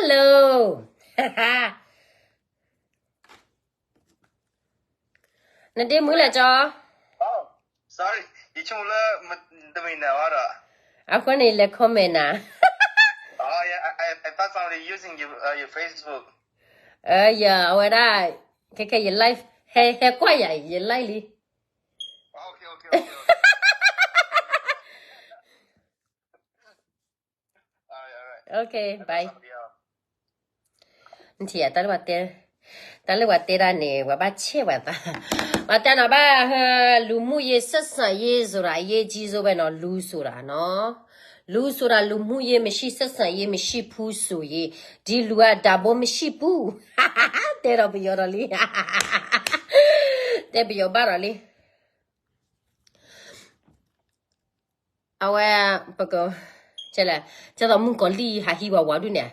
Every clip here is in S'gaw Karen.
Hello. နဒ့မုၢ်လဲၣ်ကၠီ. Sorry, ယဆိကမိၣ်လၢ တမ့ၢ်နၤဘၣ်ဒီး. အဃိန့ၣ် လဲၤ comment နၤ. Oh, yeah, I, I, I thought somebody using your, uh, your Facebook. ယ အဝဲဒၣ် ခဲခဲယ live ဟဲ ဟဲကွၢ်ယၤ ယ live လံ. Okay, okay, okay, okay. All right, all right. Okay, bye. နထံၣ်ဧါ တၢ်လၢပှၤတဲ, တၢ်လၢပှၤတဲဒၣ်န့ၣ် ပှၤဘၣ်ဆဲးပှၤသး, ပှၤတဲနီၤဘၣ်, လူမှုရေးဆက်ဆံရေးဆိုတာ အရေးကြီးဆုံးပဲနီၤ, လူဆိုတာနော်, လူဆိုတာ လူမှုရေးမရှိ ဆက်ဆံရေးမရှိဘူးဆိုရင် ဒီလူက တန်ဖိုးမရှိဘူး. တဲဒီးပယီၤဒီးလံ, တဲပယီၤဘၣ်ဒီးလံ. အဝဲ ပက ကဲလဲၣ်, ကဲသိးမုၣ်ကီၤလံၢ်ဟးဟံးပှၤဝၤဒူၣ်န့ၣ်,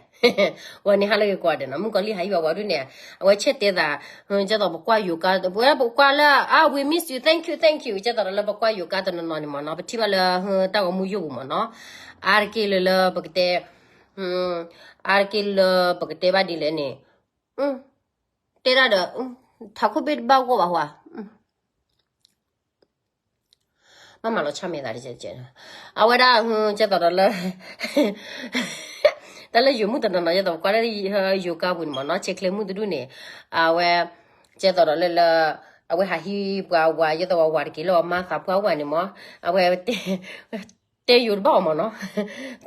ဝဲန့ၣ်ဟးလၢဂ့ၤကွၢ်ဒီးနီၤ, မုၣ်ကီၤလံၢ်ဟးဟံးပှၤဝၤဒူၣ်န့ၣ်, အဝဲဆဲးတဲသး, ကဲသိးပကွၢ်ယိၤကါ, ပဝဲပကွၢ်လၢ အ we miss you, thank you, thank you, ကဲသိးဒီးလၢပကွၢ်ယိၤကါတနီၤနီၤန့ၣ်မ့ၢ်နီၤ, ပထံၣ်ဘၣ်လၢ တၢ်ဂီၤမူယိာ်ပူၤမ့ၢ်နီၤ, အါတက့ၢ်လၢလၢပကတဲ, အါတက့ၢ်လၢပကတဲဘၣ်ဒ်လဲၣ်န့ၣ်, တဲဒၣ်ဒီး ထးခိၣ်ဘ့ၣ်တဘၣ်ဂီၢ်ဘၣ်ဟါ, မ့ၢ်မၤလီၤဆၣ်မဲာ်သးတကဲး, အဝဲဒၣ် ကဲသိးဒီးလၢ တၢ်လၢယိၤမုၣ်တနီၤနီၤ ကဲသိးပကွၢ်လၢယိၤကါပူၤန့ၣ်မ့ၢ်နီၤ, ဆဲးချဲမုၣ်တဒူၣ်န့ၣ်, အဝဲ ကဲသိးဒီးလၢလၢ အဝဲဟးဟံးပှၤဝၤ ယဲသိးဝၤဝၤတက့ၢ်လၢအမါသးပှၢ်ဝဲန့ၣ်မ့ၢ်, အဝဲ တဲယိၤတဘၣ်အီၤမ့ၢ်နီၤ,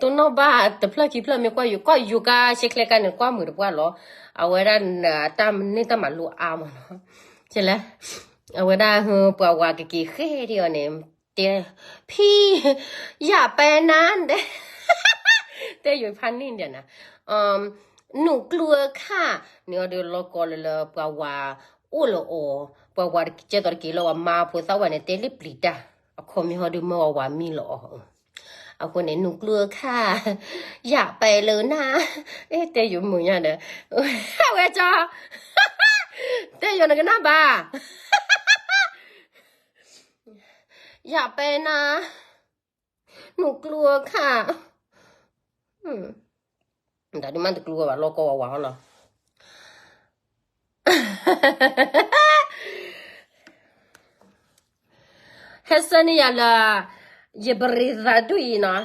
တိၢ်နီၣ်ဘၣ်တဖျၢၣ်ခံဖျၢၣ်မ့ၢ်ကွၢ်ယိၤ, ကွၢ်ယိၤကါဆဲးချဲကါန့ၣ် ကွၢ်မုာ်တပှၢ်လီၤ, အဝဲဒၣ် တၢ်မနုၤတၢ်မၤလိအါမ့ၢ်နီၤ, ကဲလဲၣ်, အဝဲဒၣ် ပှၤဝၤကက့ၤဃဲဒံးအီၤန့ၣ်, တဲ ဖံ ယၢ်ပဲနါ တဲယိၤဖးန့ၣ်ဒဲးနၤ, နူၢ်ကျူအခါန့ၣ်အီၤဒီး လီၤကီလၢလၢပှၤဝၤအိၣ်လၢအီၤ, ပှၤဝၤကဲသိးတက့ၢ်လၢအမါဖိသၣ်ဝဲန့ၣ် တဲလၢပျံၤတၢ်, အခီမ့ၢ်ဟီဒုးမၢဝၤမံလီၤအီၤ, အဃိန့ၣ် နူၢ်ကျူအခါ ယၢ်ပဲလၢနါ, တဲယိၤမုာ်ညါဒီး, အဝဲကၠီ, တဲယိၤနကနၣ်ဘၣ် ယၢ်ပဲနါ, နူၢ်ကျူအခါ, တၢ်ဒုးမ့ၢ်တကျူဝဲဘၣ် လီၤကီဝဲဝၤဟီလီၤ, ဟဲဆၢန့ၢ်ယၤလၢ ယပရံသးဒူၣ်အံၤနီၤ,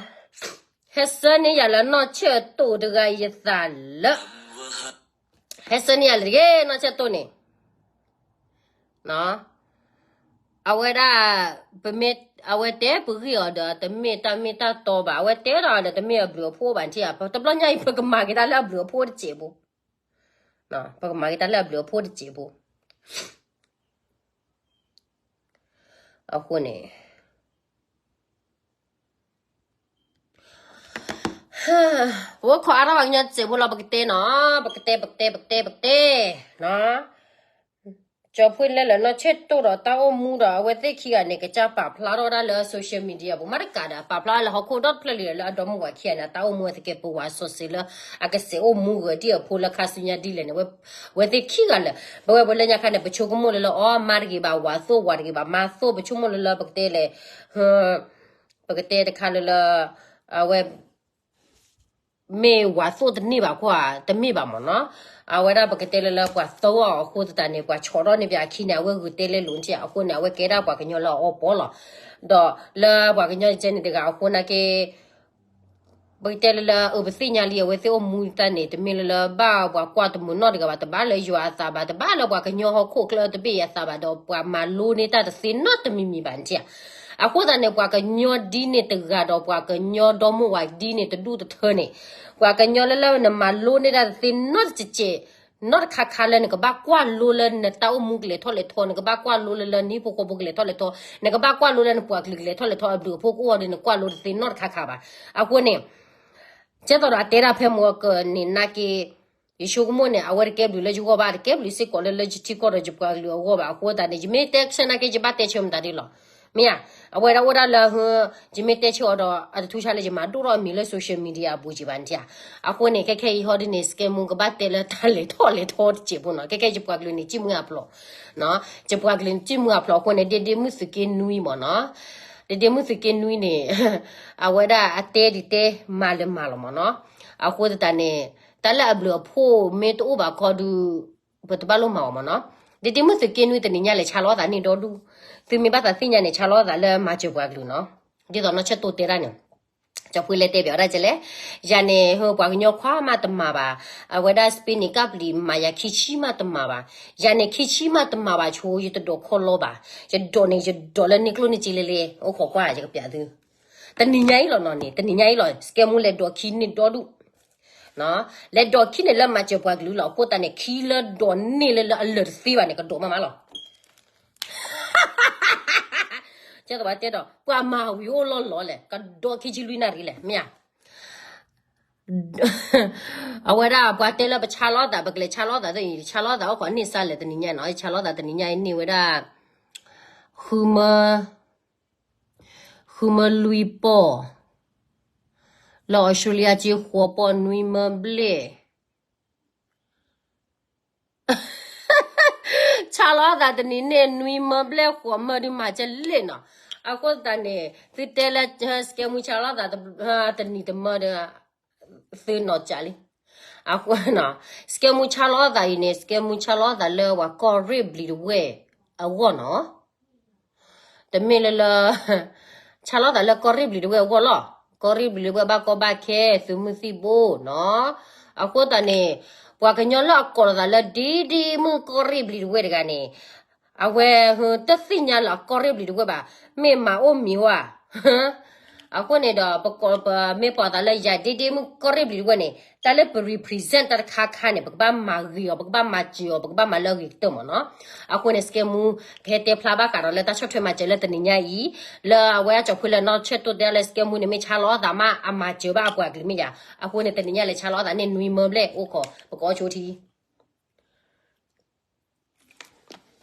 ဟဲဆၢန့ၢ်ယၤလၢနီၢ်ဆၢၣ်တိၣ်တဂၤယသးလၢ ဟဲဆၢန့ၢ်ယၤလၢတဂ့ၤ နီၢ်ဆၢၣ်တိၣ်န့ၣ်, အဝဲဒၣ် ပမ့ၢ် အဝဲတဲပဂံၢ်အီၤဒီး တမ့ၢ်တၢ်မ့ၢ်တၢ်တီဘၣ်, အဝဲတဲဒီးဒီး တမ့ၢ်အဘျုးအဖှိၣ်ဘၣ်ထံၣ်ဧါ, တဘျီညါအံၤ ပကမၤက့ၤတၢ်လၢအဘျုးအဖှိၣ်တစဲးဖိ, ပကမၤက့ၤတၢ်လၢအဘျုးအဖှိၣ်တစဲးဖိ, အဃိန့ၣ် ပဝဲခိးအါထီၣ်ပှၤကညီစဲးဖိလီၤ ပကတဲနီၤ, ပကတဲ ပကတဲ ပကတဲ ပကတဲ, ကၠီၤဖှ့ၣ်လဲလၢနီၢ်ဆၢၣ်တိၣ်ဒီးတၢ်အိၣ်မူဒီး အဝဲသ့ၣ်ခံဂၤန့ၣ် ကစၢ်ပာ်ဖျါထီၣ်ဝဲဒၣ်လၢ social media ပူၤမးတကးဒီး ပာ်ဖျါလၢဟီၣ်ခိၣ်ဒီတဖျၢၣ်လံလၢအဒီမါဝၤခံဂၤန့ၣ် တၢ်အိၣ်မူအသကဲးပဝးစီဆှံလၢ အကစဲးအိၣ်မူဂဲၤတံၢ်အဖိလၢခါဆူညါဒ်လဲၣ်န့ၣ်, အဝဲသ့ၣ်ခံဂၤလၢာ်, ပဝဲပလၢညါခါန့ၣ် ပဆိကမိၣ်လၢလၢအီၤ မါတဂ့ၤဘၣ် ဝၤသိၣ် ဝၤတဂ့ၤဘၣ် မါသိၣ် ပဆိကမိၣ်လၢလၢပကတဲလဲၣ် ပကတဲတခါလၢလၢ အဝဲ မ့ၢ်ဝၤသိၣ်တန့ၢ်ဘၣ်ခိၣ်ဧါ တမ့ၢ်ဘၣ်မ့ၢ်နီၤ, အဝဲဒၣ်ပကတဲလၢလၢပှၤသၢဂၤအဃိသတးန့ၣ် ပှၤဆီၣ်ထီၣ်န့ၢ်ပှၤအခံန့ၣ် အဝဲဂုာ်တဲလဲလိာ်နထံၣ်အဃိန့ၣ် အဝဲကဲဒၣ်ပှၤကညီလၢအအီပီလီၤ, ဒီးလၢပှၤကညီကဲန့ၣ်တဂၤအဃိနာ်က့ ပကတဲလၢလၢအပသ့ၣ်ညါလံ အဝဲသ့ၣ်အိၣ်မူတၢ်န့ၣ် တမ့ၢ်လၢလၢဘၣ်ပှၤကွၢ်တမုာ်နီတဂၤဘၣ်, တဘၣ်လၢယွၤအသးဘၣ်, တဘၣ်လၢပှၤကညီဟီၣ်ခိၣ်ချၢတဘ့ၣ်အသးဘၣ်, ဒီးပှၤမၤလိန့ၢ်တၢ်တသ့နီတမံၤမံၤဘၣ်နထံၣ်ဧါ, အဃိသတးန့ၣ် ပှၤကညီဒ်န့ၣ်တဂၤဒီးပှၤကညီဒီမိၢ်ဝၤဒ်န့ၣ်တဒူၣ်တထၢန့ၣ်, ပှၤကညီလၢလၢနမၤလိန့ၢ်တၢ်တသ့နီတစဲး နီတခါခါလၢ နကဘၣ်ကွၢ်လိလၢနတၢ်အိၣ်မူကလဲၤထီၣ်လဲၤထီ, နကဘၣ်ကွၢ်လိလၢနဟံၣ်ဖိဃီဖိကလဲၤထီၣ်လဲၤထီ, နကဘၣ်ကွၢ်လိလၢနပှၤကလုာ်ကလဲၤထီၣ်လဲၤထီ အဘျုးအဖှိၣ်ကအိၣ်ဒီးနကွၢ်လိတသ့နီတခါခါဘၣ်. အဃိန့ၣ် ကဲသိးဒီးအတဲဒၣ်ဖဲမုၢ်ကန့ၣ်နာ်က့ ယဆိကမိၣ်န့ၣ် အဝဲတကဲဘျုးလၢယဂီၢ်ဘၣ်, တကဲဘျုးစ့ၢ်ကီးလၢလၢယထံကီၢ်ဒီးယပှၤကလုာ်အဂီၢ်ဘၣ်. အဃိသတးန့ၣ် ယမ့ၢ်တဲဆၢနာ်က့ ယဘၣ်တဲဆၢမတၤဒ်လီၤ. မ့ၢ်ဧါ, အဝဲဒၣ်အိၣ်ဒၣ်လၢ ယမ့ၢ်တဲဆၢအီၤဒီး အတထူးဆါလၢယမၤဒိၣ်ထီၣ်အမံၤလၢ social media အပူၤက့ၤဘၣ်နထံၣ်ဧါ. အဃိန့ၣ် ခဲခဲအံၤဟီဒ်န့ၣ် စကဲမူကဘၣ်တဲလၢတၢ်လဲၤထီၣ်လဲၤထီတစဲးဖိနီၤ. ခဲခဲယပှၤကလုာ်န့ၣ် စံၣ်မှံဟးဖျိး, ယပှၤကလုာ်န့ၣ် စံၣ်မှံဟးဖျိးအဃိန့ၣ် ဒ့ဒ့မုၣ်သုးက့နွံမ့ၢ်နီၤ. ဒ့ဒ့မုၣ်သုးက့နွံန့ၣ် အဝဲဒၣ်အတဲဒ်တဲမၤလၢမၤလီၤမ့ၢ်နီၤ. အဃိသတးန့ၣ် တၢ်လၢအဘျုးအဖှိၣ်မ့ၢ်တအိၣ်ဘၣ်ခီဒုး ပတဘၣ်လိၣ်မၤအီၤမ့ၢ်နီၤ. ဒ်ဒ့မုၣ်သုးက့နွံတနံၤညါလဲၤဆါလီၤသးန့ၢ်ဒီဒူၣ်, သုမ့ၢ်ဘၣ်သးသ့ၣ်ညါန့ၣ် ဆါလီၤသးလၢမၤစၢၤပှၤကလုာ်နီၤ. ဒ်သိးနီၢ်ဆၢၣ်တိတဲဒၣ်န့ၣ် ကၠီဖှ့လဲတဲပၠးဝဲဒၣ်ကလဲၣ်, ယၤန့ၣ် ဟၢ ပှၤကညီခွါမးတမၤဘၣ်, အဝဲဒၣ် စပ့န့ၣ် ကပျံၤမၤယၤခံဆံမးတမၤဘၣ်, ယၤန့ၣ် ခံဆံမးတမၤဘၣ်ဆိ ယတဒိးခီလီဘၣ်, ယဒိးန့ၣ် ယဒိးလၢန့ၢ်ကျိၣ်န့ၢ်စ့လဲလဲ, အိၣ်ခိးကွၢ် ယကပၠးသု တနံၤညါအံၤလီၤနီၤန့ၣ် တနံၤညါအံၤလီၤ စကဲမူလဲၤဒိးခံန့ၢ်ဒီဒူၣ်, လဲၤဒိးခံန့ၢ်လၢမၤစၢၤပှၤကလုာ်လီၤ. အဃိသတးန့ၣ် ခံလၢဒိးန့ၢ်လၢလၢအလၢာ်တသ့ဘၣ်န့ၣ် ကဒိးမးမးလီၤ. ကဲသးတဲဒီး ပှၤမၤဝံၤအိၣ်လီၢ်လီၤလဲၣ်, ကဒိးခံဆံလွံၢ်နၣ်ရံၣ်လဲၣ် မ့ၢ်ဧါ. အဝဲဒၣ်ပှၤတဲလၢပဆါလီၤသး ပကလဲၤဆါလီၤသးသ့ၣ်အံၤ ဆါလီၤသးအိၣ်ခိးန့ၢ်စၢ်လဲၣ် တနံၤညါနီၤ ဆါလီၤသးတနံၤညါအံၤန့ၢ်ဝဲဒၣ် ဃုမၢ ဃုမၢလွံၢ်ပီၢ်, လၢအီစထြ့လယါက့ဃိးပီၢ်နွံမၢဘျဲၣ်, ဆါလီၤသးတနံၤန့ၣ်နွံမၢဘျဲၣ်ဃိးမၢဒုးမၤကလဲၣ်နီၤ. အဃိသတးန့ၣ် သုတဲလၢ စကဲမူဆါလီၤသး တနံၤတမၢဒီး သုနီၢ်ကးလံ. အဃိ စကဲမူဆါလီၤသးအံၤန့ၣ် စကဲမူဆါလီၤသးလၢပှၤကီၢ်ရ့ၣ်ဘျံၤတဝဲၢ်အဂီၢ်နီၤ. တမ့ၢ်လၢလၢ ဆါလီၤသးလၢကီၢ်ရ့ၣ်ဘျံၤတဝဲၢ်အဂီၢ်လီၤ. ကီၢ်ရ့ၣ်ဘျံၤတဝဲၢ်ဘၣ်ကီဘၣ်ခဲ သုးမုၢ်သံၣ်ဘိနီၤ. အဃိသတးန့ၣ် ပှၤကညီလၢအကိးလိာ်သးလၢ ဒ့ဒ့မုၣ်ကီၢ်ရ့ၣ်ဘျံၤတဝဲၢ်တဂၤန့ၣ် အဝဲတသ့ၣ်ညါလၢအကီၢ်ရ့ၣ်ဘျံၤတဝဲၢ်ဘၣ်, မ့ၢ်မၤအိၣ်မံၤဝဲ အဃိန့ၣ်ဒီး ပမ့ၢ်ပိာ်သးလၢယၤ ဒ့ဒ့မုၣ်ကီၢ်ရ့ၣ်ဘျံၤတဝဲၢ်န့ၣ် တၢ်လၢပ represent တၢ်တခါခါန့ၣ် ပကဘၣ်မၤဂ့ၤအီၤ ပကဘၣ်မၤစၢၤအီၤ ပကဘၣ်မၤလၢအဂ့ၤကတၢၢ်မ့ၢ်နီၤ. အဃိန့ၣ် စကဲမူ ကဟဲတဲဖျါဘၣ်ဃးဒီးလၢတၢ်ဆီၣ်ထွဲမၤစၢၤလၢတနံၤညါအံၤ လၢအဝဲအကၠီဖှ့လၢနီၢ်ဆၢၣ်တိတဲလၢ စကဲမူန့ၣ် မ့ၢ်ဆါလီၤသးမး အမၤစၢၤဘၣ်အပှၤကလုာ်မ့ၢ်ယၤ. အဃိန့ၣ် တနံၤညါလဲၤဆါလီၤသးန့ၢ်နွံမၢဘျဲၣ်အိၣ်ခိး ပကိးဆိထံ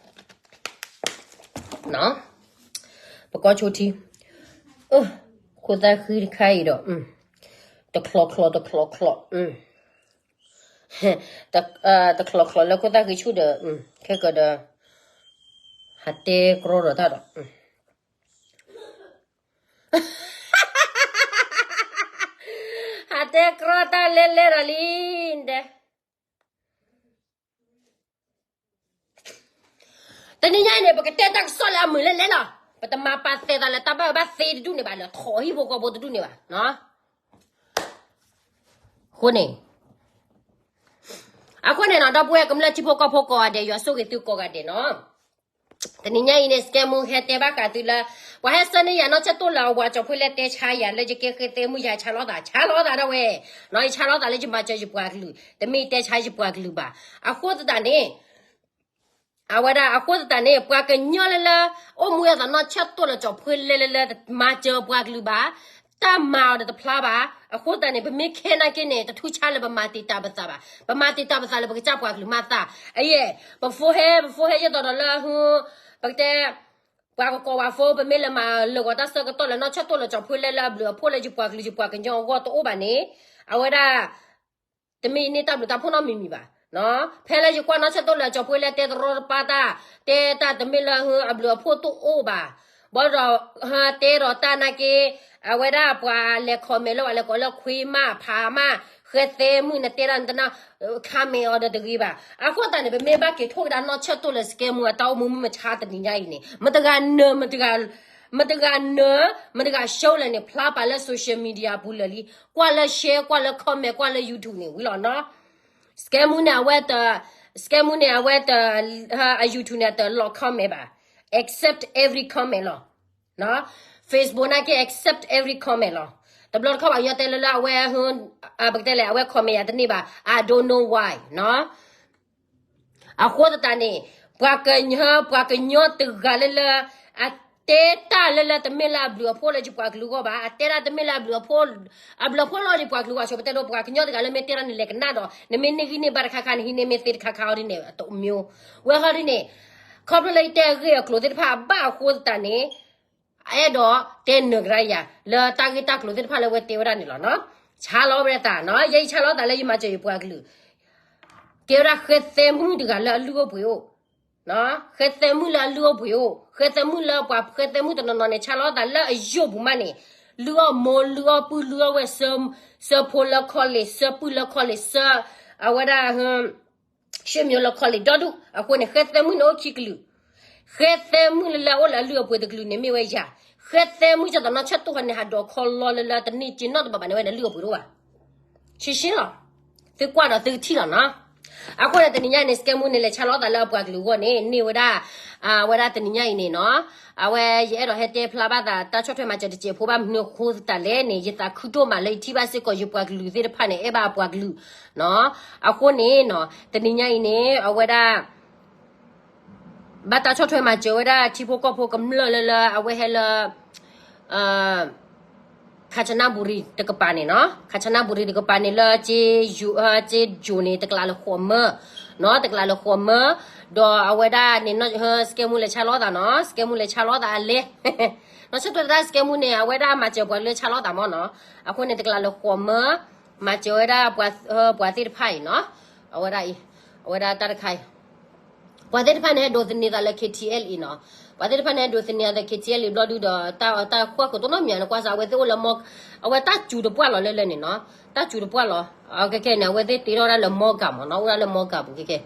ပကိးဆိထံ ခိၣ်သၣ်ဃံတခါအံၤဒီး တချီချီ တချီချီ တချီချီလၢခိၣ်သၣ်ဃံဆူၣ်ဒီး ခဲကဒီး ဟးတဲကြီဒီးတၢ်ဒီး ဟးတဲကြီတၢ်လဲလဲဒီးလံ တဲ တနံၤညါအံၤန့ၣ် ပကတဲတၢ်ကစီၣ်လၢအမုာ်လဲလဲလီၤ. ပတမၤပာ်သဲးသးလၢတၢ်ဘၣ်ဘၣ်သ့တဒူၣ်န့ၣ်ဘၣ် လၢထီၣ်ဟံၣ်ဖိဃီဖိတဒူၣ်န့ၣ်ဘၣ်. အဃိန့ၣ် အဃိန့ၣ်နီၤ ဒီပုၢ်ဝဲၢ်ကမျၢၢ်ထံဖိကီၢ်ဖိကိးဂၤဒဲး ယွၤဆိၣ်ဂ့ၤသုကိးဂၤဒဲးနီၤ. တနံၤညါအံၤန့ၣ် စကဲမူဟဲတဲဘၣ်ဃးသုလၢ ပှၤဟဲဆှၢန့ၢ်ယၤနီၢ်ဆၢၣ်တိၣ်လၢအဝၤကၠီဖှ့လၢတဲဆါယၤလၢယကဲဃဲသဲမုၣ်ယၤဆါလီၤသး ဆါလီၤသးဒၣ်ဝဲ နီၤ ယဆါလီၤသးလၢယမၤစၢၤယပှၤကလုာ် တမ့ၢ်တဲဆါယပှၤကလုာ်ဘၣ်. အဃိသတးန့ၣ် အဝဲဒၣ်အဃိသတးန့ၣ် ပှၤကညီလၢလၢ အိၣ်မူအသးနီၢ်ဆၢၣ်တိၣ်လၢကၠီဖှ့လဲလဲလၢ မၤစၢၤပှၤကလုာ်ဘၣ်, တၢ်မၤအီၤဒီးတဖျါဘၣ်. အဃိသတးန့ၣ် ပမ့ၢ်ခဲနာ်က့န့ၣ် တထူၣ်ဆါလၢပမၤတံာ်တာ်ပသးဘၣ်, ပမၤတံာ်တာ်ပသးလၢပကစၢ်ပှၤကလုာ်မၤသး. အယဲၢ် ပဖိဟဲ ပဖိဟဲယဲၢ်တီၤဒီးလၢ ပကတဲ ပှၤကကိးဝဲဖိ ပမ့ၢ်လဲၤမၤလၢာ်ဂီၤတၢ်ဆၢကတီၢ်လၢနီၢ်ဆၢၣ်တိၣ်လၢကၠီဖှ့လဲလၢအဘျုးအဖှိၣ်လၢယပှၤကလုာ်ယပှၤကညီအဂီၢ်တအိၣ်ဘၣ်န့ၣ် အဝဲဒၣ် တမ့ၢ်န့ၢ်တၢ်ဘျုးတၢ်ဖှိၣ်နီတမံၤမံၤဘၣ်. ဖဲလၢယကွၢ်နီၢ်ဆၢၣ်တိၣ်လၢကၠီဖှ့လဲတဲတရီတပါတၢ်, တဲတၢ်တမ့ၢ်လၢအဘျုးအဖှိၣ်တအိၣ်ဘၣ်, ဘၣ်ဒီး တဲဒီးတၢ်နာ်က့ အဝဲဒၣ်ပှၤလဲၤ comment လၢပှၤလဲၤကိးလၢခွ့မး ဖးမး ဃဲသဲမုၣ် နတဲဒၣ်နတနၢ် comment အီၤဒီးတဂ့ၤဘၣ်. အဃိသတးန့ၣ် ပမ့ၢ်ဘၣ်က့ၤထိၣ်ကဒါနီၢ်ဆၢၣ်တိၣ်လၢစကဲမူအတၢ်အိၣ်မူမုၢ်မဆါတနံၤညါအံၤန့ၣ် မတဂၤနၢၤ မတဂၤ မတဂၤနၢၤ မတဂၤ show လဲၣ်န့ၣ် ဖျါပာ်လၢ social media ပူၤလၢာ်လံ. ကွၢ်လၢ share ကွၢ်လၢ comment ကွၢ်လၢ YouTube န့ၣ်ဝံၤလီၤနီၤ. စကဲမူန့ၣ်အဝဲတ စကဲမူန့ၣ်အဝဲတ အ YouTube န့ၣ်တလီၤ comment ဘၣ်. Accept every comment လီၤ. Facebook နာ်က့ accept every comment လီၤ. တဘျီတခီၣ်ပှၤကညီတဲလၢလၢအဝဲ ပကတဲလဲၣ် အဝဲ comment ယၤတန့ၢ်ဘၣ် I don't know why နီၤ. အဃိသတးန့ၣ် ပှၤကညီ ပှၤကညီတဂၤလၢလၢ အတဲတၢ်လၢလၢတမ့ၢ်လၢအဘျုးအဖှိၣ်လၢယပှၤကလုာ်အဂီၢ်ဘၣ်, အတဲတၢ်တမ့ၢ်လၢအဘျုးအဖှိၣ် အဘျုးအဖှိၣ်လီၤယပှၤကလုာ်အဂီၢ် ဆိပတဲဒိ ပှၤကညီတဂၤလၢမ့ၢ်တဲတၢ်န့ၣ် လဲၤကနၣ်ဒီး နမ့ၢ်န့ၢ်ဂံၢ်န့ၢ်ဘါတခါခါ နဟံးန့ၢ်မ့ၢ်သ့တခါခါအီၤဒ်န့ၣ် အတမ့ၢ် ဝဲဟီဒ်န့ၣ် ခီဖျိလၢယတဲအဂ့ၢ်အကျိၤသ့ၣ်တဖၣ်အဘၣ်အဃိသတးန့ၣ် အအဲၣ်ဒိးတဲနၢၤကဒါယၤ လၢတၢ်ဂ့ၢ်တၢ်ကျိၤသ့ၣ်တဖၣ်လၢဝဲတဲဝဲဒၣ်န့ၣ်လီၤနီၤ. ဆါလီၤဝဲဒၣ်သးနီၤ, ယဲယဆါလီၤသးလၢယမၤစၢၤယပှၤကလုာ် ကဲဝဲဒၣ်ဃဲသဲမုၣ်တဂၤလၢအလုၢ်အိၣ်ပှ့ၤအိၣ်, ဃဲသဲမုၣ်လၢအလုၢ်အိၣ်ပှ့ၤအိၣ်, ဃဲသဲမုၣ်လၢပှၤဃဲသဲမုၣ်တနီၤနီၤန့ၣ် ဆါလီၤသးလၢအယိာ်ပူၤမးန့ၣ်, လုၢ်အီၣ်မိၢ်လုၢ်အီၣ်ပုၢ်လုၢ်အီၣ်ဝဲၢ်, ဆှၢဖိလၢ college, ဆှၢပုၢ်လၢ college, ဆှၢအဝဲဒၣ် ဆွေမျိုးလၢ college ဒီဒူၣ်. အဃိန့ၣ် ဃဲသဲမုၣ်န့ၣ်အိၣ်ခံကလုာ်, ဃဲသဲမုၣ်လၢလၢအအိၣ်လၢအလုၢ်အပှ့ၤတကလုာ်န့ၣ်မ့ၢ်ဝဲယၤ, ဃဲသဲမုၣ်ကသနီၣ်ဆၢတိၢ်ဃီန့ၣ် ဟးဒိးခီလီလၢလၢတန့ၢ်က့နီတဘၣ်ဘၣ်န့ၣ် ဝဲန့ၣ်လုၢ်အပှ့ၤတအိၣ်ဘၣ်. ရှင်းရှင်းလီၤ. သုကွၢ်ဒီးသုကထံၣ်လီၤနီၤ. အဃိန့ၣ် တနံၤညါအံၤန့ၣ် စကဲမူန့ၣ် လဲၤဆါလီၤသးလၢအပှၤကလုာ်အဂီၢ်န့ၣ် န့ၢ်ဝဲဒၣ် အဝဲဒၣ်တနံၤညါအံၤန့ၣ်နီၤ, အဝဲယအဲၣ်ဒိးဟဲတဲဖျါဘၣ်သး တၢ်ဆီၣ်ထွဲမၤစၢၤတစဲးဖိဘၣ်မနုၤအဃိသတးလဲၣ်န့ၣ် ယသးခုဒိၣ်မးလၢယထံၣ်ဘၣ်စ့ၢ်ကီး ယပှၤကလုာ်သ့ၣ်တဖၣ်န့ၣ် အဲၣ်ဘၣ်အပှၤကလုာ်နီၤ. အဃိန့ၣ်နီၤ တနံၤညါအံၤန့ၣ် အဝဲဒၣ် ဘၣ်တၢ်ဆီၣ်ထွဲမၤစၢၤဝဲဒၣ်ထံဖိကီၢ်ဖိကမျၢၢ်လၢလၢ အဝဲဟဲလၢ ခါဆနၣ်ဘူရံၤတကပၤန့ၣ်နီၤ, ခါဆနၣ်ဘူရံၤတကပၤန့ၣ်လၢ ကၠ့ယိၤန့ၣ် တကလးလၢဃိးမၢနီၤ, တကလးလၢဃိးမၢ, ဒီးအဝဲဒၣ်န့ၣ် စကဲမူလဲၤဆါလီၤသးနီၤ, စကဲမူလဲၤဆါလီၤသးအလဲၤ နီၤ ဆၢထၢၣ်တၢ်စကဲမူန့ၣ် အဝဲဒၣ်မၤစၢၤပှၤလၢဆါလီၤသးမၢ်နီၤ, အဃိန့ၣ် တကလးလၢဃိးမၢ မၤစၢၤဝဲဒၣ် ပှၤသ့ၣ်တဖၣ်အံၤနီၤ, အဝဲဒၣ်အံၤ အဝဲဒၣ်တၢ်တခါအံၤ ပှၤသ့ၣ်တဖၣ်န့ၣ် ဟဲဒိးသန့ၤသးလၢ KTLA နီၤ, ပှၤသ့ၣ်တဖၣ်န့ၣ် ဟဲဒိးသန့ၤသးလၢ KTLA ဘျီဒုဒီး တၢ် တၢ်ဃၢခိၣ်တနီတမံၤန့ၣ် ကွၢ်စး အဝဲသ့ၣ်အိၣ်လၢ အဝဲတၢ်စူၤတပှၢ်လီၤလၢလၢန့ၣ်နီၤ, တၢ်စူၤတပှၢ်လီၤ, ခဲခဲန့ၣ် အဝဲသ့ၣ်တ့ထီၣ်ဝဲဒၣ်လၢမီကၤမၢ်နီၤ, အိၣ်ဒၣ်လၢမီကၤပူၤခဲခဲ,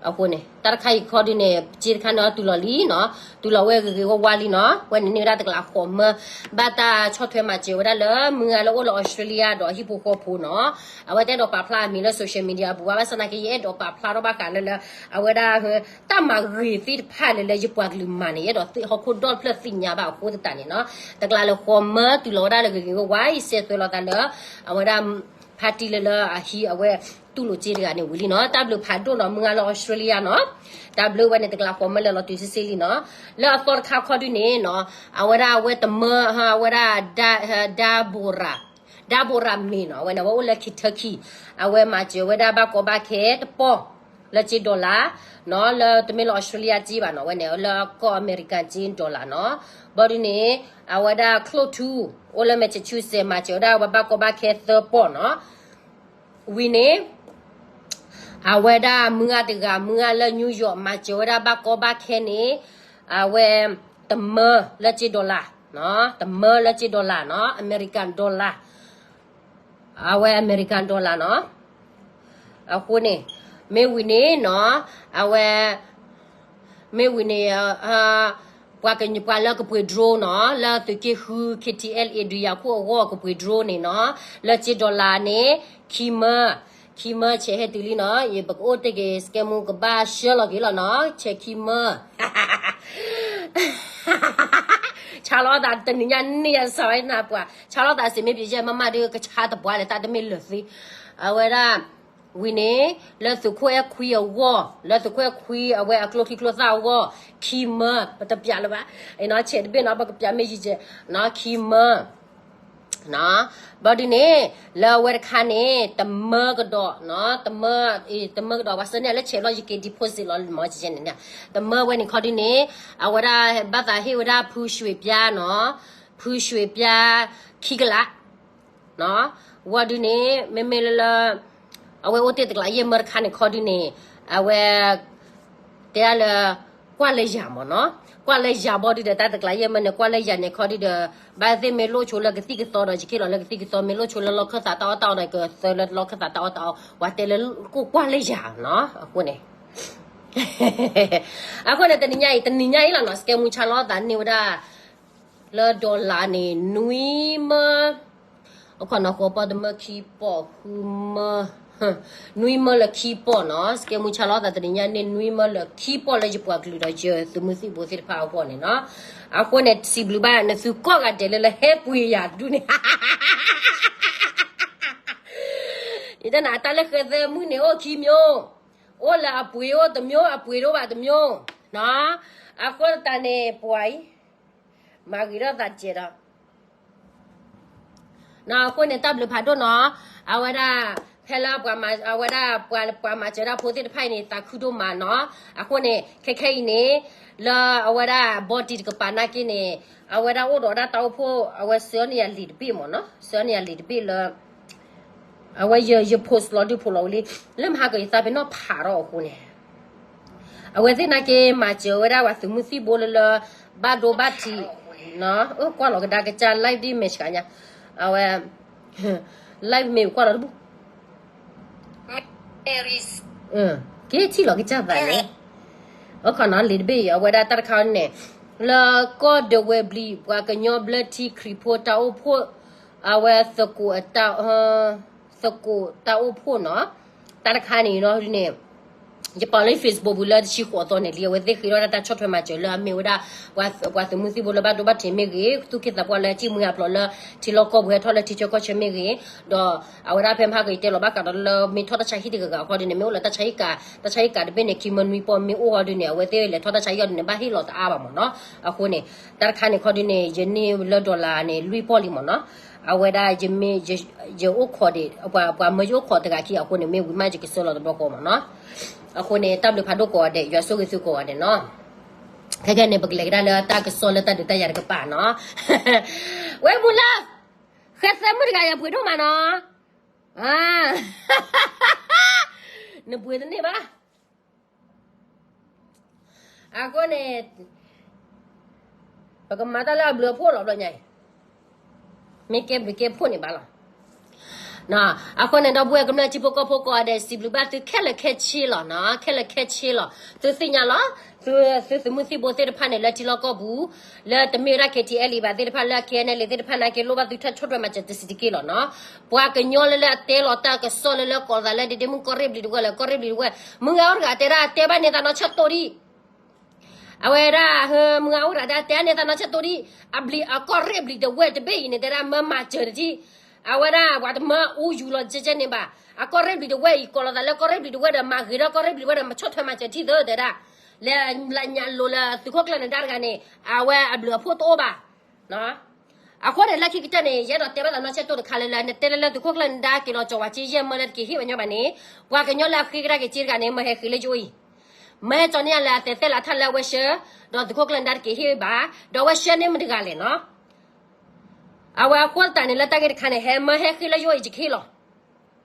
အဃိန့ၣ် တၢ်တခါအံၤခီဒုန့ၣ် ကၠ့တခါန့ၣ် အတုၤလီၤလံနီၤ, တုၤလီၤဝဲဂ့ၤဂ့ၤဝါဝါလံနီၤ, ဝဲန့ၣ်န့ၢ်ဝဲဒၣ်တကလးဃိးမၢ, ဘၣ်တၢ်ဆီၣ်ထွဲမၤစၢၤဝဲဒၣ်လၢ မုၢ်ဂၤလၢအိၣ်လၢ Australia ဒီးဟံၣ်ဖိဃီဖိနီၤ, အဝဲတအဲၣ်ဒိးပာ်ဖျါအမံၤလၢ social media အပူၤဘၣ်, ဘၣ်ဆၣ်သနာ်က့ ယအဲၣ်ဒိးပာ်ဖျါထီၣ်ဘၣ်ဃးလၢလၢ အဝဲဒၣ် တၢ်မၤဂ့ၤသ့ၣ်တဖၣ်လၢလၢယပှၤကလုာ်မၤန့ၣ် ယအဲၣ်ဒိးဟီၣ်ခိၣ်ဒီဖျၢၣ်သ့ၣ်ညါဘၣ်အဃိသတးန့ၣ်နီၤ, တကလးလၢဃိးမၢတုၤလီၤဝဲဒၣ်လၢဂ့ၤဂ့ၤဝါဝါအံၤ စဲးသွဲးလီၤသးလၢ အဝဲဒၣ် party လၢလၢအဟံး အဝဲတူၢ်လိာ်ကၠ့တဂၤန့ၣ်ဝံၤလံနီၤ, တၢ်ဘျုးဖးဒိၣ်နီၤ, မုၢ်ဂၤလၢ Australia နီၤ, တၢ်ဘျုးဝဲန့ၣ် တကလးဃိးမၢလဲၤလီၤတုၤဆ့ဆ့လံနီၤ, လၢအသီတခါခီဒုန့ၣ်နီၤ, အဝဲဒၣ်အဝဲတမၢ အဝဲဒၣ် ဒါဘိရၤ ဒါဘိရၤမ့ၤနီၤ, အဝဲန့ၣ် အဝဲအိၣ်လၢ Kentucky, အဝဲမၤစၢၤဝဲဒၣ်ဘၣ်ကီဘၣ်ခဲတပီၢ် လၢကၠ့ dollar နီၤ, လၢတမ့ၢ်လၢ Australia ကၠ့ဘၣ်နီၤ, အဝဲန့ၣ် လၢကီၢ် America ကၠ့ dollar နီၤ, ဘျီဒုန့ၣ် အဝဲဒၣ် close to အိၣ်လၢ Massachusetts မၤစၢၤဝဲဒၣ်ဝဲဘၣ်ကီဘၣ်ခဲသၢပီၢ်နီၤ, ဝံၤန့ၣ် အဝဲဒၣ်မုၢ်ဂၤတဂၤ မုၢ်ဂၤလၢ New York မၤစၢၤဝဲဒၣ်ဘၣ်ကီဘၣ်ခဲန့ၣ်, အဝဲ တမၢလၢကၠ့ dollar နီၤ, တမၢလၢကၠ့ dollar နီၤ, American dollar, အဝဲ American dollar နီၤ, အဃိန့ၣ် မ့ၢ်ဝံၤန့ၣ်နီၤ, အဝဲ မ့ၢ်ဝံၤန့ၣ် ပှၤကညီပှၤလၢကပှ့ၤ drone နီၤ, လၢသုးက့ဃု K T L A ဒုးယၤခိၣ်အဂီၢ်ကပှ့ၤ drone န့ၣ်နီၤ, လၢကၠ့ dollar န့ၣ် ခံမၢ, ခံမၢဆဲးဟဲတုၤလံနီၤ, ယပကအိၣ်တ့ၢ်က့ၤ စကဲမူကဘၣ်ဆှၢလီၤက့ၤလီၤနီၤ, ဆဲးခံမၢ ဆါလီၤသးတနံၤညါန့ၣ် ယစးဝဲနၤပှၤ ဆါလီၤသးစ့ၢ်မ့ၢ်ပယဲၢ်မးမးဒီး ကဆါတပှၢ်လဲၣ် တၢ်တမ့ၢ်လၢာ်သ့, အဝဲဒၣ် ဝံၤန့ၣ် လၢသုးခိၣ်အဲၣ်ခွံအဂီၢ် လၢသုးခိၣ်အဲၣ်ခွံအဝဲအကျိချံကျိသၣ်အဂီၢ် ခံမၢ ပတပျးလၢၤဘၣ်, ဆဲးတဘ့ၣ်နီၤ ပကပျးမ့ၢ်ယံၤကဲး ခံမၢ ဘျီဒုန့ၣ် လၢအဝဲတခါန့ၣ် တမၢကဒီး တမၢ တမၢကဒီး ပှၤဆှၢန့ၢ်လၢဆဲးလီၤ ယက့ၤ deposit လီၤမ့ၢ် တမၢဝဲန့ၣ်ခီဒုန့ၣ် အဝဲဒၣ်ဘၣ်သးဟ့ၣ်ဝဲဒၣ်ဖုရွှေပြားနီၤ, ဖုရွှေပြား ခံကလး ဝံၤဒုန့ၣ် မ့မ့ၢ်လၢလၢ အဝဲအိၣ်တ့ၢ်တကလးယဲၢ်မၢတခါန့ၣ်ခီဒုန့ၣ် အဝဲ တဲဒၣ်လၢ ကွၢ်လၢယၤမ့ၢ်နီၤ, ကွၢ်လၢယၤဘျီဒုဒီး တၢ်တကလးယဲၢ်မၢန့ၣ် ကွၢ်လၢယၤန့ၣ်ခီဒုဒီး ဘၣ်သ့ၣ်မ့ၢ်လိၣ်ဆိလၢကသံၣ်ကသီဒီး ယကဟ့ၣ်လီၤလၢကသံၣ်ကသီ, မ့ၢ်လိၣ်ဆိလၢလီၢ်ခၢၣ်သးတၢ်အီၣ်တၢ်အီဒီး ကသၢလၢလီၢ်ခၢၣ်သးတၢ်အီၣ်တၢ်အီ, ပှၤတဲလၢကိၢ်ကွၢ်လၢယၤနီၤ, အဃိန့ၣ် အဃိန့ၣ် တနံၤညါအံၤ တနံၤညါအံၤလီၤနီၤ စကဲမူဆါလီၤသးန့ၢ်ဝဲဒၣ် လၢ dollar န့ၣ် နွံမၢ, အခီၣ်နီၤ ဃိးပီၢ် တမၢ ခံပီၢ် ဃုမၢ, နွံမၢလၢခံပီၢ်နီၤ, စကဲမူဆါလီၤသးတနံၤညါန့ၢ် နွံမၢလၢခံပီၢ်လၢယပှၤကလုာ်ဒီး ယသုးမုၢ်သံၣ်ဘိသ့ၣ်တဖၣ်အဂီၢ်န့ၣ်နီၤ, အဃိန့ၣ် စံးဘျုးဘၣ်နသုကိးဂၤဒဲးလၢလၢဟဲပှ့ၤယၤဒုန့ၣ် ယတဲနၤတၢ်လၢဃဲသဲမုၣ်န့ၣ် အိၣ်ခံမျိုး, အိၣ်လၢအပှ့ၤအိၣ်တမျိုး အပှ့ၤတအိၣ်ဘၣ်တမျိုး, အဃိသတးန့ၣ် ပှၤအံၤ မၤဂ့ၤထီၣ်သးတကဲးဒီး အဃိန့ၣ် တၢ်ဘျုးဖးဒိၣ်နီၤ, အဝဲဒၣ် ဖဲလၢပှၤမၤ အဝဲဒၣ်ပှၤ ပှၤမၤစၢၤတၢ်ဖိသ့ၣ်တဖၣ်အံၤန့ၣ် သးခုဒိၣ်မးနီၤ, အဃိန့ၣ် ခဲခဲအံၤန့ၣ် လၢအဝဲဒၣ် body တကပၤနာ်က့န့ၣ် အဝဲဒၣ်အိၣ်ဒီးဒၣ်တၢ်အိၣ်ဖှိၣ် အဝဲဆှၢန့ၢ်ယၤလံာ်တဘ့ၣ်မ့ၢ်နီၤ, ဆှၢန့ၢ်ယၤလံာ်တဘ့ၣ်လၢ အဝဲယ ယ post လီၤဒုးဖိးလီၤဝံၤလံ, လၢမဟါကယသးပ့ၤနီၣ်ဖးထီၣ်အဃိန့ၣ် အဝဲသ့ၣ်နာ်က့ မၤစၢၤဝဲဒၣ်ပှၤသုးမုၢ်သံၣ်ဘိလၢလၢ ဘၣ်ဒိဘၣ်ထံး အိၣ်ကွၢ်လီၤကဒါကစၢ် live ဒ်မဲာ်ဆှးညါ, အဝဲ live မ့ၢ်ကွၢ်လီၤတဘူၣ်, က့ၤထံၣ်လီၤကစၢ်သးန့ၣ်, အခီနီၤ လံာ်တဘ့ၣ်အံၤ အဝဲဒၣ်တၢ်တခါန့ၣ် လၢကီၢ်ဒဝဲၢ်ဘျံး ပှၤကညီဘျၢထံခရံာ်ဖိတၢ်အိၣ်ဖှိၣ်, အဝဲသကိးတၢ် သကိးတၢ်အိၣ်ဖှိၣ်နီၤ, တၢ်တခါန့ၣ်နီၤဒ်န့ၣ် ယပာ်လၢ Facebook ပူၤလၢတဆံဃိးသီန့ၣ်လံ အဝဲသ့ၣ်ဃ့ထီၣ်ဒၣ်တၢ်ဆီၣ်ထွဲမၤစၢၤလၢအမ့ၢ်ဝဲဒၣ် ပှၤသုးမုၢ်သံၣ်ဘိလၢဘၣ်ဒိဘၣ်ထံးမ့ၢ်ဂ့ၤ, သူၣ်က့သးပှၢ်လၢအစံၣ်မှံဟးဖျိးလၢထံလီၢ်ကီၢ်ပူၤဟဲထီၣ်လၢထံဆၢကီၢ်ဆၢမ့ၢ်ဂ့ၤ, ဒီးအဝဲဒၣ်ဖဲမဟါကယတဲလီၤဘၣ်ဃးဒီးလၢမ့ၢ်ထီၣ်တၢ်ဆါဟံၣ်တဂၤဂၤအခီဒ်န့ၣ် မ့ၢ်အိၣ်လၢတၢ်ဆါဟံၣ်ကး, တၢ်ဆါဟံၣ်ကးတဘ့ၣ်န့ၣ် ခံမၢနွံပီၢ်မ့ၢ်အိၣ်ဃီဒ်န့ၣ် အဝဲသ့ၣ်လဲၤထီၣ်တၢ်ဆါဟံၣ်အီၤဒ်န့ၣ် ဘၣ်ဟ့ၣ်လီၤတအါဘၣ်မ့ၢ်နီၤ. အဃိန့ၣ် တၢ်တခါန့ၣ်ခီဒ်န့ၣ် ယန့ၢ်လၢ dollar န့ၣ် လွံၢ်ပီၢ်လံမ့ၢ်နီၤ. အဝဲဒၣ် ယမ့ၢ် ယအိၣ်ခိးဒံး ပှၤမၢယအိၣ်ခိးတဂၤခံအဃိန့ၣ် မ့ၢ်ဝံၤမးယကစၢလီၤတဘျီဃီမ့ၢ်နီၤ. အဃိန့ၣ် တၢ်ဘျုးဖးဒိၣ်ကိးဂၤဒဲး ယွၤဆိၣ်ဂ့ၤသုကိးဂၤဒဲးနီၤ. ခဲကဲန့ၣ် ပကလဲၤကဒါလၢတၢ်ကစီၣ်လၢတၢ်ဒုးတၢ်ယၤတကပၤနီၤ. ဝဲမူလၢ ဃဲသဲမုၣ်တဂၤယပှ့ၤဒိၣ်မးနီၤ. နပှ့ၤတန့ၢ်ဘၣ်. အဃိန့ၣ် ပကမၤတၢ်လၢအဘျုးအဖှိၣ်လီၤဘျီညါအံၤ, မ့ၢ်ကဲဘျုးကဲဖှိၣ်န့ၣ်ဘၣ်လီၤ. အဃိန့ၣ် ဒီပုၢ်ဝဲၢ်ကမျၢၢ်ထံဖိကီၢ်ဖိကိးဂၤဒဲး စံးဘျုးဘၣ်သုခဲလၢာ်ခဲဆ့လီၤနီၤ, ခဲလၢာ်ခဲဆ့လီၤ. သုသ့ၣ်ညါလီၤ, သုသုးမုၢ်သံၣ်ဘိသ့ၣ်တဖၣ်န့ၣ် လၢထံလီၢ်ကီၢ်ပူၤ လၢတမ့ၢ်ဝဲဒၣ် KTLA ဘၣ်သ့ၣ်တဖၣ်လၢ KNLA သ့ၣ်တဖၣ်နာ်က့ လိၣ်ဘၣ်သုထၢၣ်ဆီၣ်ထွဲမၤစၢၤတစံးတက့ၢ်လီၤနီၤ. ပှၤကညီလၢလၢအတဲလီၤတၢ်ကစီၣ်လၢလၢကိးသးလၢဒ့ဒ့မုၣ်ကီၢ်ရ့ၣ်ဘျံးတဝဲၢ်လၢ ကီၢ်ရ့ၣ်ဘျံးတဝဲၢ်, မုၢ်ဂၤအိၣ်တဂၤတဲဒၣ်တဲဘၣ်န့ၢ်သးနီၢ်ဆၢၣ်တိၢ်ဒံး အဝဲဒၣ် မုၢ်ဂၤအိၣ်တဂၤတဲန့ၢ်သးနီၢ်ဆၢၣ်တိၢ်ဒံး, အဘျံးအကီၢ်ရ့ၣ်ဘျံးတဝဲၢ်တဘ့ၣ်အံၤန့ၣ် တဲဒၣ်မၢမၤစၢၤတထံၣ်, အဝဲဒၣ်ပှၤတမၢအူယူၤလီၤကဲကဲန့ၣ်ဘၣ်, အကီၢ်ရ့ၣ်ဘျံးတဝဲၢ်အံၤ ကိးလီၤသးလၢကီၢ်ရ့ၣ်ဘျံးတဝဲၢ်ဒီး မၤဂ့ၤထီၣ်ကီၢ်ရ့ၣ်ဘျံးတဝဲၢ်ဒီး မၤဆီၣ်ထွဲမၤစၢၤထံၣ်သၢတဲဒၣ်, လဲၤညါလိၤလၢသုးခိၣ်ကျၢၢ်နဒါတဂၤန့ၣ် အဝဲအဘျုးအဖှိၣ်တအိၣ်ဘၣ် အဃိန့ၣ် လၢခံကတၢၢ်န့ၣ် ယအဲၣ်ဒိးတဲဘၣ်သးနီၢ်ဆၢၣ်တိၢ်တခါလၢလၢ နတဲလၢလၢသုးခိၣ်ကျၢၢ်နဒါက့ၤလီၤကၠီၤဝဲက့ယဲၢ်မၢလၢတက့ၤဟ့ၣ်ဝဲညီဘၣ်န့ၣ်, ပှၤကညီလၢအဃ့ကဒါက့ၤက့တဂၤန့ၣ် မၢဟဲဃ့လၢယအိၣ်အံၤ, မၢဟဲကၠီၤန့ၢ်ယၤလၢအသဲးသဲးလၢထၣ်လၢအဝဲဆှၢ, ဒီးသုးခိၣ်ကျၢၢ်နဒါတက့ၤဟ့ၣ်ဝဲဘၣ်, ဒီးအဝဲဆှၢန့ၢ်မတဂၤလဲၣ်နီၤ, အဝဲအဃိသတးန့ၣ် လၢတၢ်ဂ့ၢ်တခါန့ၣ် ဟဲမၢဟဲဃ့လၢယအိၣ်အံၤယက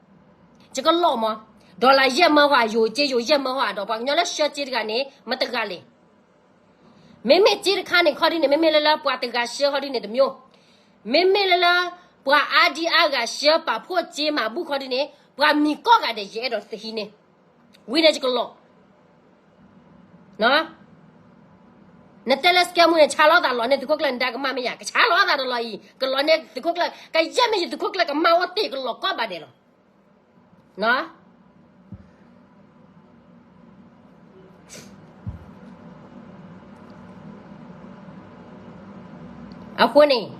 ဟ့ၣ်လီၤ ယကလီၢ်မး, ဒီးလၢယဲၢ်မၢဟီ ယိၤက့ယိၤယဲၢ်မၢဟီဒီး ပှၤကညီလၢဆှၢက့တဂၤန့ၣ် မတဂၤလဲၣ် မ့မ့ၢ်က့တခါန့ၣ် ခီဒ်န့ၣ် မ့မ့ၢ်လၢလၢပှၤတဂၤဆှၢခီဒ်န့ၣ်တမျိုး, မ့မ့ၢ်လၢလၢ ပှၤအါဒံအါဂၤဆှၢပာ်ဖှိၣ်က့မၤဘူၣ်ခီဒ်န့ၣ် ပှၤမံၤကိးဂၤဒဲး ယအဲၣ်ဒိးသဟံးန့ၢ်, ဝံၤန့ၣ်ယကလီၢ် နတဲလၢ scam မူန့ၣ် ဆါလီၤသးလီၤန့ၢ်သုးခိၣ်ကျၢၢ်နဒါကမၣ်မ့ၢ်ယၤ, ကဆါလီၤသးတလီၤအံၤ ကလီၤန့ၢ်သုးခိၣ်ကျၢၢ် ကယဲၢ်မ့ၢ်ယသုးခိၣ်ကျၢၢ်ကမၣ်အိၣ်တ့ၢ် ကလီၤကိးဘၣ်ဒဲးလီၤ. အဃိန့ၣ်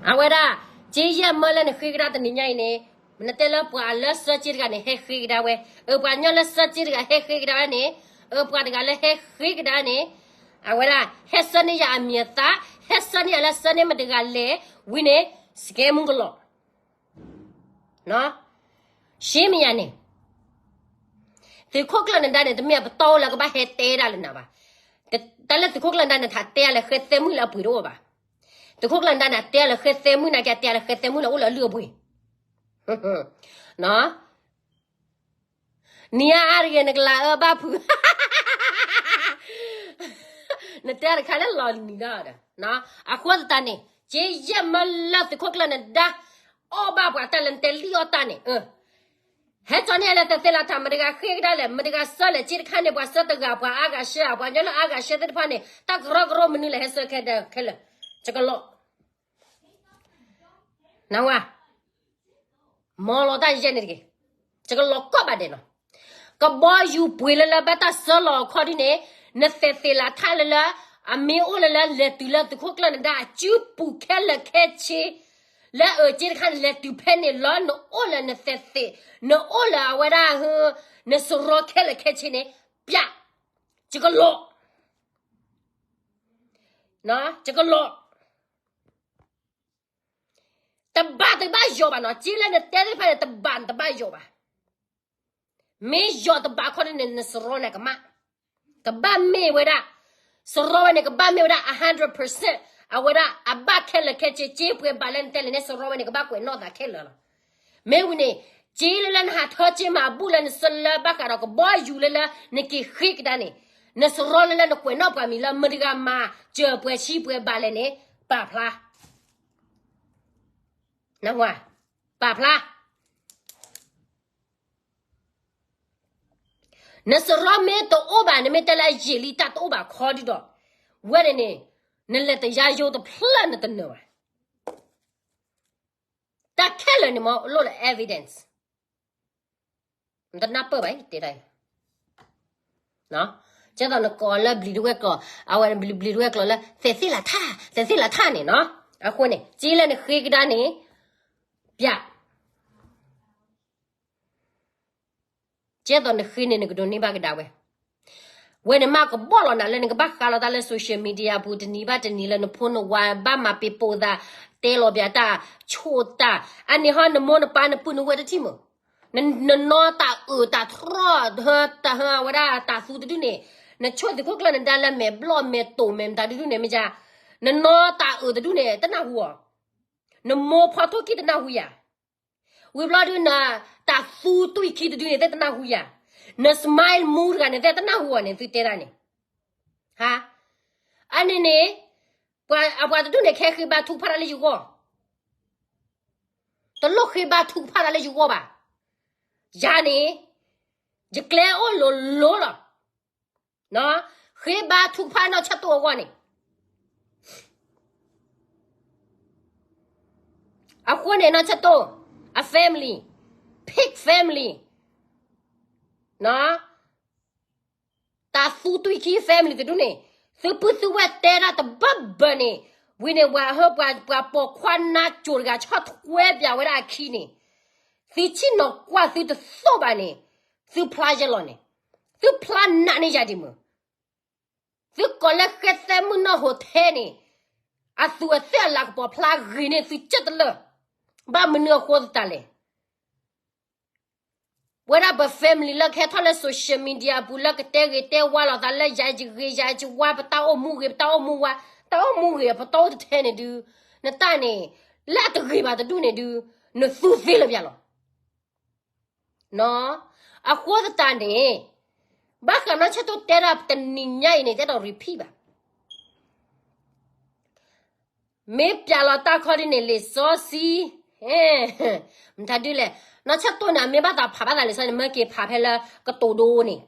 အဝဲဒၣ် က့ယဲၢ်မၢလၢနဃ့ကဒါတနံၤညါအံၤန့ၣ် နတဲလၢပှၤလၢဆှၢက့တဂၤန့ၣ် ဟဲဃ့ကဒါဝဲ, အပှၤကညီလၢဆှၢက့တဂၤဟဲဃ့ကဒါဝဲန့ၣ်, အပှၤတဂၤလၢဟဲဃ့ကဒါန့ၣ် အဝဲဒၣ် ဟဲဆှၢန့ၢ်ယၤအမံၤအသၣ်, ဟဲဆှၢန့ၢ်ယၤလၢဆှၢန့ၢ်မတဂၤလဲၣ်, ဝံၤန့ၣ် scam မူကလီၢ် ရှဲမ့ၢ်ယၤန့ၣ်, သုးခိၣ်ကျၢၢ်နဒါန့ၣ် တမ့ၢ်အပတီၢ်အိၣ်လၢကဘၣ်ဟဲတဲဒၣ်လၢနၤဘၣ်. တၢ်လၢသုးခိၣ်ကျၢၢ်နဒါန့ၣ် ထးတဲအါလဲၣ် ဃဲသဲမုၣ်လၢအပှ့ၤတအိၣ်ဘၣ်. သုးခိၣ်ကျၢၢ်နဒါန့ၣ် အတဲအါလဲၣ် ဃဲသဲမုၣ်နာ်က့ အတဲအါလဲၣ် ဃဲသဲမုၣ်လၢအိၣ်လၢအလုၢ်အပှ့ၤ နံၤအါအါတဂ့ၤ နကလၤအၢဘၣ်ဖုး, နတဲတခါလၢလီၤနံၤဒီး, အဃိသတးန့ၣ် က့ယဲၢ်မၢလၢသုးခိၣ်ကျၢၢ်နဒါ အီၣ်ဘၣ်ပှၤတၢ်လၢနတဲလံအီၣ်တၢ်န့ၣ်, ဟဲကၠီန့ၢ်အလဲၤသဲးသဲးလၢထး မတဂၤဃ့ကဒါလဲၣ် မတဂၤဆှၢလဲၣ် က့တခါန့ၣ် ပှၤဆှၢတဂၤ ပှၤအါဂၤဆှၢ ပှၤကညီလၢအါဂၤဆှၢသ့ၣ်တဖၣ်န့ၣ် တၢ်ကရၢကရိမနုၤလဲၣ် ဟဲဆှၢခဲဒၣ်ခဲလၢာ်, ယကလီၢ် နဝၤ မ်လီၤတၢ်ယဲၢ်န့ၣ်တဂ့ၤ, ယကလီၤကိးဘၣ်ဒဲးလီၤ. ကဘီယူၤပှ့ၤလၢလၢဘၣ်တၢ်ဆှၢလီၤအခီဒ်န့ၣ်, နသဲးသ့းလၢထးလၢလၢ, အမ့ၢ်အိၣ်လၢလၢ လဲၤတုၤလၢသုးခိၣ်ကျၢၢ်နဒါအစုပူၤခဲလၢာ်ခဲဆ့, လၢအက့တခါန့ၣ် လဲၤတုၤဖဲန့ၣ်လီၤ နအိၣ်လၢနသဲးသ့း, နအိၣ်လၢအဝဲဒၣ်, နစရီခဲလၢာ်ခဲဆ့န့ၣ်, ပျး, ယကလီၤ ယကလီၤ တဘၣ်တဘၣ်ယိာ်ဘၣ်နီၤ, က့လၢနတဲသ့ၣ်တဖၣ်န့ၣ် တဘၣ်တဘၣ်ယိာ်ဘၣ်. မ့ၢ်ယိာ်တဘၣ်ခီဒ်န့ၣ် နစရီန့ၣ်ကမၣ်, ကဘၣ်မ့ၢ်ဝဲဒၣ်, စရီဝဲန့ၣ် ကဘၣ်မ့ၢ်ဝဲဒၣ် အ hundred percent အဝဲဒၣ်အဘၣ်ခဲလၢာ်ခဲဆ့ က့ပှဲၤဘၣ်လၢနတဲလဲၣ်န့ၣ် စရီဝဲန့ၣ် ကဘၣ်ကွဲးနီၣ်သးခဲလၢာ်လီၤ. မ့ၢ်ဝံၤန့ၣ်, က့လၢလၢနဟးထၢက့မၤဘူၣ်လၢနဆှၢလၢဘၣ်ဃးဒီးကဘီယူၤလၢလၢနက့ၤဃ့ကဒါန့ၣ်, နစရီလၢလၢနကွဲးနီၣ်ပှၤမံၤလၢမတဂၤမၤစၢၤပှဲၤဆံပှဲၤဘၣ်လဲၣ်န့ၣ်, ပာ်ဖျါ, နၢ်ဟူဧါ, ပာ်ဖျါ. နစရီမ့ၢ်တအိၣ်ဘၣ် နမ့ၢ်တဲလၢအယံာ်လံတၢ်တအိၣ်ဘၣ်ခီဒုဒီး, ဝဲန့ၣ်န့ၣ်, နလဲၤတယါယိတဖျၢၣ်နတနၢၤဘၣ်. တၢ်ခဲလၢာ်န့ၣ်မ့ၢ်လိၣ်လၢ evidence. နတနၢ်ပၢၢ်ဘၣ်တဲဒၣ်အံၤ, ကဲသိးနကိးလၢဘျံးတဝဲၢ်ကျိာ်, အဝဲဘျံးတဝဲၢ်ကျိာ်လၢ သဲးသ့ၣ်လးထၣ်, သဲးသ့ၣ်လးထၣ်န့ၣ်နီၤ. အဃိန့ၣ် က့လၢနဃ့ကဒါန့ၣ်, ပျး ကဲသိးနဃ့န့ၣ် နကဒိးန့ၢ်ဘၣ်ကဒါဝဲ. ဝဲန့ၣ်မးကဘီၣ်လီၤနၤလၢနကဘၣ်ဃးလီၤတၢ်လၢ social media ပူၤ တနံၤဘၣ်တနံၤလၢနဖိနဝၤဘၣ်မၤပ့ၤပိာ်သး, တဲလီၤပျးတၢ်, ဆိၣ်တၢ်, အန့ၣ်ဟီ နမိၢ်နပၢ်နပုၢ်နဝဲၢ်တထံၣ်မုၢ်, နနီၢ်တၢ်အုးတၢ်ထီၣ်, တဟၢဝဲဒၣ်တၢ်သူတဒုန့ၣ်, နဆိၣ်သုးခိၣ်ကျၢၢ်နဒါလၢမဲာ်ဘျီၣ်မဲာ်တိာ်မဲာ်မတၤဒုဒုန့ၣ်မ့ၢ်ကါ, နနီၢ်တၢ်အုးတဒုန့ၣ် တနၢ်ဟူအီၤ, နမိၢ်ဖီထိၣ်ကံၢ်တနၢ်ဟူယၤ ဝံၤဘျီဒုန, တၢ်သူတွံၢ်ခံတဒုန့ၣ် သ့ၣ်တနၢ်ဟူယၤ, န smile မူတဂၤန့ၣ် သ့ၣ်တနၢ်ဟူအီၤန့ၣ် သုတဲဒၣ်န့ၣ်, ဟါ, အန့ၣ်န့ၣ်, ပှၤအပှၤတဒုန့ၣ် ခဲဃ့ဘါထုကဖၣ်တၢ်လၢယဂီၢ်, တလိၣ်ဃ့ဘါထုကဖၣ်တၢ်လၢယဂီၢ်ဘၣ်, ယၤန့ၣ်, ယကျဲအိၣ်လိၤလိၤလီၤ ဃ့ဘါထုကဖၣ်နီၢ်ဆၢၣ်တိၢ်အဂီၢ်န့ၣ်, အဃိန့ၣ်နီၢ်ဆၢၣ်တိၢ်, အ family, pig family, တၢ်သူတွံၢ်ခံ family တဒုန့ၣ်, သုပုၢ်သုဝဲၢ်တဲဒၣ်တဘၣ်ဘၢန့ၣ်, ဝံၤန့ၣ်ပှၤဟၢပှၤပိာ်ခွါနါစိၤတဂၤဆီၣ်ထွဲပျးဝဲဒၣ်အခံန့ၣ်, သုဆ့ၣ်နီၤကွၢ်သုတသိၣ်ဘၣ်န့ၣ်, သုဖျါယဲလီၤန့ၣ်, သုဖျါနးန့ၢ်ယၤဒံးမုၢ်, သုကိးလၢဃဲသဲမုၢ်နီၢ်ဟိထဲန့ၣ်, အသူးအသ့ၣ်အလၤကပီၤဖျါဂ့ၤန့ၢ်သုကၢၢ်တလၢာ်, ဘၣ်မနုၤအဃိသတးလဲၣ် ဝဲဒၣ်ပ family လၢကဟဲထီၣ်လၢ social media အပူၤလၢကတဲဂ့ၤတဲဝါလိာ်သးလၢယၤယဂ့ၤယၤယဝါ ပတၢ်အိၣ်မူဂ့ၤ ပတၢ်အိၣ်မူဝါ, တၢ်အိၣ်မူဂ့ၤအပတီၢ်အိၣ်တထဲန့ၣ်ဒု, နတၢ်န့ၣ်, လၢအတဂ့ၤဘၣ်တဒူၣ်န့ၣ်ဒု, နသူသ့လၢၤဘၣ်လီၤ. အဃိသတးန့ၣ်, ဘၣ်ဃးနီၢ်ဆၢၣ်တိၢ်တဲဒၣ်တနံၤညါအံၤန့ၣ် တဲဒီး repeat ဘၣ် မ့ၢ်ပျးလီၤတၢ်ခီဒ်န့ၣ် လံာ်စီဆှံ, မတၤဒုလဲၣ်, နီၢ်ဆၢၣ်တိၢ်န့ၣ် အမ့ၢ်ဘၣ်သးဖးဘၣ်သးလံာ်စီဆှံန့ၣ် မၢက့ၤဖးဖဲလၢကတိၤဒိန့ၣ်,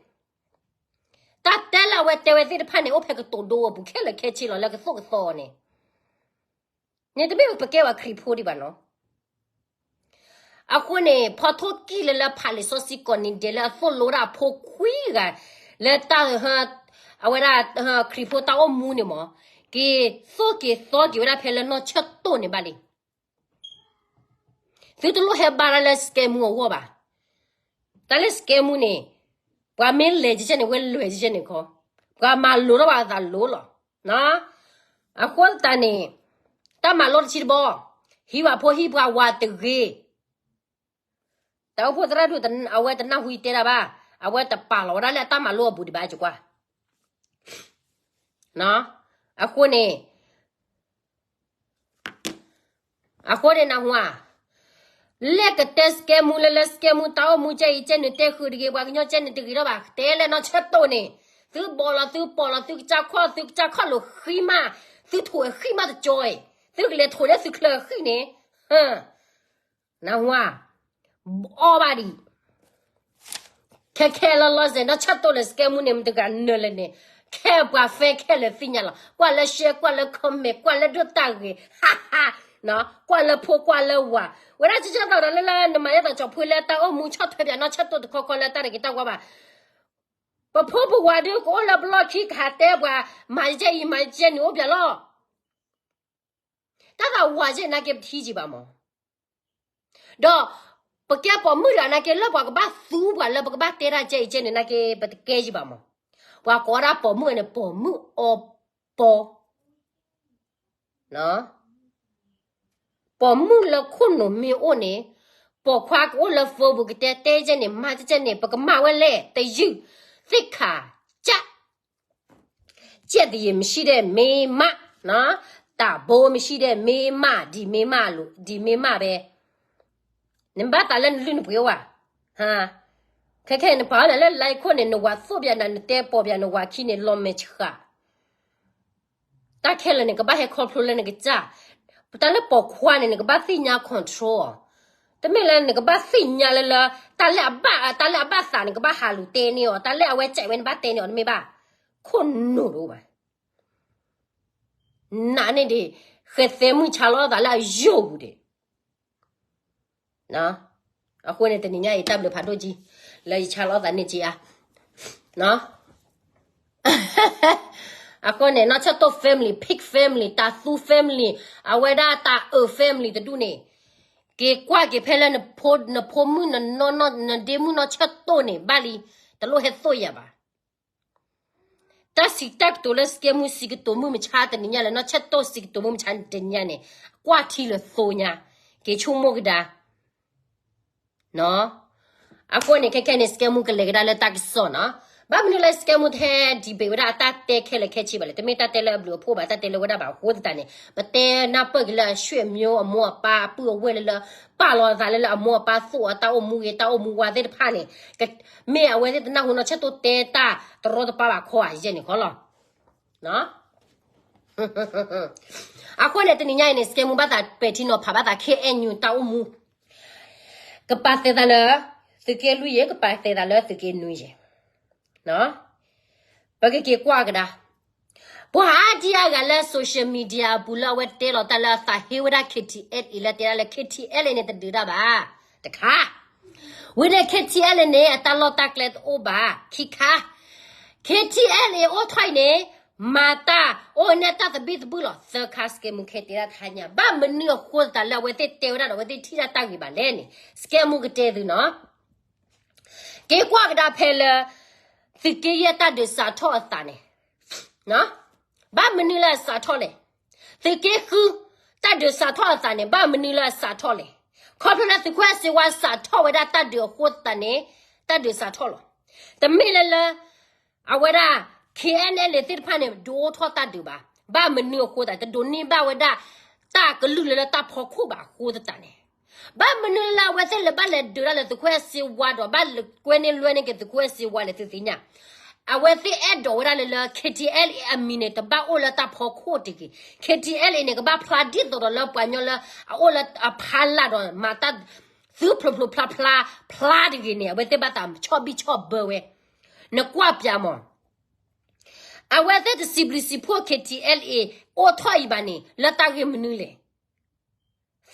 တၢ်တဲလၢအဝဲတဲဝဲသ့ၣ်တဖၣ်န့ၣ် အိၣ်ဖဲကတိၤဒိအပူၤခဲလၢာ်ခဲဆ့လီၤ လၢကသိၣ်ကသီန့ၣ်, န့ၣ်တမ့ၢ်ပကဲဝဲခရံာ်ဖိဒံးဘၣ်နီၤ. အဃိန့ၣ် ဖီထိၣ်ကံၢ်လၢလၢဖးလံာ်စီဆှံကိးနံၤဒဲးလၢအသိၣ်လိဝဲဒၣ်အဖိခွံဂၤ, လၢတၢ်, အဝဲဒၣ်, ခရံာ်ဖိတၢ်အိၣ်မူန့ၣ်မး, က့ၤသိၣ်က့ၤသီက့ၤဝဲဒၣ်ဖဲလၢနီၢ်ဆၢၣ်တိၢ်န့ၣ်ဘၣ်လံ. သုတလိၣ်ဟဲဘါတၢ်လၢ scam အဂီၢ်ဘၣ်. တၢ်လၢ scam န့ၣ်, ပှၤမ့ၢ်လဲၤကဲန့ၣ် ဝဲလဲၤကဲန့ၣ်ခီ, ပှၤမၤလိထီၣ်ဘၣ်အသးလိၤလီၤ. အဃိသတးန့ၣ်, တၢ်မၤလိတဆံတဘီ, ဟံးဝဲဖိဟံးပှၤဝၤတဂ့ၤ. တၢ်အိၣ်ဖှိၣ်သရၣ်ဒိၣ်အဝဲတနၢ်ဟူယတဲဒၣ်ဘၣ်, အဝဲတပာ်လီၤဝဲဒၣ်လၢအတၢ်မၤလိအပူၤဒံးဘၣ်ကကွၢ်. အဃိန့ၣ် အဃိန့ၣ်နၢ်ဟူဧါ, လဲၤကတဲ scam လၢလၢ scam တၢ်အိၣ်မူကဲအံၤကဲနုာ်တဲဃုာ်တဂ့ၤ ပှၤကညီကဲနုာ်တဂ့ၤထီၣ်ဘၣ် တဲလၢနီၢ်ဆၢၣ်တိၢ်န့ၣ်, သုဘီၣ်လီၤသုပိာ်လီၤသုကစၢ်ခီၣ် သုကစၢ်ခီၣ်လိာ်ဃံမး, သုထိၣ်ဃံမးတကၠီအံၤ, သုကလဲၤထိၣ်လၢသုချၢဃံန့ၣ် နၢ်ဟူဧါ, အီၣ်ဘၣ်ဒံး, ခဲခဲလၢလီၤစဲး နီၢ်ဆၢၣ်တိၢ်လၢ scam န့ၣ် မတဂၤနၢၤလဲၣ်န့ၣ်, ခဲပှၤ fan ခဲလၢာ်သ့ၣ်ညါလီၤ, ကွၢ်လၢ share ကွၢ်လၢ comment ကွၢ်လၢဒိၣ်တၢ်ဂ့ၤ, ကွၢ်လၢဖိကွၢ်လၢဝၤ, ဝဲဒၣ်ကကဲသိးဒီးလၢလၢနမၤယဲသိးကၠီၤဖှ့လၢတၢ်အိၣ်မူဆီၣ်ထွဲပၠးနီၢ်ဆၢၣ်တိၢ်တခီခီလၢတၢ်တဂ့ၤတၢ်ဝါဘၣ်, ပဖိပဝၤဒုးကအိၣ်လၢပလီၢ်ခံကဟးတဲပှၤ, မၤယဲအံၤ မၤယဲန့ၣ်အိၣ်ပၠးလီၤ. တၢ်သးဝၤယဲနာ်က့ပထံၣ်ကံဘၣ်မး, ဒီး, ပကဲပိာ်မုၣ်တဂၤနာ်က့လၢပှၤကဘၣ်သူပှၤလၢပကဘၣ်တဲတၢ်ကဲအံၤကဲန့ၣ်နာ်က့ ပတကဲယံၤဘၣ်မး, ပှၤကိးဝဲဒၣ်ပိာ်မုၣ်န့ၣ် ပိာ်မုၣ်အီပီ ပိာ်မုၣ်လၢခိၣ်နူာ်မ့ၢ်အိၣ်န့ၣ်, ပိာ်ခွါကအိၣ်လၢ phone ပူၤကတဲတဲကဲန့ၣ် မၤကဲန့ၣ် ပကမၤဝဲလဲၣ် တယုၢ်, သ့ၣ်ခါ, ကၠၣ် ကြက်သရေမရှိတဲ့မိန်းမ, တၢ်ဘိမရှိတဲ့မိန်းမ, ဒီမိန်းမ, ဒီမိန်းမပဲ, နဘၣ်သးလၢနလုၢ်နပှ့ၤအိၣ်ဧါ, ခဲခဲနပာ်နၤလၢ line ခိၣ်န့ၣ် နဝၤသိၣ်ပၠးနၤ နတဲပိာ်ပၠးနဝၤခံန့ၣ် လီၤမဲာ်ဆှး, တၢ် တၢ်ခဲလၢာ်န့ၣ် ကဘၣ်ဟဲခီဖျိလၢနကစၢ်, တၢ်လၢပိာ်ခွါန့ၣ် နကဘၣ်သ့ၣ်ညါ control အီၤ, တမ့ၢ်လၢနကဘၣ်သ့ၣ်ညါလၢလၢ တၢ်လၢအဘၣ် တၢ်လၢအဘၣ်သးန့ၣ် ကဘၣ်ဟးလူၤတဲန့ၢ်အီၤ, တၢ်လၢအဝဲစံးဝဲန့ၣ် ဘၣ်တဲန့ၢ်အီၤ တမ့ၢ်ဘၣ်, ခိၣ်နူာ်တအိၣ်ဘၣ်. နးန့ၣ်ဒံး ဃဲၤသဲမုၢ်ဆါလီၤသးလၢအယိာ်ပူၤဒံး. အဃိန့ၣ် တနံၤညါအံၤ တၢ်ဘျုးဖးဒိၣ်ကံ လၢယဆါလီၤသးန့ၢ်က့ၤအါ. အဃိန့ၣ် နီၢ်ဆၢၣ်တိၣ် family, Pig family, တၤသူ family, အဝဲဒၣ်တၤအုး family တဒူၣ်န့ၣ်, က့ၤကွၢ်က့ၤဖဲလၢ နဖိမုၣ် နဒ့မုၣ်နီၢ်ဆၢၣ်တိၣ်န့ၣ် ဘၣ်လံ, တလိၣ်ဟဲသိၣ်ယၤဘၣ်. တၢ်စံးတၢ်ကတိၤလၢ စကဲမူ စံးကတိၤမုၢ်မဆါတနံၤညါ လၢနီၢ်ဆၢၣ်တိၣ်စံးကတိၤမုၢ်မဆါတနံၤညါန့ၣ်, ကွၢ်ထံလၢသိညါ, က့ၤဆိကမိၣ်ကဒါ. အဃိန့ၣ် ခဲခဲန့ၣ် စကဲမူကလဲၤကဒါလၢတၢ်ကစီၣ်နီၤ. ဘၣ်မနုၤလၢစကဲမူတဟဲ debate ဝဲဒၣ်အတၢ်တဲခဲလၢာ်ခဲဆ့ဘၣ်လဲၣ်, တမ့ၢ်တၢ်တဲလၢအဘျုးအဖှိၣ်ဘၣ်, တၢ်တဲလၢဝဲဒၣ်ဘၣ်အဃိသတးန့ၣ်, ပတဲနၢ်ပၢၢ်က့ၤလၢ အဆွေမျိုး အမိၢ်အပၢ်အပုၢ်အဝဲၢ်လၢလၢ ပာ်လီၤအသးလၢလၢအမိၢ်အပၢ်သိၣ်အတၢ်အိၣ်မူဂ့ၤ တၢ်အိၣ်မူဝါသ့ၣ်တဖၣ်န့ၣ်, မ့ၢ်အဝဲသ့ၣ်တနၢ်ဟူနီၢ်ဆၢၣ်တိၣ်တဲတၢ်တရီတပါဘၣ်ခီဧါ ယဲန့ၣ်ခီလီၤ. အဃိန့ၣ် တနံၤညါအံၤန့ၣ် စကဲမူဘၣ်သးပဲာ်ထံနီၤဖးဘၣ်သး KNU တၢ်အိၣ်မူ, ကပာ်သဲသးလၢ သုးက့လွံၢ်ယဲၢ်, ကပာ်သဲသးလၢသုးက့နွံယဲၢ်, ပကက့ၤကွၢ်ကဒါ. ပှၤအါဒံအါဂၤလၢ social media အပူၤလၢအဝဲတဲလီၤတၢ်လၢအသးဟ့ဝဲဒၣ် KTLA လၢတဲဒၣ်လၢ KTLA န့ၣ် တဒုးတၢ်ဘၣ်, တခါ ဝံၤန့ၣ် KTLA န့ၣ် အတၢ်လီၢ်တၢ်ကျဲတအိၣ်ဘၣ်, ခံခါ, KTLA အိၣ်ထီၣ်အံၤန့ၣ် မၤတၢ်အိၣ်န့ၢ်တၢ်သဘံၣ်သဘုၣ်လီၤ, သၢခါ စကဲမူခဲတဲဒၣ်တဟါညါ, ဘၣ်မနုၤအဃိသတးလၢအဝဲသ့ၣ်တဲဝဲဒၣ်ဒီး အဝဲသ့ၣ်ထံၣ်ဒၣ်တၢ်ဂ့ၤဘၣ်လဲၣ်န့ၣ် စကဲမူကတဲသုနီၤ. က့ၤကွၢ်ကဒါဖဲလၢ သုးက့ယဲၢ်တၢ်ဒုးစးထီၣ်အသးန့ၣ်, ဘၣ်မနုၤလၢအစးထီၣ်လဲၣ်. သုးက့ဃု တၢ်ဒုးစးထီၣ်အသးန့ၣ် ဘၣ်မနုၤလၢအစးထီၣ်လဲၣ်. ခီဖျိလၢသုးခိၣ်အဲၣ်စ့ဝါစးထီၣ်ဝဲဒၣ်တၢ်ဒုးအဃိသတးန့ၣ် တၢ်ဒုးစးထီၣ်လီၤ. တမ့ၢ်လၢလၢ အဝဲဒၣ် KNLA သ့ၣ်တဖၣ်န့ၣ် ဒုးအိၣ်ထီၣ်တၢ်ဒုးဘၣ်. ဘၣ်မနုၤအဃိသတး တဒိးန့ၢ်ဘၣ်ဝဲဒၣ် တၢ်ကလုၢ်လၢလၢတၢ်ဖီခိၣ်ဘၣ်အဃိသတးန့ၣ်, ဘၣ်မနုၤလၢအဝဲသ့ၣ်လဲၤဘၣ်လဲၤဒုးတၢ်လၢသုးခိၣ်အဲၣ်စ့ဝါဒီး ဘၣ်လဲၤကွဲန့ၢ်လွဲန့ၢ်က့ၤသုးခိၣ်အဲၣ်စ့ဝါလဲၣ် သုသ့ၣ်ညါ. အဝဲသ့ၣ်အဲၣ်ဒိးဝဲဒၣ်လၢလၢ KTLA အမံၤန့ၣ် တဘၣ်အိၣ်လၢတၢ်ဖီခိၣ်တဂ့ၤ. KTLA န့ၣ် ကဘၣ်ဖျါဒ်သိးဒီးလၢပှၤကညီလၢ အအိၣ်လၢအဖီလာ်ဒီး မၤတၢ်သုဖျိဖျိဖျါဖျါ ဖျါတဂ့ၤန့ၣ် အဝဲသ့ၣ်ဘၣ်သးဆီၣ်ဘံၣ်ဆီၣ်ဘၢဝဲ. နကွၢ်ပၠးမး အဝဲသ့ၣ်တစံးဘျုးစံးဖှိၣ် KTLA အိၣ်ထီၣ်အံၤဘၣ်န့ၣ် လၢတၢ်ဂ့ၢ်မနုၤလဲၣ်.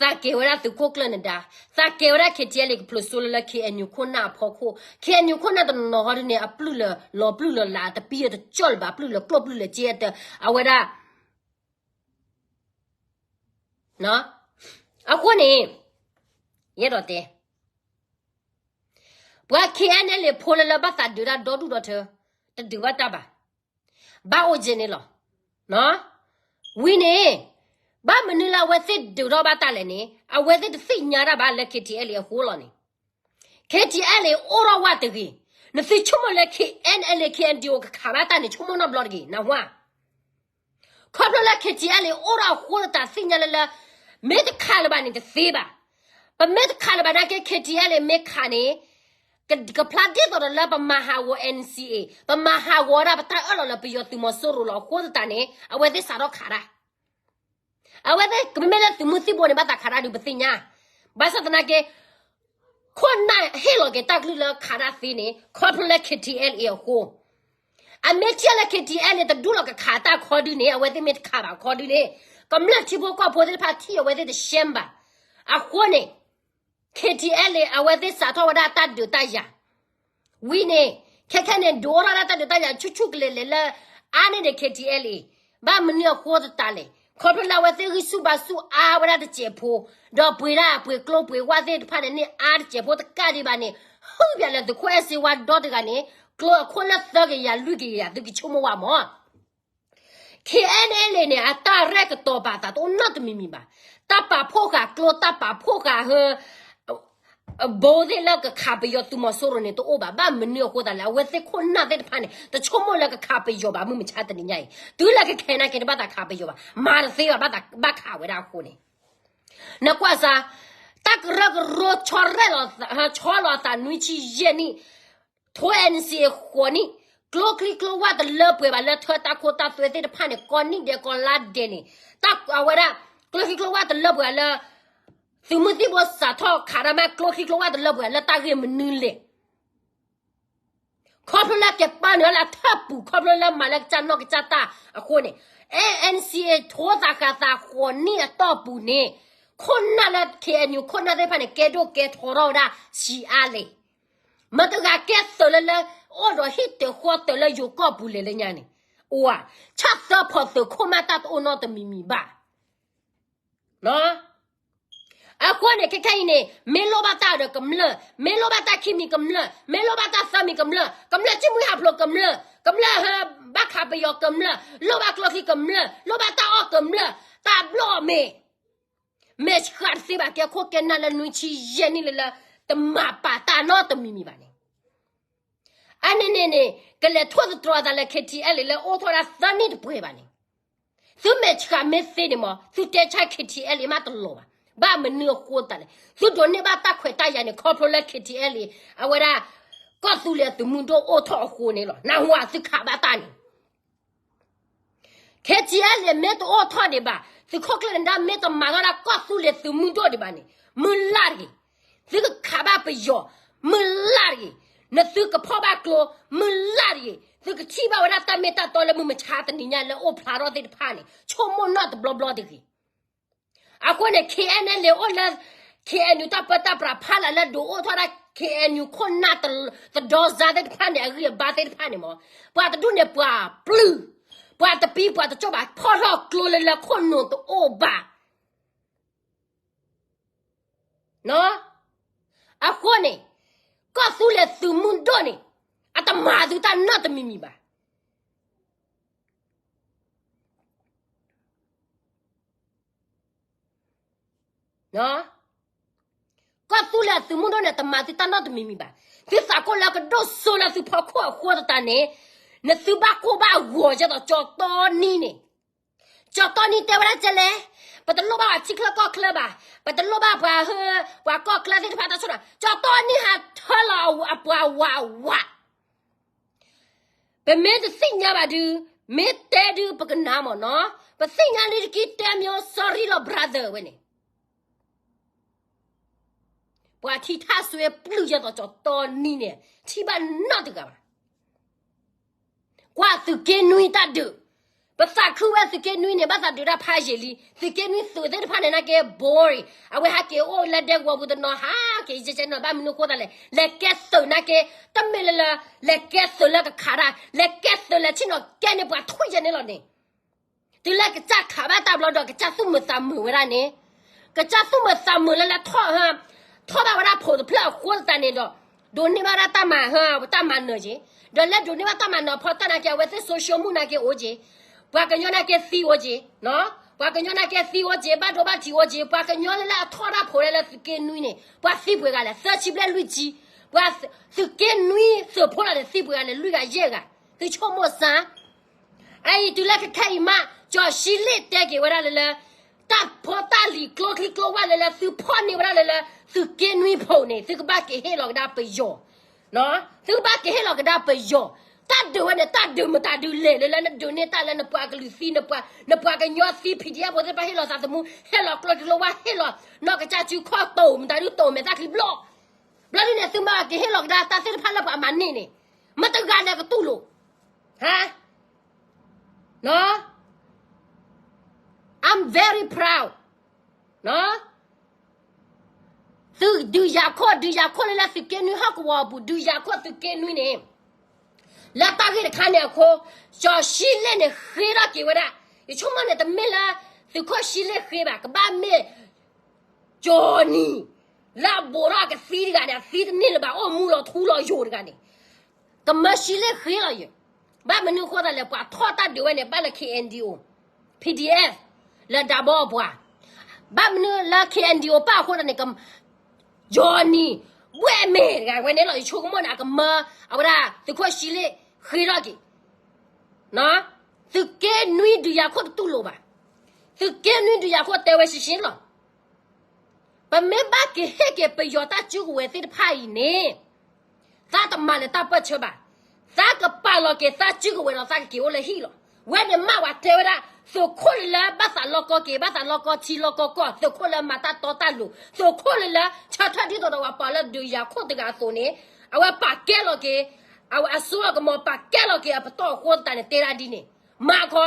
သးကဲဝဲဒၣ်သုးခိၣ်ကျၢၢ်နဒါ, သးကဲဝဲဒၣ် KTLA ကဖျိးစိလၢလၢ KNU ခိၣ်နၢ်အဖီခိၣ်, KNU ခိၣ်နၢ်တနီၤဟီဒ်န့ၣ် အပျုၢ်လၢာ်လီၤ ပျုၢ်လၢာ်လး တပံၤအတကၠီၣ်လၢၤဘၣ် ပျုၢ်လၢာ်ကျိၣ်ပျုၢ်လၢာ်စ့အတၢ် အဝဲဒၣ် အဃိန့ၣ် ယအဲၣ်ဒိးတဲ ပှၤ KNLA ဖိလၢလၢဘၣ်သးဒုးတၢ်ဒီဒူၣ်ဒီထၢ တဒုးဘၣ်တၢ်ဘၣ်. ဘၣ်အိၣ်ကဲန့ၣ်လီၤ. ဝံၤန့ၣ် ဘၣ်မနုၤလၢအဝဲသ့ၣ်ဒုးထီၣ်ဘၣ်တၢ်လဲၣ်န့ၣ် အဝဲသ့ၣ်တသ့ၣ်ညါတၢ်ဘၣ်လၢ KTLA အဃိလီၤန့ၣ်. KTLA အိၣ်ထီၣ်ဝဲတဂ့ၤ. နသုဆိကမိၣ်လၢ KNLA KNDO ကခးဘၣ်တၢ်န့ၣ် ဆိကမိၣ်နီတဘျီတဂ့ၤ နၢ်ဟူဧါ. ခီဖျိလၢ KTLA အိၣ်ထီၣ်အဃိသတးသ့ၣ်ညါလၢလၢ မ့ၢ်တခးလၢၤဘၣ်န့ၣ် တသ့ဘၣ်. ပမ့ၢ်တခးလၢၤဘၣ်နာ်က့ KTLA မ့ၢ်ခးန့ၣ် ကဖျါဒ်သိးဒီးလၢ ပမၤဟးဂီၤ NCA ပမၤဟးဂီၤဝဲဒၣ်ပတၢ်အၢၣ်လီၤလၢပယီၤသုးမီၤစိရိၤလီၤအဃိသတးန့ၣ် အဝဲသ့ၣ်စးထီၣ်ခးတၢ်. အဝဲသ့ၣ်ကမ့ၢ်လၢသုးမုၢ်သံၣ်ဘိန့ၣ် ဘၣ်သးခးတၢ်ဒုးပသ့ၣ်ညါ. ဘၣ်ဆၣ်သနာ်က့ ခိၣ်နၢ်ဟ့ၣ်လီၤက့ၤတၢ်ကလုၢ်လၢခးတၢ်သ့န့ၣ် ခီဖျိလၢ KTLA အဃိ. အမ့ၢ်ထံၣ်လၢ KTLA န့ၣ် တဒူၣ်လီၤကခးတၢ်ခီဒုန့ၣ် အဝဲသ့ၣ်မ့ၢ်တခးဘၣ်ခီဒုန့ၣ် ကမျၢၢ်ထံဖိကီၢ်ဖိသ့ၣ်တဖၣ်ထံၣ်အဝဲသ့ၣ်တရှဲဘၣ်. အဃိန့ၣ် KTLA အဝဲသ့ၣ်စးထီၣ်ဝဲဒၣ်တၢ်ဒုးတၢ်ယၤ ဝံၤန့ၣ် ခဲခဲန့ၣ် ဒုးအိၣ်ထီၣ်ဒၣ်တၢ်ဒုးတၢ်ယၤဆူၣ်ဆူၣ်ကလဲာ်လဲာ်လၢ အါန့ၢ်ဒံး KTLA ဘၣ်မနုၤအဃိသတးလဲၣ်. ခီဖျိလၢအဝဲသ့ၣ်ဂံၢ်ဆူၣ်ဘါဆူၣ်အါဝဲဒၣ်တစဲးဖိ ဒီးပှ့ၤဒၣ်ပှ့ၤကျိပှ့ၤဝၣ်သ့ၣ်တဖၣ်န့ၣ် န့ၢ်အါတစဲးဖိတကးဒံးဘၣ်န့ၣ် ဟုၣ်ပၠးလၢသုးခိၣ်အဲၣ်စ့ဝါဒီတဂၤန့ၣ် ကျိအခိၣ်လၢသၢကယၤလွံၢ်ကယၤ သုကဆိကမိၣ်ဝဲမး KNLA န့ၣ် အတၢ်ရဲၣ်ကတီၤပာ်သးတအိၣ်နီတမံၤမံၤဘၣ်. တၢ်ပာ်ဖှိၣ်ဃာ်ကျိ တၢ်ပာ်ဖှိၣ်ဃာ်ဟၢ ဘိသ့ၣ်လၢကခးပယီၤသုးမီၤစိရိၤန့ၣ် တအိၣ်ဘၣ်. ဘၣ်မနုၤအဃိသတးလဲၣ်, အဝဲသ့ၣ်ခိၣ်နၢ်သ့ၣ်တဖၣ်န့ၣ် တဆိကမိၣ်လၢကခးပယီၤဘၣ် မုၢ်မဆါတနံၤညါအံၤ. တုၤလၢကခဲနာ်က့ၤန့ၣ် ဘၣ်သးခးပယီၤဘၣ်, မၤတသ့ဘၣ်, ဘၣ်သးဘၣ်ခးဝဲဒၣ်အဃိန့ၣ် နကွၢ်စၢ်, တၢ်ကရၢကရိဆီရဲၣ်လီၤ, ဆီလီၤအသးနွံဆံယဲၢ်နံၣ်, ထိ NCA ဃိးနံၣ်, ကျိချံကျိဝၣ်တလၢပှဲၤဘၣ်လၢထၢတၢ်ခိတၢ်သွဲသ့ၣ်တဖၣ်န့ၣ် ကိးနံၣ်ဒဲးကိးလါဒဲးန့ၣ်, တၢ်အဝဲဒၣ် ကျိချံကျိဝၣ်တလၢပှဲၤဘၣ်လၢ သုးမုၢ်သံၣ်ဘိစးထီၣ်ခးတၢ်မး ကျိချံကျိဝၣ်တလၢပှဲၤဘၣ်လၢတၢ်ဂ့ၢ်မနုၤလဲၣ်. ခီဖျိလၢကပာ်နုာ်လၢထၢၣ်ပူၤ ခီဖျိလၢမၤလၢကစၢ်နီၢ်ကစၢ်တၢ်အဃိန့ၣ်, N C A ထိသးဃာ်သးဃိးနံၣ်အတီၢ်ပူၤန့ၣ်, ခိၣ်နၢ်လၢ K N U ခိၣ်နၢ်သ့ၣ်တဖၣ်န့ၣ် ကဲဒိၣ်ကဲထီထီၣ်ဝဲဒၣ်ဆံးအါလဲၣ်. မတၤတဂၤကဲသုးလၢလၢ အိၣ်ဒီးဟံၣ်တၢၤဃီတၢၤလၢယိၤကီၢ်ပူၤလဲၣ်လၢညါန့ၣ်, အိၣ်ဧါ, ဆၣ်သၢဖီသုးခိၣ်မးတၢ်တအိၣ်နီတမံၤမံၤဘၣ်. အဃိန့ၣ် ခဲခဲအံၤန့ၣ် မ့ၢ်လိၣ်ဘၣ်တၢ်ဒီးကမျၢၢ်, မ့ၢ်လိၣ်ဘၣ်တၢ်ခံမံၤကမျၢၢ်, မ့ၢ်လိၣ်ဘၣ်တၢ်သၢမံၤကမျၢၢ်, ကမျၢၢ်ကံၣ်မှံဟးဖျိးကမျၢၢ်, ကမျၢၢ်ဟဲဘၣ်ခးပယီၤကမျၢၢ်, လိၣ်ဘၣ်ကျိချံကမျၢၢ်, လိၣ်ဘၣ်တၢ်အီၣ်ကမျၢၢ်, တၢ်ဘျီၣ်မ့ၢ် မဲာ်ဆှးတသ့ဘၣ် ကဲခိၣ်ကဲနၢ်လၢနွံဆံယဲၢ်နံၣ်လၢလၢ တမၤပာ်တၢ်နီတမံၤမံၤဘၣ်န့ၣ်, အန့ၣ်န့ၣ်န့ၣ် ကလဲၤထိၣ်သတြီၤအသးလၢ K T L A လၢအိၣ်ထီၣ်ဒၣ်သၢနံၣ်တပှဲၤဘၣ်န့ၣ်, သုမဲာ်ဆှးမ့ၢ်သ့န့ၣ်မး သုတဲဆါ K T L A မးတလီၤဘၣ်. ဘၣ်မနုၤအဃိသတးလဲၣ် သုဒိးန့ၢ်ဘၣ်တၢ်ခွဲးတၢ်ယာ်န့ၣ် ခီဖျိလၢ K T L A အဝဲဒၣ် ကီၢ်သူလ့ၤသုးမုၢ်ဒိၣ်အိၣ်ထီၣ်အဃိန့ၣ်လီၤ. နၢ်ဟူဧါ သုခးဘၣ်တၢ်န့ၣ် K T L A မ့ၢ်တအိၣ်ထီၣ်ဒံးဘၣ်, သုးခိၣ်ကျၢၢ်နဒါမ့ၢ်တမၤထီၣ်ဒၣ်ကီၢ်သူလ့ၤသုးမုၢ်ဒိၣ်ဒံးဘၣ်န့ၣ်, မုၢ်လၢ်တဂ့ၤ, သုကခးဘၣ်ပယီၤ, မုၢ်လၢ်တဂ့ၤ, နသုကဖီၣ်ဘၣ်ကျိ, မုၢ်လၢ်တဂ့ၤ, သုကထံၣ်ဘၣ်ဝဲဒၣ်တၢ်မ့ၢ်တၢ်တီလၢမုၢ်မဆါတနံၤညါလၢအိၣ်ဖျါထီၣ်သ့ၣ်တဖၣ်န့ၣ် ဆိကမိၣ်နီၣ်တဘျီဘျီတဂ့ၤ. အဃိန့ၣ် K N L A အိၣ်လၢ K N U တၢ်ပၢတၢ်ပြးဖးလၢ်လၢဒိးအိၣ်ထီၣ်ဒၣ် K N U ခိၣ်နၢ်သဒီစါသ့ၣ်တဖၣ်န့ၣ် အဂံၢ်အဘါသ့ၣ်တဖၣ်န့ၣ်မး, ပှၤတဒူၣ်န့ၣ်ပှၤပျုၢ်, ပှၤတပံပှၤတကၠိၣ်ဘၣ် ဖီၣ်ထီၣ်ကျိလၢလၢခိၣ်နူာ်တအိၣ်ဘၣ်. အဃိန့ၣ် ကီၢ်သူလ့ၤသုးမုၢ်ဒိၣ်န့ၣ် အတမၤသုတၢ်နီတမံၤမံၤဘၣ်. ကီၢ်သူလ့ၤသုးမုၢ်ဒိၣ်န့ၣ် တမၤသုတၢ်နီတမံၤမံၤဘၣ်. သုသးကိၢ်လၢကဒိၣ်စိလၢသုဖီခိၣ်အဃိသတးန့ၣ်, နသုဘၣ်ကိၢ်ဘၣ်ဂီၤကဲသိးကၠီတီနံန့ၣ်, ကၠီတီနံတဲဝဲဒၣ်ကဲလဲၣ်, ပတလိၣ်ဘၣ်ပှၤထံချၢကီၢ်ချၢဘၣ်, ပတလိၣ်ဘၣ်ပှၤဟၢ, ပှၤကီၢ်ချၢသ့ၣ်တဖၣ်တၢ်ဆိၣ်တၢ်, ကၠီတီနံဟးထၢလီၤအပှၤဝးဝး ပမ့ၢ်တသ့ၣ်ညါဘၣ်ဒုး, မ့ၢ်တဲဒုးပကနၣ်မ့ၢ်နီၤ, ပသ့ၣ်ညါလံတက့ၢ်တဲမ့ၢ် sorry လီၤ brother ဝဲန့ၣ်, ပှၤထံထၣ်စွဲပျုၢ်ယဲသိးကၠီတီနံန့ၣ် ထံၣ်ဘၣ်နီတဂၤဘၣ်. ကွၢ်သုးက့နွံတၢ်ဒုး, ပသးခုဝဲသုးက့နွံန့ၣ် ဘၣ်သးဒုးတၢ်ဖးယံာ်လံ, သုးက့နွံသုးသ့ၣ်တဖၣ်န့ၣ်နာ်က့ boring, အဝဲဟဲက့ၤအိၣ်လၢဒဲကဝီၤပူၤတနီၤ ဟးက့ၤယဲကဲနီၤ ဘၣ်မနုၤအဃိသတးလဲၣ်, လဲၤကဲသုးနာ်က့, တမ့ၢ်လၢလၢ လဲၤကဲသုးလၢကခးတၢ်, လဲၤကဲသုးလဲၤဆ့ၣ်နီၤကဲန့ၣ် ပှၤထိၣ်ယဲန့ၣ်လီၤန့ၣ် တုၤလၢကစၢ်ခးဘၣ်တၢ်ဘျီဒီး ကစၢ်သူၣ်မုာ်သးမုာ်ဝဲဒၣ်န့ၣ်, ကစၢ်သူၣ်မုာ်သးမုာ်လၢလၢထီၣ်, ထီၣ်ဘၣ်ဝဲဒၣ်ဖိတဖျၢၣ်အဃိသတးန့ၣ်ဒီး, ဒိးန့ၢ်ဘၣ်ဝဲဒၣ်တၢ်မၤဟၢ တၢ်မၤနၢၤက့ၤ, ဒီးလၢဒိးန့ၢ်ဘၣ်တၢ်မၤနၢၤအဖီတၢ်နာ်က့ အဝဲသ့ၣ် social မုၣ်နာ်က့အိၣ်က့ၤ, ပှၤကညီနာ်က့သံအိၣ်က့ၤ, ပှၤကညီနာ်က့သံအိၣ်က့ၤ ဘၣ်ဒိဘၣ်ထံးအိၣ်က့ၤ, ပှၤကညီလၢလၢအထီၣ်တၢ်ဖိလၢလၢသုးက့နွံန့ၣ် ပှၤသံပှဲၤဂၤလဲၣ်, သၢဆံဘျဲၣ်လွံၢ်ဆံ, ပှၤသုးက့နွံသုးဖိလီၤန့ၣ် သံပှဲၤဂၤလဲၣ်, လွံၢ်ဂၤယဲၢ်ဂၤ, သုဆိကမိၣ်စၢ် အအံၤတုၤလၢခဲခဲအံၤမး ကၠီၤၡံလ့ၣ်တဲက့ၤဝဲဒၣ်လၢလၢ တၢ်ဖိတၢ်လံၤကျိချံကျိဝၣ်လၢလၢ သုဖီၣ်န့ၢ်ဝဲဒၣ်လၢလၢ သုးက့နွံဖိန့ၣ် သုကဘၣ်က့ၤဟ့ၣ်လီၤကဒါပယီၤ, သုကဘၣ်က့ၤဟ့ၣ်လီၤကဒါပယီၤ, တၢ်ဒုးဝဲန့ၣ် တၢ်ဒုးမတၤဒုးလဲၣ်လၢလၢ နဒုးန့ၢ်တၢ်လၢနပှၤကလုာ်သံ နပှၤကညီသံ PDF ဖိသ့ၣ်တဖၣ်ဟ့ၣ်လီၤသးသမူ ဟ့ၣ်လီၤကျိချံကျိဝၣ် ဟ့ၣ်လီၤနီၢ်ကစၢ်စုခီၣ်တိာ် မတၤဒုးတိာ်မဲာ်သၣ်ချံဘျီၣ် ဘျီဒုးန့ၣ် သုမၤက့ၤဟ့ၣ်လီၤကဒါတၢ်သ့ၣ်တဖၣ်လၢပှၤမၤန့ၢ်န့ၣ်, မတဂၤလဲၤကတူၢ်လိာ်, ဟါ, I'm very proud, သုဒုးယၤခိၣ် ဒုးယၤခိၣ်လၢလၢသုးက့နွံဟီၣ်ကဝီၤအပူၤ ဒုးယၤခိၣ်သုးက့နွံန့ၣ်, လၢတၢ်ဂ့ၢ်တခါန့ၣ်အဃိ, ကၠီၤၡံလ့ၣ်န့ၣ် ဃ့ထီၣ်က့ၤဝဲဒၣ်, ယဆိကမိၣ်န့ၣ် တမ့ၢ်လၢ သုးခိၣ်ၡံလ့ၣ်ဃ့ဘၣ် ကဘၣ်မ့ၢ် ကၠီၤနံၤ လၢအဘိးထီၣ်အကသံတဂၤန့ၣ် အသံတန့ၢ်လၢၤဘၣ် အိၣ်မူလီၤထူလီၤယိာ်တဂၤန့ၣ်, ကမၢၡံလ့ၣ်ဃ့လီၤယိာ်, ဘၣ်မနုၤအဃိသတးလဲၣ် ပှၤထီၣ်တၢ်ဒုးဝဲန့ၣ် ဘၣ်လၢ K N D O, P D F, လၢဒးဘီအပှၤ, ဘၣ်မနုၤလၢ K N D O ပၣ်အဃိသတးန့ၣ် ကၠီၤနံၤ ဘှဲၣ်မဲာ်တဂၤဝဲန့ၣ်လီၤ ယဆိကမိၣ်န့ၣ် အကမၢ အဝဲဒၣ် သုးခိၣ်ၡံလ့ၣ်ဃ့ထီၣ်က့ၤ သုးက့နွံဒုးယၤခိၣ်တတူၢ်လိာ်ဘၣ်, သုးက့နွံဒုးယၤခိၣ်တဲဝဲရှဲရှဲလီၤ, ပမ့ၢ်ဘၣ်က့ၤဟ့ၣ်က့ၤပယီၤတၢ်စုကဝဲၤသ့ၣ်တဖၣ်အံၤန့ၣ်, သးတမၤလၢၤတၢ်ပၢၢ်ဆၢဘၣ်, သးကပာ်လီၤက့ၤသးစုကဝဲၤဒီးသးကက့ၤအိၣ်လၢဟံၣ်လီၤ. ဝဲန့ၣ်မ့ၢ်ဝဲတဲဝဲဒၣ် သုးခိၣ်လၢလၢဘၣ်သးလီၢ်ကီၢ်က့ၤ ဘၣ်သးလီၢ်ကီၢ်ထံလီၢ်ကီၢ်ကီၢ် သုးခိၣ်လၢမၤတၢ်တီတၢ်လိၤ သုးခိၣ်လၢလၢ ဆၢထၢၣ်ဒ်သိးဒီးပှၤပာ်လၢဒုးယၤခိၣ်တဂၤအသိးန့ၣ် အဝဲပာ်ကဲလီၤက့ၤ အဝဲအစိအကမီၤပာ်ကဲလီၤက့ၤအပတီၢ်အဃိသတးန့ၣ် တဲဒၣ်ဒ်န့ၣ် မၤခီ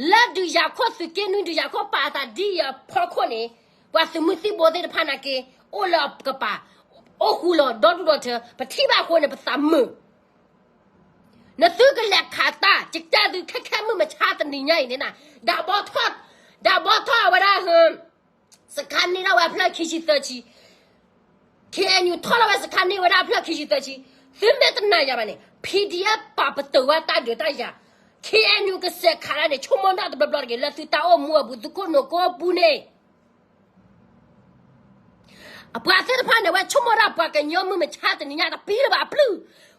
လၢဒုးယၤခိၣ်သုးက့နွံ ဒုးယၤခိၣ်ပာ်အသးဒ်အံၤအဖီခိၣ်န့ၣ် ပှၤသုးမုၢ်သံၣ်ဘိသ့ၣ်တဖၣ်နာ်က့ အိၣ်လၢအကပၤ အိၣ်ဃူလီၤဒီဒူၣ်ဒီထၢ ပထံၣ်ဘၣ်အဃိန့ၣ် ပသးမုာ် နသုကလဲၤခးတၢ် ကကဲသုခဲခဲမုၢ်မဆါတနံၤညါအံၤန့ၣ်နၤ ဒၣ်ဘီထီၣ် ဒၣ်ဘီထီၣ်အဝဲဒၣ် စခါန့ၢ်ထီၣ်ဝဲအဖျၢၣ်ခံဆံသၢဆံ ခ့ၣ်အဲၣ်ယူၣ်ထီၣ်ထီၣ်ဝဲစခါန့ၢ်ဝဲဒၣ်အဖျၢၣ်ခံဆံသၢဆံ သုမ့ၢ်တနာ်ယၤဘၣ်န့ၣ် PDF ပာ်ပတုာ်ဝဲတၢ်ဒုးတၢ်ယၤ ခ့ၣ်အဲၣ်ယူၣ် ကစဲးခးတၢ်န့ၣ် ဆိကမိၣ်တၢ်တဘျီဘျီတဂ့ၤ လၢသုတၢ်အိၣ်မူအပူၤ သုခိၣ်နူာ်ကိးပူၤန့ၣ် အပှၤသ့ၣ်တဖၣ်န့ၣ် အဝဲဆိကမိၣ်ဒၣ်ပှၤကညီမုၢ်မဆါတနံၤညါတပံၤလၢၤဘၣ် အပျုၢ်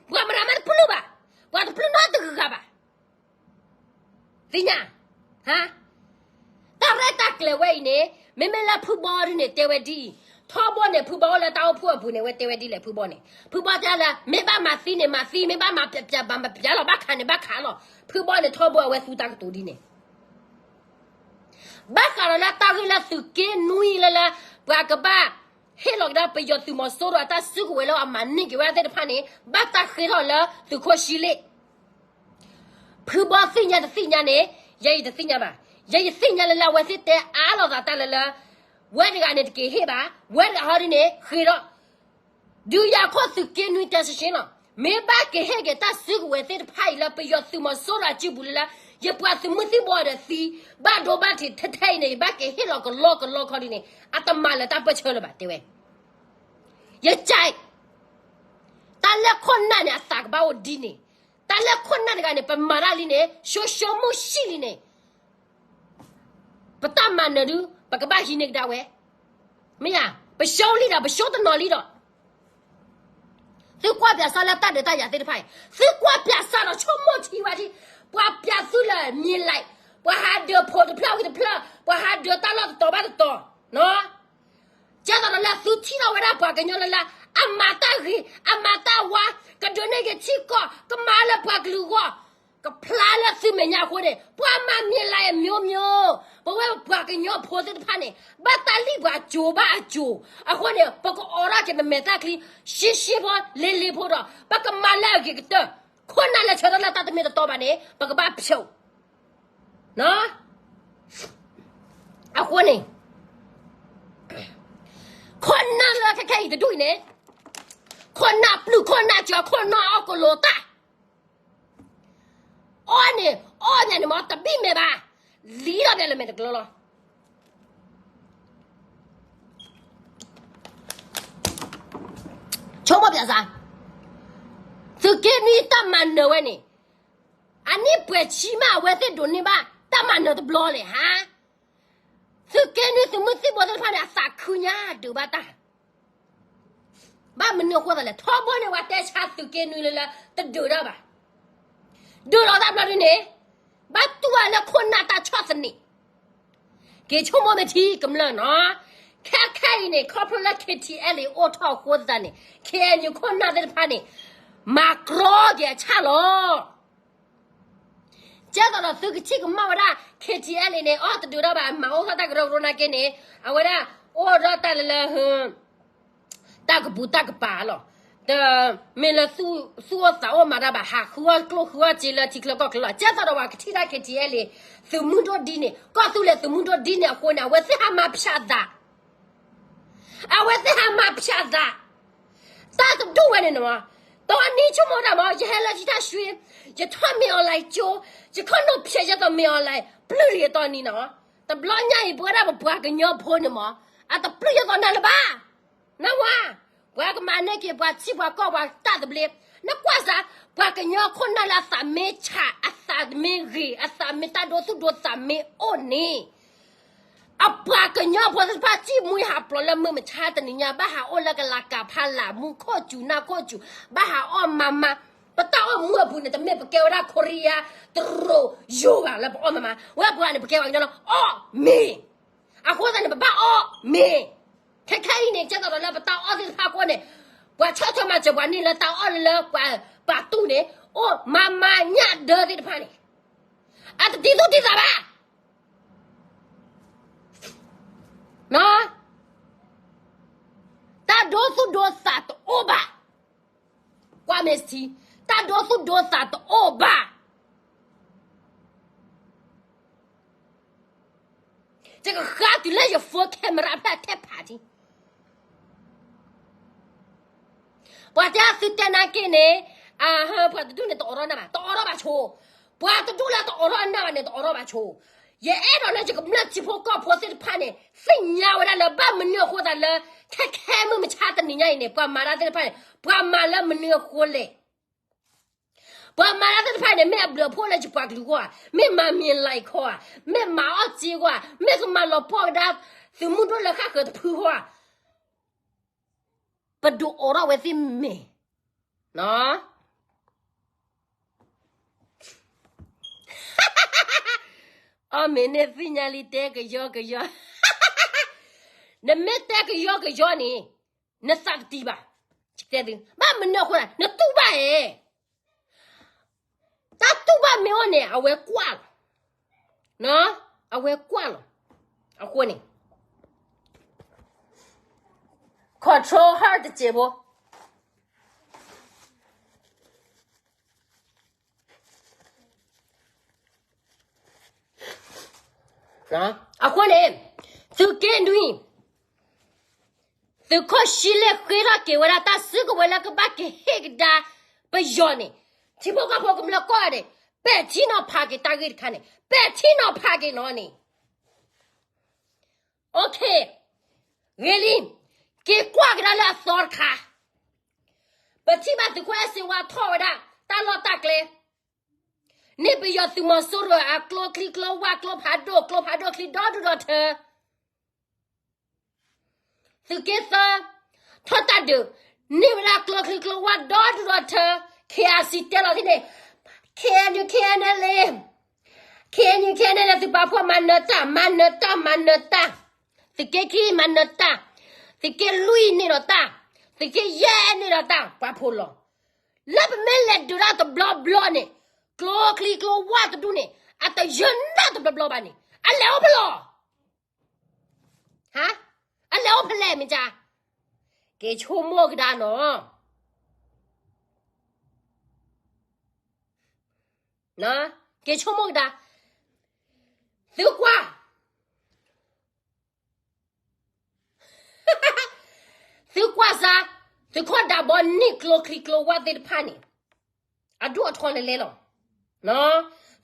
ပှၤမတၤမးတပျုၢ်ဘၣ် ပှၤတပျုၢ်နီတဂၤဘၣ် သ့ၣ်ညါ ဟါ တၢ်ရဲၣ်တၢ်ကျဲၤဝဲအံၤန့ၣ် မ့မ့ၢ်လၢဖုဘီဒ်န့ၣ် တဲဝဲဒ်အံၤ, ထီဘိန့ၣ် ဖုဘီအိၣ်လၢတၢ်အိၣ်ဖှိၣ်အပူၤန့ၣ် အဝဲတဲဝဲဒ်လဲၣ် ဖုဘီန့ၣ် ဖုဘီတဲလၢ မ့ၢ်ဘၣ်မၤသံန့ၣ် မၤသံ, မ့ၢ်ဘၣ်မၤပျးပျး မၤပျးလီၤ ဘၣ်ခးန့ၣ် ဘၣ်ခးလီၤ. ဖုဘီန့ၣ် ထီဘိအဝဲသူတၢ်ကတိၤဒ်န့ၣ် ဘၣ်ဃးဒီးလၢတၢ်ဂ့ၢ်လၢသုးက့နွံလၢလၢ ပှၤကဘၣ်ဟ့ၣ်လီၤက့ၤဒၣ်ပယီၤသုးမီၤစိရိၤအတၢ်စုကဝဲၤလၢအမၤန့ၢ်က့ၤဝဲဒၣ်သ့ၣ်တဖၣ်န့ၣ် ဘၣ်တၢ်ဃ့ထီၣ်လၢသုးခိၣ်ဆံလ့ၣ် ဖုဘီသ့ၣ်ညါတသ့ၣ်ညါန့ၣ် ယဲယတသ့ၣ်ညါဘၣ်. ယဲယသ့ၣ်ညါလၢလၢအဝဲသ့ၣ်တဲအါလိာ်သးတၢ်လၢလၢ ဝဲတဂၤန့ၣ်တက့ၤဟ့ၣ်ဘၣ်, ဝဲတဂၤဟီဒ်န့ၣ် ဃ့ထီၣ် ဒုးယၤခိၣ်သုးက့နွံတဲဆှံဆှံလီၤ. မ့ၢ်ဘၣ်က့ၤဟ့ၣ်က့ၤတၢ်စုကဝဲၤသ့ၣ်တဖၣ်အံၤလၢပယီၤသုးမီၤစိရိၤအစုပူၤလၢလၢ ယပှၤသုးမုၢ်သံၣ်ဘိဒီးသံ ဘၣ်ဒိဘၣ်ထံးထဲထဲအံၤန့ၣ် ယဘၣ်က့ၤဟ့ၣ်လီၤကလီကလီခီဒ်န့ၣ် အတမၤလၢၤတၢ်ပၢၢ်ဆၢလၢၤဘၣ် တဲဝဲ. ယက တၢ်လၢခိၣ်နၢ်န့ၣ် အသးကဘၣ်အိၣ်ဒ်န့ၣ်, တၢ်လၢခိၣ်နၢ်တဂၤန့ၣ် ပမၤတၢ်လံန့ၣ် ဆိဆိမိၣ်ဆံၣ်လံန့ၣ် ပတၢ်မၤနၢၤဒု ပကဘၣ်ဟံးန့ၢ်ကဒါဝဲ, မ့ၢ်ဧါ, ပဆိလံဒီး ပဆိတနီၤလံဒီး သုကွၢ်ပၠးစၢ်လၢတၢ်ဒုးတၢ်ယၤသ့ၣ်တဖၣ်အံၤ, သုကွၢ်ပၠးစၢ်ဒီးဆိကမိၣ်ထံဝဲဒၣ်, ပှၤပၠးသုလၢမံၤလဲၣ်, ပှၤဟးဒုးဖိတဖျၢၣ်ဝံၤတဖျၢၣ်, ပှၤဟးဒုးတၢ်လီၢ်တတီၤဘၣ်တတီၤ, ကဲသိးဒီးလၢသုထံၣ်ထီၣ်ဝဲဒၣ်ပှၤကညီလၢလၢ အမၤတၢ်ဂ့ၤ အမၤတၢ်ဝါ, ကဒုးန့ၢ်က့ၤထံကီၢ် ကမၤလၢပှၤကလုာ်အဂီၢ်, ကဖျါလၢသုမဲာ်ညါအဃိန့ၣ် ပှၤမၤမံၤလဲၣ်အမျိုးမျိုး, ပဝဲပှၤကညီဖိသ့ၣ်တဖၣ်န့ၣ် ဘၣ်တၢ်လံၣ်ပှၤစိၤဘၣ်အစိၤ, အဃိန့ၣ် ပကအိးထီၣ်က့ၤပမဲာ်ချံ ရှဲရှဲဖိ လ့လ့ဖိဒီး ပကမၤလၢအဂ့ၤကတၢၢ်, ခိၣ်နၢ်လၢဆၢထၢၣ်လၢတၢ်တမ့ၢ်တတီဘၣ်န့ၣ် ပကဘၣ်ဖျိး အဃိန့ၣ် ခိၣ်နၢ်လၢခဲခဲအံၤတဒူၣ်အံၤန့ၣ်, ခိၣ်နၢ်ပျုၢ် ခိၣ်နၢ်ကၠီ ခိၣ်နၢ်အီၣ်ကိၣ်လိာ်တၢ်, အီၣ်န့ၣ် အီၣ်ညါန့ၣ်မ့ၢ်တဘံၣ်မဲာ်ဘၣ်, လံထီၣ်ဒဲးလၢမဲာ်တကျၢၤလီၤ. ဆိကမိၣ်ပၠးစၢ်, သုးက့နွံတၢ်မၤနၢၤဝဲန့ၣ်, အနံၣ်ပှဲၤဆံမးအဝဲသ့ၣ်ဒိးန့ၢ်ဘၣ်တၢ်မၤနၢၤတဘျီလဲၣ်ဟါ, သုးက့နွံသုးမုၢ်သံၣ်ဘိသ့ၣ်တဖၣ်န့ၣ် အသးခုညါဒုးဘၣ်တၢ် ဘၣ်မနုၤအဃိသးလဲၣ်, ထီဘိန့ၣ် ပှၤတဲဆါသုးက့နွံလၢလၢ တဒုးတၢ်ဘၣ်, ဒုးလီၤတၢ်ဘျီဒ်န့ၣ်, ဘၣ်တူၢ်ဝဲလၢခိၣ်နၢ်တၢ်ဆီၣ်သနံး, က့ၤဆိကမိၣ်မ့ၢ်ထံကမျၢၢ်နီၤ, ခဲခဲအံၤန့ၣ် ခီဖျိလၢ KTLA အိၣ်ထီၣ်အဃိသတးန့ၣ် KNU ခိၣ်နၢ်သ့ၣ်တဖၣ်န့ၣ် မၤကြီက့ၤအဆၣ်လီၤ. ကဲသိးဒီးသုကထံၣ်ကမၣ်ဝဲဒၣ် KTLA န့ၣ် အီၣ်တဒုးဒီးဘၣ် မၤအိၣ်ထီၣ်တၢ်ကရၢကရိနာ်က့န့ၣ် အဝဲဒၣ် အိၣ်ဒီးတၢ်လၢလၢ တၢ်ကပူၤတၢ်ကပၤလီၤ. တမ့ၢ်လၢ သူၣ်အိၣ်သးအိၣ်မၤတၢ်ဘၣ် ဟးဃုအီၣ်ကျိၣ်ဃုအီၣ်စ့လၢထံချၢကီၢ်ချၢလီၤ. ကဲသိးဒီးပှၤကထံၣ်တၢ် KTLA သုးမုၢ်ဒိၣ်ဒ်န့ၣ် ကီၢ်သူလ့ၤသုးမုၢ်ဒိၣ်ဒ်န့ၣ်အဃိန့ၣ် အဝဲသ့ၣ်ဟးမၤဖၠးသး အဝဲသ့ၣ်ဟးမၤဖၠးသး တၢ်တဒူၣ်ဝဲန့ၣ်နီၤ, တီနံဆိကမိၣ်တၢ်မး ယဟဲလၢထံတၢ်ဆှံ, ယထီၣ်မ့ၢ် online ကၠိ, ယခီၣ်နီၣ်ဖျဲးယဲသိးမ့ၢ် online ပျုၢ်လံတီနံနီၤ, တဘျီညါအံၤ ပဝဲဒၣ်ပပှၤကညီဖိန့ၣ်မး အတပျုၢ်ယဲသိးနၤလၢၤဘၣ်, နဝၤ, ပှၤကမၤန့ၢ်က့ၤပှၤထံပှၤကီၢ်ပှၤတၢ်သဘျ့, နကွၢ်စၢ်, ပှၤကညီခိၣ်နၢ်လၢအသးမ့ၢ်ဆး အသးမ့ၢ်ဂ့ၤ အသးမ့ၢ်တၢ်ဒိသူၣ်ဒိသးမ့ၢ်အိၣ်န့ၣ် အပှၤကညီဖိသ့ၣ်တဖၣ်စံၣ်မှံဟးဖျိးလၢမုၢ်မဆါတနံၤညါ ဘၣ်ဟးအိၣ်လၢကလၤကၤဖးလးမူခိၣ်စူၤနၢ်ခိၣ်စူၤ ဘၣ်ဟးအီၣ်မၤမါ, ပတၢ်အိၣ်မူအပူၤန့ၣ် တမ့ၢ်ပကဲဝဲဒၣ် Korea တရူးယိၤဂၤလၢပအီၣ်မၤမါ, ဝဲပှၤန့ၣ် ပကဲပှၤကညီလၢအီၣ်မ့ၤ, အဃိသတးန့ၣ် ပဘၣ်အီၣ်မ့ၤ, ခဲခဲအံၤန့ၣ် ကဲသိးဒီးလၢပတၢ်အီၣ်သ့ၣ်တဖၣ်အဃိန့ၣ်, ပှၤဆီၣ်ထွဲမၤစၢၤပှၤန့ၣ်လၢတၢ်အီၣ်လၢလၢပှၤ သူၣ်န့ၣ် အိၣ်မၤမၤညၣ်ဒၢသ့ၣ်တဖၣ်န့ၣ် အတတံသူၣ်တံသးဘၣ်. တၢ်ဒိသူၣ်ဒိသးတအိၣ်ဘၣ်. ကွၢ်မ့ၢ်ထံ, တၢ်ဒိသူၣ်ဒိသးတအိၣ်ဘၣ်. ယကဃါတုၤလၢယ phone camera ဖျၢၣ်ထဲဖးထံ. ပှၤတဲအသုတဲနာ်က့န့ၣ်, အဟၢ ပှၤတဒူၣ်န့ၣ်တအိးထီၣ်နၢ်ဘၣ်, တအိးထီၣ်ဘၣ်ဆိ. ပှၤတဒူၣ်လၢတအိးထီၣ်နၢ်ဘၣ်န့ၣ် တအိးထီၣ်ဘၣ်ဆိ. ယအဲၣ်ဒိးလၢယကမျၢၢ်ထံဖိကီၢ်ဖိသ့ၣ်တဖၣ်န့ၣ် သ့ၣ်ညါဝဲဒၣ်လၢဘၣ်မနုၤအဃိသတးလၢ ခဲခဲမုၢ်မဆါတနံၤညါအံၤန့ၣ် ပှၤမၤတၢ်သ့ၣ်တဖၣ်န့ၣ် ပှၤမၤလၢမနုၤအဃိလဲၣ်. ပှၤမၤတၢ်သ့ၣ်တဖၣ်န့ၣ် မ့ၢ်အဘျုးအဖှိၣ်လၢယပှၤကလုာ်အဂီၢ်ဧါ, မ့ၢ်မၤမံၤလံၤခီဧါ, မ့ၢ်မၤအီၣ်စ့အဂီၢ်ဧါ, မ့ၢ်ကမၤလီၤပှီၢ်ကဒါ သုးမုၢ်ဒိၣ်လၢဃၣ်ဃၢၤတဖုအဂီၢ်ဧါ. ပဒုးအိးထီၣ်ဝဲသ့ၣ်မ့ၢ် အီၣ်မ့ၢ်န့ၣ်သ့ၣ်ညါလံ တဲကယီကယီ, နမ့ၢ်တဲကယီကယီန့ၣ် နသးကတံၢ်ဘၣ်. ဘၣ်မနုၤအဃိ နတူၢ်ဘၣ်ဧါ. တၢ်တူၢ်ဘၣ်မ့ၢ်အိၣ်န့ၣ် အဝဲကွၢ်လီၤ. အဝဲကွၢ်လီၤ. အဃိန့ၣ် control her တစဲးဖိ အဃိန့ၣ် သုးက့နွံ သုးခိၣ်ဆံလ့ၣ်ဃ့ထီၣ်က့ၤဝဲဒၣ်တၢ်စုကဝဲၤလၢကဘၣ်ကဟ့ၣ်ကဒါပယီၤန့ၣ်, ထံဖိကီၢ်ဖိကမျၢၢ်ကိးဂၤဒဲး ပဲာ်ထံနီၤဖးက့ၤတၢ်ဂ့ၢ်တခါန့ၣ် ပဲာ်ထံနီၤဖးက့ၤနီၤန့ၣ်. ဂ့ၤလံ, က့ၤကွၢ်ကဒါလၢအသီတခါ, ပထံၣ်ဘၣ်သုးခိၣ်အဲၣ်စ့ဝါထီၣ်ဝဲဒၣ် တၢ်လီၢ်တၢ်ကျဲ, န့ၢ်ပယီၤသုးမီၤစိရိၤအကျိချံကျိဝၢ်ကျိဖးဒိၣ်ကျိဖးဒိၣ်ချံဒီဒူၣ်ဒီထၢ သုးက့သၢ ထီၣ်တၢ်ဒုး န့ၢ်ဝဲဒၣ်ကျိချံကျိဝၢ်ဒီဒူၣ်ဒီထၢ, KIC တဲလီၤသ့ၣ်န့ၣ်, KNU KNLA, KNU KNLA သုးပာ်ဖှိၣ်မၤနၢၤတၢ် မၤနၢၤတၢ် မၤနၢၤတၢ်, သုးက့ခံမၤနၢၤတၢ်, သုးက့လွံၢ်န့ၢ်ဒီးတၢ်, သုးက့ယဲၢ်န့ၢ်ဒီးတၢ် ပှၤဖိလီၤ. လၢပမ့ၢ်လဲၤဒုးတၢ်တဘျီဘျီန့ၣ်, ကျိချံကျိဝၢ်တဒူၣ်န့ၣ် အတယၢၤနၢ်တဘျီဘျီဘၣ်န့ၣ် အလဲၤအိၣ်ဖဲလဲၣ် အလဲၤအိၣ်ဖဲလဲၣ်မ့ၢ်ကါ, က့ၤဆိကမိၣ်ကဒါနီၤ, က့ၤဆိကမိၣ်ကဒါ, သုကွၢ် သုကွၢ်စါ, သုးခိၣ်ဒးဘီန့ၢ်ကျိချံကျိဝၢ်သ့ၣ်တဖၣ်န့ၣ် အဒိၣ်အထီလဲၤလဲၤလီၤ.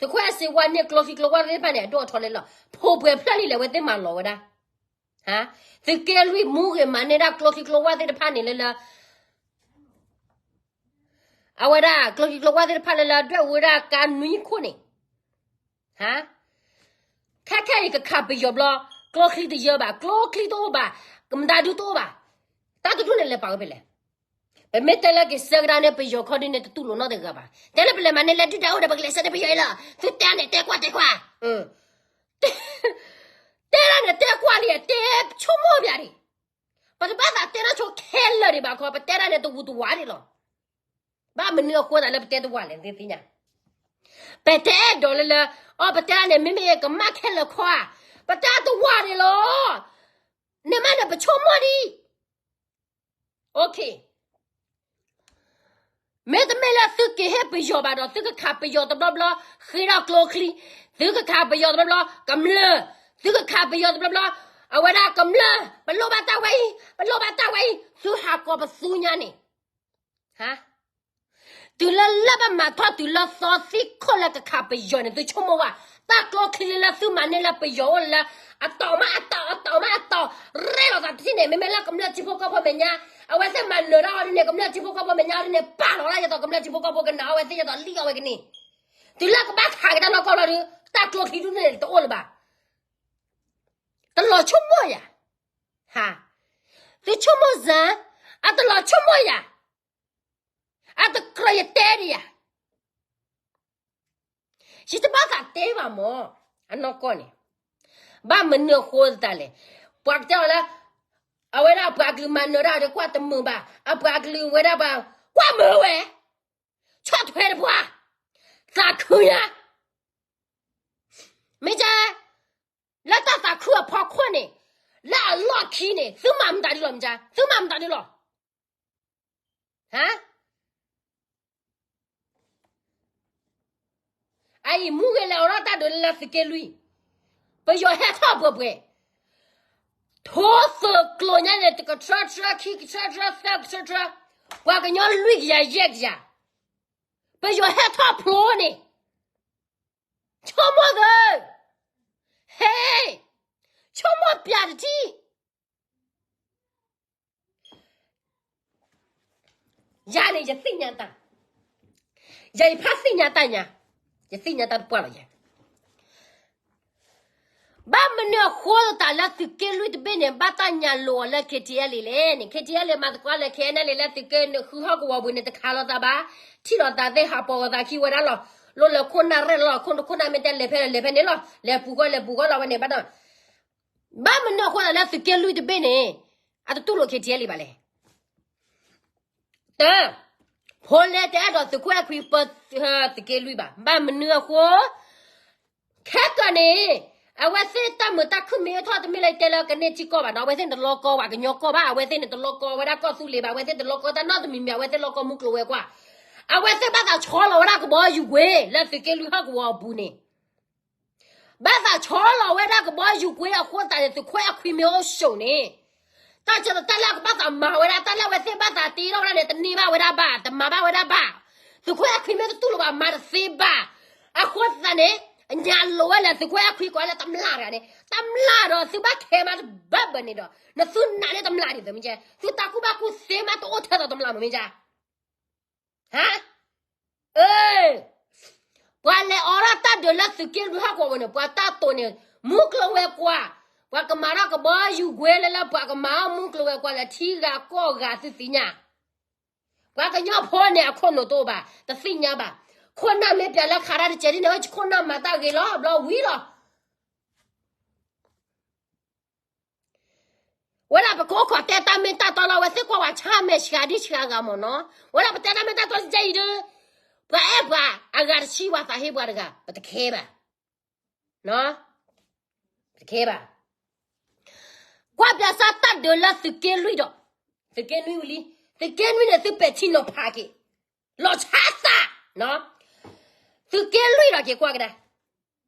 သုးခိၣ်အဲၣ်စ့ဝါန့ၢ်ကျိချံကျိဝၢ်သ့ၣ်တဖၣ်န့ၣ် အဒိၣ်အထီလဲၤလီၤ. ဖိပှဲၤဖျၢၣ်လံလဲၣ် အဝဲသ့ၣ်မၤလီၤဝဲဒၣ်, သုးက့လွံၢ်မူဂ့ၤမၤန့ၢ်ဒၣ်ကျိချံကျိဝၢ်သ့ၣ်တဖၣ်န့ၣ်လၢလၢ အဝဲဒၣ်ကျိချံကျိဝၢ်သ့ၣ်တဖၣ်လၢလၢ ဒွဲၣ်ဝဲဒၣ်ကါနွံခိၣ်န့ၣ်, ခဲခဲအံၤကခးပယီၤဘျီ, ကျိချံတယၢဘၣ်, ကျိချံတအိၣ်ဘၣ်, ကမတၤဒုတအိၣ်ဘၣ်, တၢ်တဒူၣ်န့ၣ်လဲၤပာ်ဝဲဖဲလဲၣ်. ပမ့ၢ်တဲလၢက့ၤဆၢကဒါန့ၣ် ပယီၤခီဒုန့ၣ် တတူၢ်လိာ်နီတဂၤဘၣ်. တဲလၢပလဲၤမၤန့ၢ်လၢဒုၣ်ဒါအိၣ်ဒီး ပကလဲၤဆၢန့ၢ်ပယီၤအံၤလီၤ. သုတဲန့ၣ် တဲကွၢ်တဲကွၢ်, တဲဒၣ်န့ၣ် တဲကွၢ်လံ, တဲဆိကမိၣ်ပၠးန့ၣ်, ပတဘၣ်သးတဲနီၢ်ဆိခဲလၢာ်ဒံးဘၣ်ခီ, ပတဲဒၣ်န့ၣ် တဝူတဝးဒံးလီၤ. ဘၣ်မနုၤအဃိသတးလၢပတဲတဝးလဲၣ် သ့ၣ်ညါ, ပတဲအဲၣ်ဒိးလၢလၢ, အီ ပတဲဒၣ်န့ၣ် မ့မ့ၢ်ကမၣ်ခဲလၢာ်ခီဧါ, ပတဲတဝးန့ၣ်လီၤ. န့ၣ်မးန့ၣ် ပဆိကမိၣ်ဒံး, မ့တမ့ၢ်လၢသုက့ၤဟ့ၣ်ပယီၤဘၣ်ဒီး သုကခးပယီၤတဘျီဘျီ, ဃ့ထီၣ်ကျိချံ, သုကခးပယီၤတဘျီဘျီ, ကမျၢၢ်, သုကခးပယီၤတဘျီဘျီ, အဝဲဒၣ်ကမျၢၢ်, ပလိၣ်ဘၣ်တၢ်ဝဲအံၤ, ပလိၣ်ဘၣ်တၢ်ဝဲအံၤ, သုဟးကိးပသူညါန့ၣ် တုၤလၢလၢပမၤထီၣ်တုၤလၢသီသံခိၣ်လၢကခးပယီၤန့ၣ် သုဆိကမိၣ်ဝဲ, တၢ်ကျိချံလၢသုမၤန့ၢ်လၢပယီၤအိၣ်လၢ အတီၢ်မးအတီၢ် အတီၢ်မးအတီၢ်, ရဲၣ်လီၤသးတထံၣ်န့ၣ် မ့မ့ၢ်လၢကမျၢၢ်ထံဖိကီၢ်ဖိမဲာ်ညါ, အဝဲသ့ၣ်မၤနၢၤတၢ်အီၤဒ်န့ၣ် ကမျၢၢ်ထံဖိကီၢ်ဖိမဲာ်ညါအီၤဒ်န့ၣ် ပာ်လီၤဝဲဒၣ်ယသိးကမျၢၢ်ထံဖိကီၢ်ဖိကနာ်အီၤဝဲသ့ၣ်ယသိးလံၣ်အီၤဝဲကန့ၢ်, တုၤလၢကဘၣ်ခးကဒါနီၢ်ကီၢ်လီၤဒုး တၢ်ကျိချံဒုးန့ၣ်တအိၣ်လၢၤဘၣ်. တလီၤဆိကမိၣ်ယၤ, ဟါ, သုဆိကမိၣ်စၢ်, အတလီၤဆိကမိၣ်ယၤ, အတကြၢးယတဲဒံးယၤ, ယတဘၣ်သးတဲဘၣ်မၢ်, အနီၢ်ကီၢ်န့ၣ်, ဘၣ်မနုၤအဃိသတးလဲၣ်, ပှၤကတဲအီၤလၢ, အဝဲဒၣ်ပှၤကလုာ်မၤနၢၤတၢ်ဒီးကွၢ်တမုာ်ဘၣ်, အပှၤကလုာ်ဝဲဒၣ်ပှၤ, ကွၢ်မုာ်ဝဲ, ပှၤကညီဖိခွဲးတပှၢ်, သးခုညါ, မ့ၢ်က, လၢတၢ်သးခုအဖီခိၣ်န့ၣ်, လၢအလီၢ်ခံန့ၣ် သုမၤမတၤဒုလီၤ မ့ၢ်က, သုမၤမတၤဒုလီၤ. ဟါ, အအံၤမူဂ့ၤလဲၤအိးထီၣ်တၢ်ဒုးလၢသုးက့လွံၢ်, ပယီၤဟဲထီၣ်ပှဲၤပှဲၤ, ထိသုးကျိၤညါန့ၣ် တကထြၢထြၢ ခံကထြၢထြၢ သၢကထြၢထြၢ, ပှၤကညီလွံၢ်ကယၤယဲၢ်ကယၤ, ပယီၤဟဲထီၣ်ဖျိန့ၣ်, ဆိကမိၣ်သၢ, ဟဲ, ဆိကမိၣ်ပျးတထံၣ် ယၤန့ၣ် ယသ့ၣ်ညါတၢ်, ယၤယဖးသ့ၣ်ညါတၢ်ညါ, ယသ့ၣ်ညါတၢ်တပှၢ်လီၤယဲ. ဘၣ်မနုၤအဃိသတးလၢသုးက့လွံၢ်တဘ့ၣ်န့ၣ် ဘၣ်တၢ်ညါလိာ်အီၤလၢ KTLA လဲၣ်န့ၣ်, KTLA မၤသကိးလၢ KNLA လၢသုးက့နဃုဟီၣ်ကဝီၤပူၤန့ၣ် တခးလိာ်သးဘၣ်, ထံၣ်လိာ်သးသ့ၣ် ဟးပိာ်ဂီၤသးခံဝဲဒၣ်လီၤ, လိၣ်လဲၤခိၣ်နၢ်ရဲၣ်လီၤ, ခိၣ်နၢ်ခိၣ်နၢ်မ့ၢ်တဲလဲၤဖဲလဲၣ်လဲၤဖဲန့ၣ်လီၤ, လဲၤပူၤဃီလဲၤပူၤဃီလီၤဝဲန့ၣ် ဘၣ်ဒီး ဘၣ်မနုၤအဃိသတးလၢသုးက့လွံၢ်တဘ့ၣ်န့ၣ် အတတူၢ်လိာ် KTLA ဘၣ်လဲၣ်. တၢ, ဖိလဲတအဲၣ်ဒိးသုးခိၣ်အဲၣ်ခွံပၢသုးက့လွံၢ်ဘၣ်. ဘၣ်မနုၤအဃိ, ခဲကၢန့ၣ်, အဝဲသ့ၣ်တၢ်မုာ်တၢ်ခုၣ်မ့ၢ်ထီၣ်တမ့ၢ်လၢတဲလၢကန့ၢ်ထံကီၢ်ဘၣ်နီၤ, အဝဲသ့ၣ်န့ၣ်တလီကီဝဲကညီကီၢ်ဘၣ်, အဝဲသ့ၣ်န့ၣ်တလီကီဝဲဒၣ်ကီၢ်သူလ့ၤဘၣ်, အဝဲသ့ၣ်တလီကီတၢ်နီတမံၤမံၤ, အဝဲသ့ၣ်လီကီမူကျိၤဝဲၤကွာ်, အဝဲသ့ၣ်ဘၣ်သးဆီလီၤဝဲဒၣ်ကဘီယူၤကွ့လၢသုးက့လွံၢ်ဟီၣ်ကဝီၤအပူၤန့ၣ် ဘၣ်သးဆီလီၤဝဲဒၣ်ကဘီယူၤကွ့အဃိသတးန့ၣ် သုးခိၣ်အဲၣ်ခွံမ့ၢ်အိၣ်ဆိးန့ၣ်, တၢ်ကဲတၢ်လၢကဘၣ်သးမၤဝဲဒၣ်, တၢ်လၢအဝဲသ့ၣ်ဘၣ်သးတ့ထီၣ်ဝဲဒၣ်န့ၣ် တန့ၢ်ဘၣ်ဝဲဒၣ်ဘၣ်, တမၤဘၣ်ဝဲဒၣ်ဘၣ်, သုးခိၣ်အဲၣ်ခွံမ့ၢ်တတူၢ်လိာ်ဘၣ်မၤတသ့ဘၣ်, အဃိသတးန့ၣ်, အညါလိာ်ဝဲလဲၣ် သုးခိၣ်အဲၣ်ခွံကိးလၢတမျၢ်တဂၤန့ၣ်, တမျၢ်ဒီးသုဘၣ်ခဲမးတဘၣ်ဘၣ်န့ၣ်ဒီး နသုနာ်န့ၢ်တမျၢ်ဒ်သိးမ့ၢ်ကဲ, သုတၢ်ကူၣ်ဘၣ်ကူၣ်သ့မးတအိၣ်ထဲသိးတမျၢ်မ့ၢ်ကဲ ဟါ, အၢ, ပှၤလဲၤအိးထီၣ်တၢ်ဒုးလၢသုးက့လွံၢ်ဟီၣ်ကဝီၤပူၤန့ၣ် ပှၤတၢ်တိာ်န့ၣ်, မူကျိၤဝဲၤကွာ်, ပှၤကမၤထီၣ်ကဘီယူၤကွ့လၢလၢပှၤကမၤအီၣ်မူကျိၤဝဲၤကွာ်လၢထံဂၤကီၢ်ဂၤသုသ့ၣ်ညါ, ပှၤကညီဖိန့ၣ်အခိၣ်နူာ်တအိၣ်ဘၣ်, တသ့ၣ်ညါဘၣ်, ခိၣ်နၢ်မ့ၢ်ပျးလၢခးတၢ်တစဲးဒ်န့ၣ် ခိၣ်နၢ်မၤတၢ်ဂ့ၤလီၤ ဘျီဝံၤလီၤ ဝဲဒၣ်ပကအိၣ်ခိးတဲတၢ်မ့ၢ်တၢ်တီလီၤ, အဝဲသ့ၣ်ကွၢ်ဝဲဆၣ်မဲာ်ဆှးဒ်ဆှးဂၤမ့ၢ်နီၤ, ဝဲဒၣ်ပတဲတၢ်မ့ၢ်တၢ်တီကဲအံၤဒီး, ပှၤအဲၣ်ပှၤအဂၤတဆံ ပှၤသးဟ့ပှၤတဂၤ ပတခဲဘၣ်, တခဲဘၣ်, ကွၢ်ပၠးစၢ်တၢ်ဒုးလၢသုးက့လွံၢ်ဒီး, သုးက့နွံဝံၤလံ, သုးက့နွံန့ၣ် သုပဲာ်ထံနီၤဖးက့ၤ, လီၤဆါသး, သုးက့လွံၢ်ဒီးက့ၤကွၢ်ကဒါ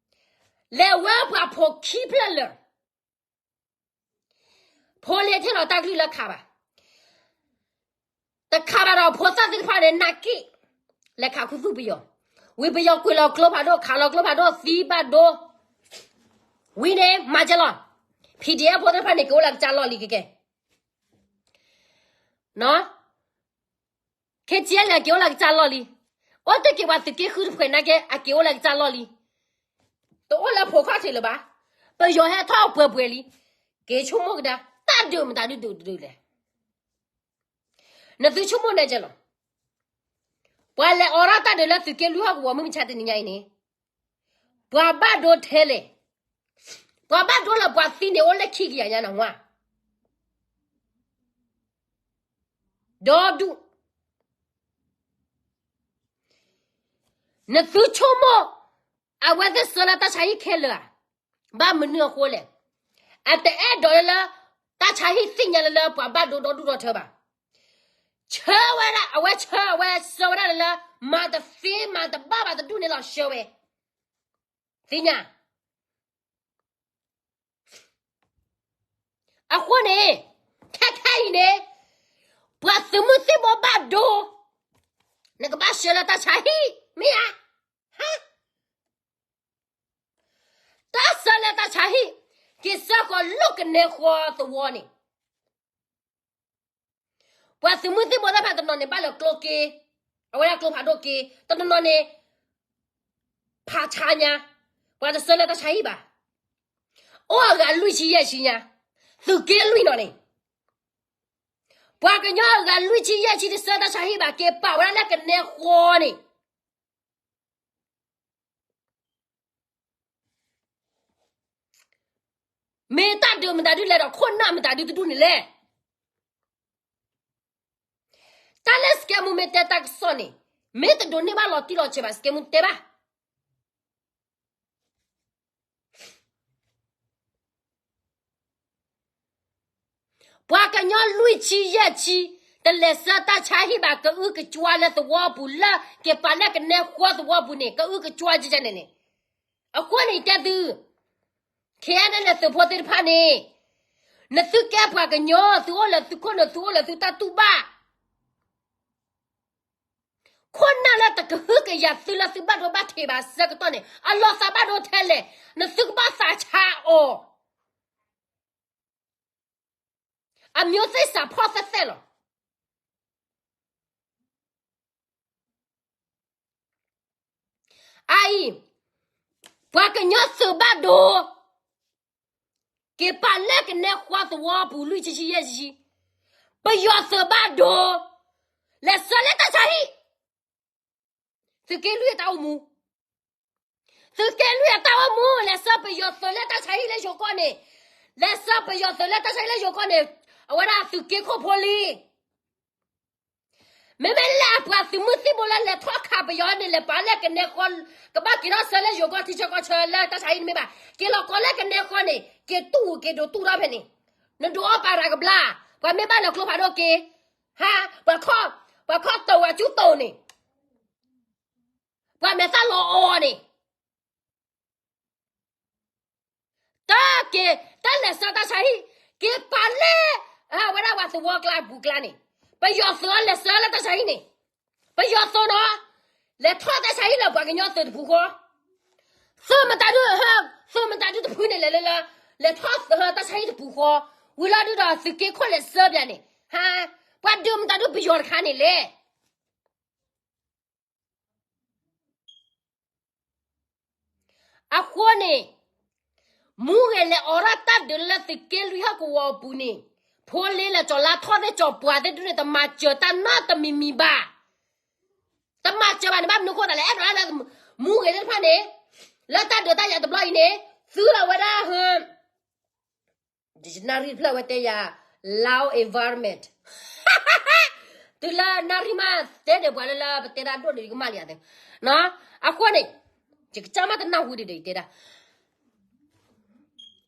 လဲၤဝဲပှၤဖိခံဖျၢၣ်လၢာ်, ဖိလ့ထဲလီၤတၢ်ကလုၢ်လၢခးဘၣ်, တခးဘၣ်ဒီးဖိသၣ်သ့ၣ်တဖၣ်န့ၣ် နာ်က့ၣ်, လဲၤခးခူသူၣ်ပယီၤ, ဝံၤပယီၤကွံာ်လီၤကျိဖးဒိၣ် ခးလီၤကျိဖးဒိၣ်သံဘၣ်ဒိ, ဝံၤန့ၣ်မၤကဲလီၤ, PDF ဖိသ့ၣ်တဖၣ်န့ၣ် က့ၤအိၣ်လၢကစၢ်လီၢ်လံကကဲ KTLA က့ၤအိၣ်လၢကစၢ်လီၢ်လံ, အိၣ်တ့ၢ်က့ၤပှၤသုးက့ဃုတဖှဲးနာ်က့ အက့ၤအိၣ်လၢကစၢ်လီၢ်လံ, တအိၣ်လၢဖိခီၣ်ထံးလၢၤဘၣ်, ပယီၤဟဲထီၣ်ပှဲၤပှဲၤလံ, က့ၤဆိကမိၣ်ကဒါ, တၢ်ဒုးမတၤဒုဒုဒုလဲၣ်, နသုဆိကမိၣ်နဲကဲလီၤ, ပှၤလဲၤအိးထီၣ်တၢ်ဒုးလၢသုးက့လွံၢ်ဟီၣ်ကဝီၤမုၢ်မဆါတနံၤညါအံၤန့ၣ်, ပှၤဘၣ်ဒိထဲလဲၣ်, ပှၤဘၣ်ဒိလၢပှၤသံန့ၣ်အိၣ်လၢခံကယၤညါနဝါ ဒီဒူၣ်, နသုဆိကမိၣ်, အဝဲသ့ၣ်ဆှၢလၢတၢ်ဆါဟံၣ်ခဲလၢာ်ဧါ, ဘၣ်မနုၤအဃိလဲၣ်, အတအဲၣ်ဒိးလၢလၢ, တၢ်ဆါဟံၣ်သ့ၣ်ညါလၢလၢပှၤဘၣ်ဒိဒီဒူၣ်ဒီထၢဘၣ်, ဆှၢဝဲဒၣ် အဝဲဆှၢအဝဲဆှၢဝဲဒၣ်လၢလၢ, မၤတသ့မၤတဘၣ်ဘၣ်တဒူၣ်န့ၣ်လီၤဆှၢဝဲ, သ့ၣ်ညါ အဃိန့ၣ်, ခဲခဲအံၤန့ၣ်, ပှၤသုးမုၢ်သံၣ်ဘိဘၣ်ဒိ, နကဘၣ်ဆှၢလၢတၢ်ဆါဟံၣ်, မ့ၢ်ဧါ, ဟါ, တၢ်ဆှၢလၢတၢ်ဆါဟံၣ်, က့ၤဆှၢဃီၤလိာ်ကနဲဃီသဝီန့ၣ် ပှၤသုးမုၢ်သံၣ်ဘိသ့ၣ်တဖၣ်တနီၤန့ၣ် ဘၣ်လၢကျိက့, အဝဲဒၣ်ကျိဖးဒိၣ်က့, တနီၤနီၤန့ၣ်, ဖးဆါညါ, ပှၤတဆှၢလၢတၢ်ဆါဟံၣ်ဘၣ်, အိၣ်အဂၤလွံၢ်ဆံယဲၢ်ဆံညါ, သုးက့လွံၢ်နီၤန့ၣ်, ပှၤကညီအဂၤလွံၢ်ဆံယဲၢ်ဆံတဆှၢတၢ်ဆါဟံၣ်ဘၣ် က့ၤပာ်ဝဲဒၣ်လၢကနဲဃီန့ၣ် မ့ၢ်တၢ်ဒုးမတၤဒုလဲၣ်ဒီး ခိၣ်နၢ်မတၤဒုတဒူၣ်န့ၣ်လဲၣ်. တၢ်လၢစကဲမူမ့ၢ်တဲတၢ်ကစီၣ်န့ၣ်, မ့ၢ်တဒိးန့ၢ်ဘၣ်လီၤတံၢ်လီၤဆဲးဘၣ် စကဲမူတဲဘၣ်. ပှၤကညီလွံၢ်ဆံယဲၢ်ဆံ တလဲၤဆှၢတၢ်ဆါဟံၣ်ဘၣ် ကအုကကွၢ်လၢသဝီပူၤ လၢက့ၤပာ်လၢကနဲဃီသဝီပူၤန့ၣ် ကအုကကွၢ်ကကန့ၣ်န့ၣ်. အဃိန့ၣ် တဲသု ခဲအံၤန့ၣ် သုးဖိသ့ၣ်တဖၣ်န့ၣ် နသုကဲပှၤကညီ သုအိၣ်လၢသုခိၣ်နူာ် သုအိၣ်လၢသုတၢ်တူၢ်ဘၣ် ခိၣ်နၢ်လၢတကဟုကယာ်သုလၢသုဘၣ်ဒိဘၣ်ထံးဘၣ်ဆၢကတီၢ်န့ၣ် အလီၤသးဘၣ်ဒိထဲလဲၣ်, နသုကဘၣ်သးဆါအီၤ, အမျိုးသစ္စာဖောက်သင့်သင့်လီၤ. အအံၤ, ပှၤကညီသုးဘၣ်ဒိ က့ၤပာ်လၢကနဲဃီသဝီပူၤလွံၢ်ဆံယဲၢ်ဆံ, ပယီၤသုးဘၣ်ဒိ လဲၤဆှၢလၢတၢ်ဆါဟံၣ်, သုးက့လွံၢ်အတၢ်အိၣ်မူ, သုးက့လွံၢ်အတၢ်အိၣ်မူ လဲၤဆှၢပယီၤသုးလၢတၢ်ဆါဟံၣ်လၢယိၤကီၢ်န့ၣ်, လဲၤဆှၢပယီၤသုးလၢတၢ်ဆါဟံၣ်လၢယိၤကီၢ်န့ၣ်, အဝဲဒၣ်သုးက့ခိၣ်ဖိလံ မ့မ့ၢ်လၢအပှၤသုးမုၢ်သံၣ်ဘိလၢလဲၤထီၣ်ခးပယီၤန့ၣ် လဲၤပာ်လၢကနဲဃီ, ကဘၣ်က့ၤထီၣ်ဆှၢလၢယိၤကီၢ်ထံဆၢကီၢ်ဆၢလၢတၢ်ဆါဟံၣ်န့ၣ်မ့ၢ်ဘၣ်, က့ၤလီၤကီးလၢကနဲဃီန့ၣ် က့ၤတူၢ်က့ၤဒိးတူၢ်ထီၣ်ဖဲန့ၣ်, နဒိးအီၣ်ပာ်ရၤကဘျါ, ပှၤမ့ၢ်ဘၣ်လဲၤကျိဖးဒိၣ်က့ၤ, ဟါ, ပှၤခီၣ်, ပှၤခီၣ်တိာ်ဝဲကၠူတိာ်န့ၣ် ပှၤမဲာ်သၣ်လီၤအီၤန့ၣ် တၢ်က့ၤ, တၢ်လဲၤဆှၢတၢ်ဆါဟံၣ်, က့ၤပာ်လၢ, အဝဲဒၣ်ပှၤသဝီကျါပူၤကျါန့ၣ်, ပယီၤသုးအီၤလဲၤဆှၢလၢတၢ်ဆါဟံၣ်န့ၣ်, ပယီၤသုးနီၤ, လဲၤထီၣ်တၢ်ဆါဟံၣ်လၢပှၤကညီသုးတပူၤဃီ, သုးမတၤဒု, သုးမတၤဒုတဖုန့ၣ်လဲၤလၢလၢ, လဲၤထီၣ်တၢ်ဆါဟံၣ်တပူၤဃီ, ဝံၤလီၤဒုဒီးသုးက့ခိၣ်လဲၤဆှၢပျးန့ၣ်, ဟါ, ပှၤဒုးမတၤဒုပယီၤတခါန့ၣ်လဲၣ် အဃိန့ၣ်, မူဂဲၤလဲၤအိးထီၣ်တၢ်ဒုးလၢသုးက့လွံၢ်ဟီၣ်ကဝီၤအပူၤန့ၣ်, ဖိလ့လၢကၠီၤလါထီၣ်သ့ၣ်ကၠီၤပှၤသ့ၣ်ဒုန့ၣ် တမၤစၢၤတၢ်နီတမံၤမံၤဘၣ်. တမၤစၢၤဘၣ်န့ၣ် ဘၣ်မနုၤဃိသးလဲၣ်, အဲၣ်ဒိးလၢ, မူဂဲၤသ့ၣ်တဖၣ်န့ၣ်, လၢတၢ်ဒုးတၢ်ယၤတဘျီအံၤန့ၣ်, သုအဝဲဒၣ်ဟၢ နၣ်ရံၣ်တဖျၢၣ်ဝဲတဲယၤ, Lao environment, တုၤလၢနၣ်ရံၣ်မးတဲဒၣ်ပှၤလၢလၢ ပတဲဒၣ်ဒိၣ်န့ၣ် ယကမၣ်လံယၤသ့, အဃိန့ၣ်, ယကစၢ်မးတနၢ်ဟူဒံးဒီးယတဲဒၣ်,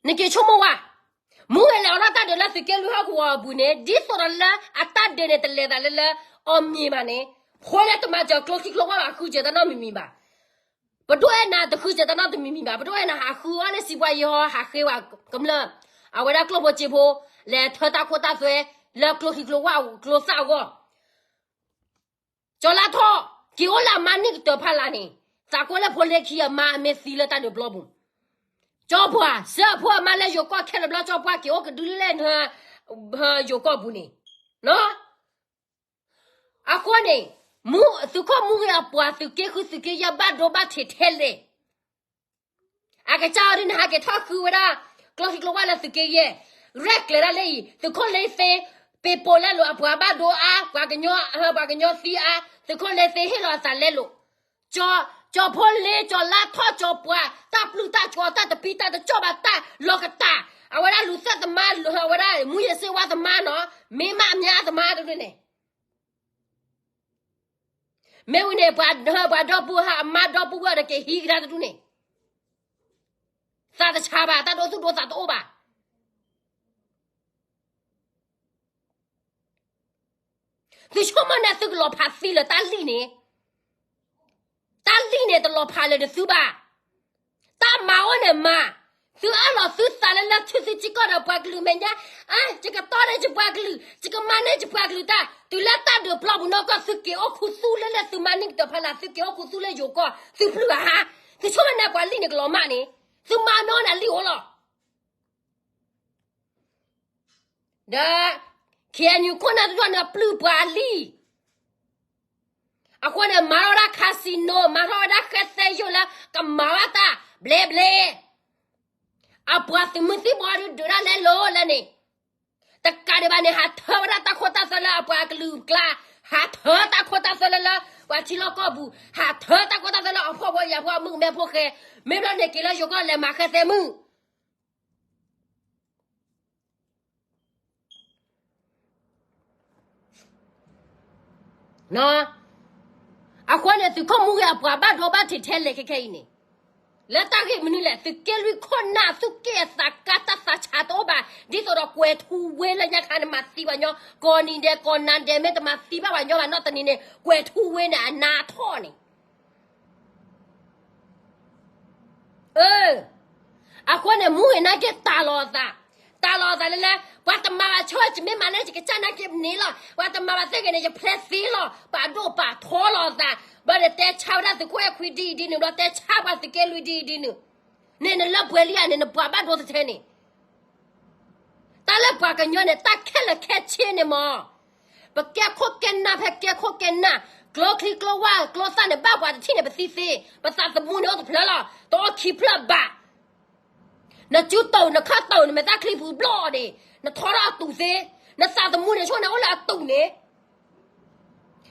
နက့ၤဆိကမိၣ်ဝဲ, မူဂဲၤလဲၤအိးထီၣ်တၢ်ဒုးလၢသုးက့လွံၢ်ဟီၣ်ကဝီၤအပူၤန့ၣ် ဒ်သိးဒီးလၢအတၢ်ဒုးန့ၣ် တလဲၤသးလၢလၢအီၤမံၤဘၣ်န့ၣ်, ဖိလ့တမၤစၢၤကျိချံကျိဝၣ်ဘၣ် ဃုစၢၤတၢ်နီတမံၤမံၤဘၣ်. ပဒိၣ်အဲၣ်နၤတဃုစၢၤတၢ်နီတမံၤမံၤဘၣ်, ပဒိၣ်အဲၣ်နၤဟးဃုအီၤန့ၣ် စံးပှၤယဟီ ဟးဃ့ဝဲကမျၢၢ်, အဝဲဒၣ်ကျိၣ်ဖိစ့ဖိ, လဲၤထၢတၢ်ခိတၢ်သွဲ, လၢကျိချံကျိဝၣ်ကျိသၣ်အဂီၢ် ကၠီၤလါထီၣ်, က့ၤအိၣ်လၢအမါနံၣ်ကတၢၢ်ဖးလၢ်န့ၣ်, သးကိးလၢဖိလ့ခံအမါအမ့ၢ်သံလၢတၢ်ဒုးပျီပူၤ, ကၠီၤပှၤစၢဖှိၣ်အမါလၢယိၤကီၢ်ခဲလၢာ်ဘျီ ကၠီၤပှၤက့ၤအိၣ်ကဒုလၢ ယိၤကီၢ်ပူၤန့ၣ်, အဃိန့ၣ်, သုးခိၣ်မူဂဲၤအပှၤသုးက့ဃုသုးက့ယဲၢ်ဘၣ်ဒိဘၣ်ထံးထဲလဲၣ် အကစၢ်အီၤဒုးနဟးက့ၤထီၣ်ဃုဝဲဒၣ်, ကျိချံကျိဝၣ်လၢသုးက့ယဲၢ်, ရဲၣ်ကျဲၤဒၣ်လၢအံၤ သုးခိၣ်လ့သ့, ပ့ၤပိာ်လၢလိၤအပှၤဘၣ်ဒိအါ, ပှၤကညီ, ပှၤကညီသံအါ, သုးခိၣ်လ့သ့ဟ့ၣ်လီၤအသးလဲလိာ်, ကၠီၤဖိလ့ ကၠီၤလါထီၣ် ကၠီၤပှၤ, တၢ်ပျုၢ်တၢ်ကီတၢ်တပံတၢ်တကၠီၣ်ဘၣ်တၢ်လီၤကတၢ်, အဝဲဒၣ်လူၤသၢၣ်သမါ, အဝဲဒၣ်မူယ့ၤစ့ဝါသမါနီၤ, မ့ၢ်မးအမါသမါတဒုန့ၣ် မ့ၢ်ဝံၤန့ၣ် ပှၤဒီပုၢ်ဝဲၢ်အမါဒီပုၢ်ဝဲၢ်ဒီးက့ၤဟံးကဒါတဒုန့ၣ်, သးတဆါဘၣ်, တၢ်ဒိသူၣ်ဒိသးတအိၣ်ဘၣ်. သုဆိကမိၣ်န့ၣ် သုကလီၤဖးသံလၢတၢ်လံၣ်န့ၣ်, တၢ်လံၣ်န့ၣ်တလီၤဖးလၢနသုဘၣ်. တၢ်မၤအိၣ်န့ၣ်မၤ, သုအၢၣ်လီၤသုသးလၢလၢထူၣ်သုထံကီၢ်ဒီးပှၤကလုာ်မဲာ်ညါ, ယကတီန့ၢ်ယပှၤကလုာ်, ယကမၤန့ၢ်ယပှၤကလုာ်တၢ်, တုၤလၢတၢ်ဒုးပျီပူၤနီၢ်ကီၢ် သုက့ၤအိၣ်ခူသူၣ်လၢလၢသုမါနံၣ်ကတၢၢ်ဖးလၢ်, သုက့ၤအိၣ်ခူသူၣ်လၢယိၤကီၢ်, သုပျုၢ်ဘၣ်ဧါ. သုဆိကမိၣ်န့ၣ် ပှၤလံၣ်န့ၣ်ကလီၤမၢ်န့ၣ်, သုမၤမ့ၢ်အိၣ်န့ၣ်လံၣ်အိၣ်လီၤ. ဒီး KNU ခိၣ်နၢ်တဒူၣ်န့ၣ်ပျုၢ်ပှၤလံၣ်, အဃိန့ၣ် မၤထီၣ်ဝဲဒၣ် casino, မၤထီၣ်ဝဲဒၣ်ဃဲသဲယိၣ်လၢကမၤဘၣ်တၢ်ဘျဲဘျဲ, အပှၤသုးမုၢ်သံၣ်ဘိဒုးဒုးဒၣ်လဲလိာ်လၢန့ၣ်, တကးဒံးဘၣ်န့ၣ် ဟးထၢဝဲဒၣ်တၢ်ခိတၢ်သွဲလၢအပှၤကလုာ်အကျါ, ဟးထၢတၢ်ခိတၢ်သွဲလၢလၢပှၤထံလီၢ်ကီၢ်ပူၤ, ဟးထၢတၢ်ခိတၢ်သွဲလၢအဖှီၣ်ဖိယာ်ဖိအမုၣ်ကမဲဖိဃဲ, မ့ၢ်ဘျီန့ၣ်က့ၤလၢယိၤကီၢ်လဲၤမၤဃဲသဲမုၣ် နီၤ, အဃိန့ၣ် သုးခိၣ်မူဂ့ၤအပှၤဘၣ်ဒိဘၣ်ထံးထဲလဲၣ်ခဲခဲအံၤန့ၣ်, လၢတၢ်ဂ့ၢ်မနုၤလဲၣ်, သုးက့လွံၢ်ခိၣ်နၢ် သူၣ်က့ၣ်အသးကါ တၢ်သးဆးတအိၣ်ဘၣ်, ဒ်သိးဒီးကွဲၤထူဝ့လၢညါခါန့ၣ် မၤသံပှၤညီ, ကီၢ်နံၤဒဲးကီၢ်နၤဒဲး မ့ၢ်တမၤသံဘၣ်ပှၤညီဘၣ်နီတနံၤန့ၣ် ကွဲၤထူဝ့န့ၣ် အနါထီၣ်န့ၣ် အဃိန့ၣ် မူဂ့ၤနာ်က့ၤတၢ်လီၤအသး, တၢ်လီၤအသးလၢလဲၣ်, ပှၤတမၤဘၣ်ဆိ ယမ့ၢ်မၤလၢယကစၢ်နာ်က့ၤန့ၣ်လီၤ, ပှၤတမၤဘၣ်သ့ဂ့ၤန့ၣ် ယဖျဲးသ့လီၤ, ပာ်ဒိၣ်ပာ်ထီလီၤအသး, ဘျီန့ၣ်တဲဆါဝဲဒၣ်သုးခိၣ်အဲၣ်ခွံဒ်အံၤဒ်နုၤ ဘျီတဲဆါပှၤသုးက့လွံၢ်ဒ်အံၤဒ်နုၤ, န့ၣ်နလၢပှဲၤလံဧါန့ၣ် နပှၤဘၣ်ဒိတထဲန့ၣ် တၢ်လၢပှၤကညီန့ၣ် တၢ်ခဲလၢာ်ခဲဆ့န့ၣ်မး, ပကဲခိၣ်ကဲနၢ်ဖဲကဲခိၣ်ကဲနၢ်, ကျိချံကျိဝၢ်ကျိသၣ်န့ၣ် ဘၣ်ပှၤတထံၣ်န့ၣ် ပသံသ့, ပသးသမူန့ၣ်အိၣ်တဖျၢၣ်လီၤ, တအိၣ်ခံဖျၢၣ်ဘၣ်. နစုတိၢ်နခီၣ်တိၢ် နမဲာ်သၣ်ချံပူၤဘျီၣ်န့ၣ် နထီထီၣ်အတူၢ်သ့, နသးသမူန့ၣ် ဆိၣ်န့ၣ်အိၣ်လၢအတူၢ်န့ၣ်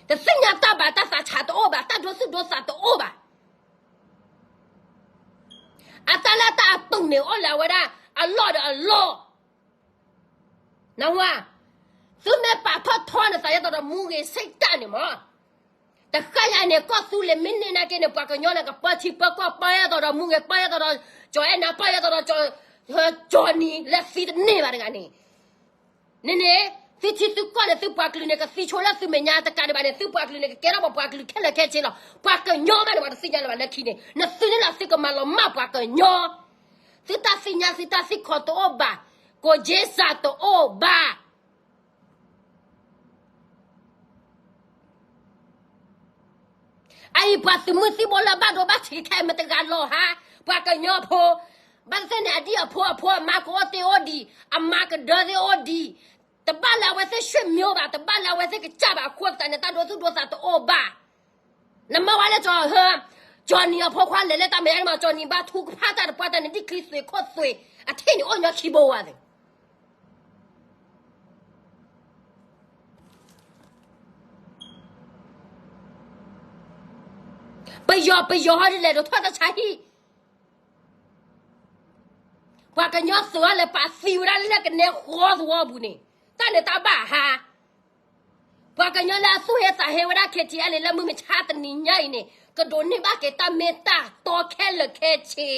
တသ့ၣ်ညါတၢ်ဘၣ် တၢ်သးဆးတအိၣ်ဘၣ်, တၢ်ဒိသူၣ်ဒိသးတအိၣ်ဘၣ်. အတၢ်လၢတၢ်အတူၢ်န့ၣ် အိၣ်လၢအဝဲဒၣ် အလီၢ်ဒီးအလီၢ်, နဝၤ, သုမ့ၢ်ပာ်ထီၣ်ထီနသး ယဲသိးဒီးမူဂ့ၤဆ့တၢ်န့ၣ်မး, တဃၣ်ယၤန့ၣ် ကီၢ်သူလ့ၤမ့ၢ်န့ၢ်နာ်က့န့ၣ် ပှၤကညီန့ၣ် ကပၢထံပၢကီၢ် ပၢယဲသိးဒီးမူဂ့ၤ ပၢယဲသိးဒီး ကၠီၤအဲၣ်နၤ ပၢယဲသိးဒီး ကၠီၤနံၤ လၢသံတန့ၢ်ဘၣ်တဂၤန့ၣ် န့ၣ်န့ၣ်, သုထံသုကီၢ်န့ၣ် သုပှၤကလုာ်န့ၣ် ကသံဆိလၢသုမဲာ်ညါတကးဒံးဘၣ်န့ၣ် သုပှၤကလုာ်န့ၣ် ကကဲထီၣ်ပှၤပှၤကလုာ်ခဲလၢာ်ခဲဆ့လီၤ. ပှၤကညီမးန့ၣ် ပှၤတသ့ၣ်ညါလၢၤဘၣ်လၢခံန့ၣ် နသုန့ၣ်လီၤ သုကမၤလီၤမၢ်ပှၤကညီ, သုတၢ်သ့ၣ်ညါ သုတၢ်သံၣ်ခီၣ်တအိၣ်ဘၣ်, ကိၣ်က့စၢ်တအိၣ်ဘၣ်. အအံၤပှၤသုးမုၢ်သံၣ်ဘိလၢဘၣ်ဒိဘၣ်ထံးခဲအံၤ မတၤတဂၤလီၤဟါ, ပှၤကညီဖိ, ဘၣ်သ့ၣ်သ့ၣ်န့ၣ် အဒံၣ်အဖိအဖိအမါကအိၣ်တ့ၢ်အိၣ်ဒံး, အမါကဒၢသ့ၣ်အိၣ်ဒံး, တဘၣ်လၢအဝဲသ့ၣ် ဆွေမျိုး ဘၣ်, တဘၣ်လၢအဝဲသ့ၣ်ကစၢ်ဘၣ်အဃိသတးန့ၣ် တၢ်ဒိသူၣ်ဒိသးတအိၣ်ဘၣ်. နမ့ၢ်ဝဲလၢကၠီၤ, ကၠီၤနံၤအဖိခွါလဲၤလၢတၢ်မဲာ်ညါန့ၣ်မး ကၠီၤနံၤဘါထုကဖၣ်တၢ်တပှၢ်တၢ်န့ၣ် ဒ်ချံသွံးခိၣ်သွံး, အထံၣ်န့ၣ်အိၣ်ညီခံဘိဝဲသ့ၣ် ပယီၤပယီၤဟီဒ်လဲၣ်ဒိးထီၣ်တၢ်ဆါဟံၣ်, ပှၤကညီသုးအီၤလဲၤပာ်သံဝဲဒၣ်လၢကနဲဃီသဝီပူၤန့ၣ်, တၢ်န့ၣ်တၢ်ဘၣ်ဟါ, ပှၤကညီလၢအသူၣ်ဟ့သးဟ့ဝဲဒၣ် ခဲထံအါလံ လၢမုၢ်မဆါတနံၤညါအံၤန့ၣ် ကဒိးန့ၢ်ဘၣ်က့ၤတၢ်မ့ၢ်တၢ်တီခဲလၢာ်ခဲဆ့ သုး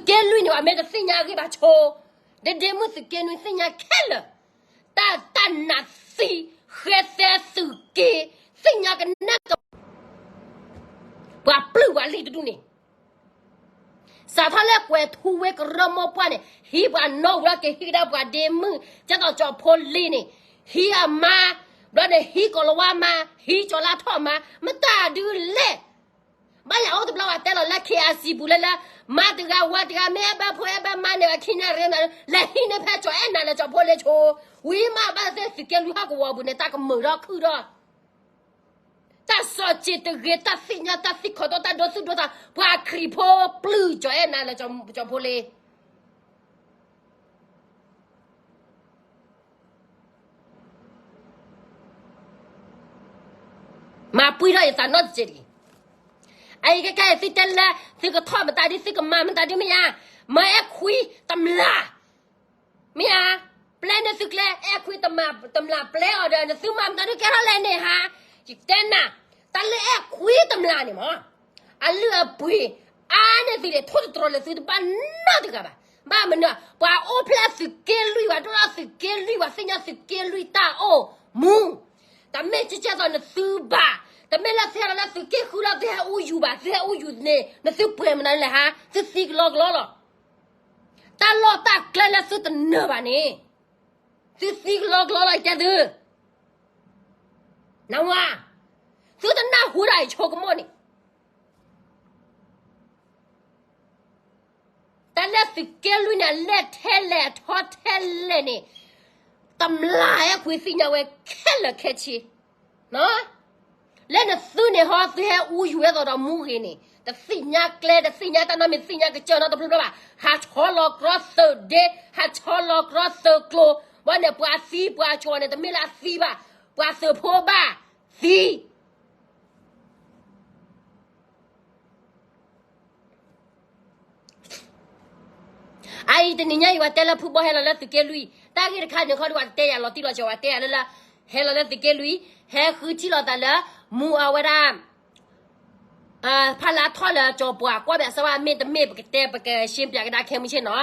က့လွံၢ်န့ၣ် ပှၤမ့ၢ်တသ့ၣ်ညါအဂ့ၢ်ဘၣ်ဆိ, ဒဒ့မုၢ်သုးက့နွံသ့ၣ်ညါခဲလၢာ်, တၢ်တၢ်နးသံ, ဃဲသဲသုးက့, သ့ၣ်ညါကနၣ်က, ပှၤပျုၢ်ပှၤလံၤတဒူၣ်န့ၣ် စးထီၣ်လၢကွဲၤထူဝ့ကရၢမိၢ်ပှၢ်န့ၣ် ဟံးပှၤနီၣ်ဝဲက့ၤဟံးကဒါပှၤဒ့မုၢ် ကဲသိးကၠီၤဖိလ့န့ၣ်, ဟံးအမါ, ဘျီန့ၣ်ဟံးကီၤလၤဝါမါ, ဟံးကၠီၤလါထီၣ်မါ, မတၤဒုလဲၣ် ဘၣ်ယၤအိၣ်တဘျီဝဲတဲလီၤလၢ KIC ပူၤလၢလၢ, မါတဂၤဝၤတဂၤ မ့ၢ်အဲၣ်ဘၣ်ဖိအဲၣ်ဘၣ်မါန့ၣ် အခံန့ၣ်ရ့မး လဲၤဟံးန့ၢ်ဖဲကၠီၤအဲၣ်နၤလၢကၠီၤဖိလ့ဆိ, ဝံၤမးဘၣ်သ့ၣ်သုးက့လွံၢ်ဟီၣ်ကဝီၤပူၤန့ၣ် တၢ်ကမုာ်ထီၣ်ခုၣ်ထီၣ်, တၢ်စီၤစ့ၤတဂ့ၤ တၢ်သ့ၣ်ညါတၢ်သံၣ်ခီၣ်တီ တၢ်ဒိသူၣ်ဒိသး ပှၤခရံာ်ဖိပျုၢ်ကၠီၤအဲၣ်နၤလၢကၠီၤဖိလ့ မၤပှံၢ်ထီၣ်ယသးနီတစဲးတဂ့ၤ. အအံၤခဲခဲအံၤ သုတဲလၢ သုကထီၣ်မတၤဒု သုကမၤမတၤဒုမ့ၢ်ဧါ, မၤအဲၣ်ခွံတမျၢ်, မ့ၢ်ဧါ, ပျဲန့ၢ်သုကျဲ အဲၣ်ခွံတမျၢ်ပျဲအီၤဒီး နသုမၤမတၤဒုကဲထီၣ်လဲၣ်န့ၣ်ဟါ, ယတဲနၤ, တၢ်လၢအဲၣ်ခွံတမျၢ်န့ၣ်မး အလုၢ်အပှ့ၤ အါန့ၢ်သုန့ၣ် ထိၣ်သတြီၤလၢသုတဘၣ်နီတဂၤဘၣ်. ဘၣ်မနုၤ, ပှၤအိၣ်ဖျဲၣ်သုးက့လွံၢ် ပှၤဒိၣ်ထီၣ်သုးက့လွံၢ် ပှၤသ့ၣ်ညါသုးက့လွံၢ်တၢ်အိၣ်မူ, တမ့ၢ်ကကဲသိးနသုဘၣ်, တမ့ၢ်လၢသုဟဲလီၤလၢသုးက့ဃုလီၤ သုဟဲအူယူၤဘၣ်, သုဟဲအူယူၤန့ၣ် နသုပှဲၤမနုၤလဲၣ်ဟါ, သုသံကလီကလီလီၤ. တၢ်လီၢ်တၢ်ကျဲလၢသုတနၢၤဘၣ်န့ၣ် သုသံကလီကလီလီၤ ယတဲသု နဝၤ, သုတနၢ်ဟူဒၣ်အံၤဆိကမိၣ်န့ၣ်, တၢ်လၢသုးက့လွံၢ်န့ၣ် အလဲၢ်ထဲလဲၣ်အထီထဲလဲၣ်န့ၣ်, တမျၢ်အဲၣ်ခွံသ့ၣ်ညါဝဲခဲလၢာ်ခဲဆ့ လၢနသုန့ၣ်ဟီ သုဟဲအူယူၤဝဲသိးဒီးမူဂ့ၤန့ၣ် တသ့ၣ်ညါကျဲ တသ့ၣ်ညါတၢ်နီတမံၤ တသ့ၣ်ညါကစၢၢ်နီတဖျၢၣ်ဖျၢၣ်ဘၣ်, ဟးဆီလီၤကြီသုးဒ့ ဟးဆီလီၤကြီသုးကျိၤ, ဘၣ်န့ၣ် ပှၤသံပှၤကၠီၤန့ၣ် တမ့ၢ်လၢအသံဘၣ်, ပှၤသုးဖိဘၣ်သံ အအံၤတနံၤညါအံၤ ပှၤတဲလၢဖုဘီဟဲလီၤလၢသုးက့လွံၢ်, တၢ်ဂ့ၢ်တခါန့ၣ်ခီဒုး ပှၤတတဲယၤလီၤတံၢ်လီၤဆဲး ပှၤတဲယၤလၢလၢ ဟဲလီၤလၢသုးက့လွံၢ် ဟဲဃုထံၣ်လိာ်သးလၢ မူအဝဲဒၣ် ဖးလၢအထီၣ်လၢကၠီၤပှၤ ကွၢ်ဘၣ်စၢၤဘၣ် မ့တမ့ၢ် ပကတဲ ပကရှင်းပြကဒါခဲမုၢ်ဆ့ၣ်နီၤ.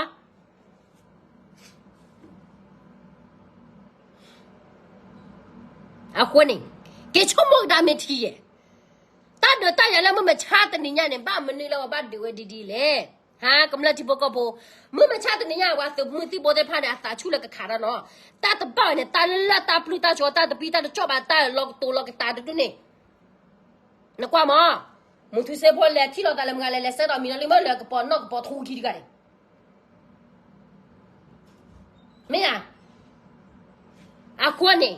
အဃိန့ၣ် က့ၤဆိကမိၣ်ကဒါမ့ၢ်ထံယဲၢ်, တၢ်ဒုးတၢ်ယၤလၢမုၢ်မဆါတနံၤညါန့ၣ် ဘၣ်မနုၤလၢပဘၣ်ဒုးဝဲဒ်ဒ်လဲၣ်. ဟါ ကမျၢၢ်ထံဖိကီၢ်ဖိ, မုၢ်မဆါတနံၤညါ ပှၤသုးမုၢ်သံၣ်ဘိသ့ၣ်တဖၣ်န့ၣ် အသးဆူၣ်လၢကခးတၢ်နီၤ. တၢ်တဘၣ်န့ၣ် တၢ်လၢတၢ်ပျုၢ်တၢ်ကၠီ တၢ်တပံတၢ်တကၠီၣ်ဘၣ် တၢ်လီၤကတိၤလီၤကတၢ်တဒူၣ်န့ၣ် နကွၢ်မး, မူထူစ့ဖိလဲၤထံၣ်လိာ်သးလၢမုၢ်ဂၤလဲၤ လဲၤဆဲးဒီးမံၤလီၤလံမ့ၢ်လၢကပီၤနီၣ်ကပီၤထူခံတဂၤန့ၣ် မ့ၢ်ဧါ. အဃိန့ၣ်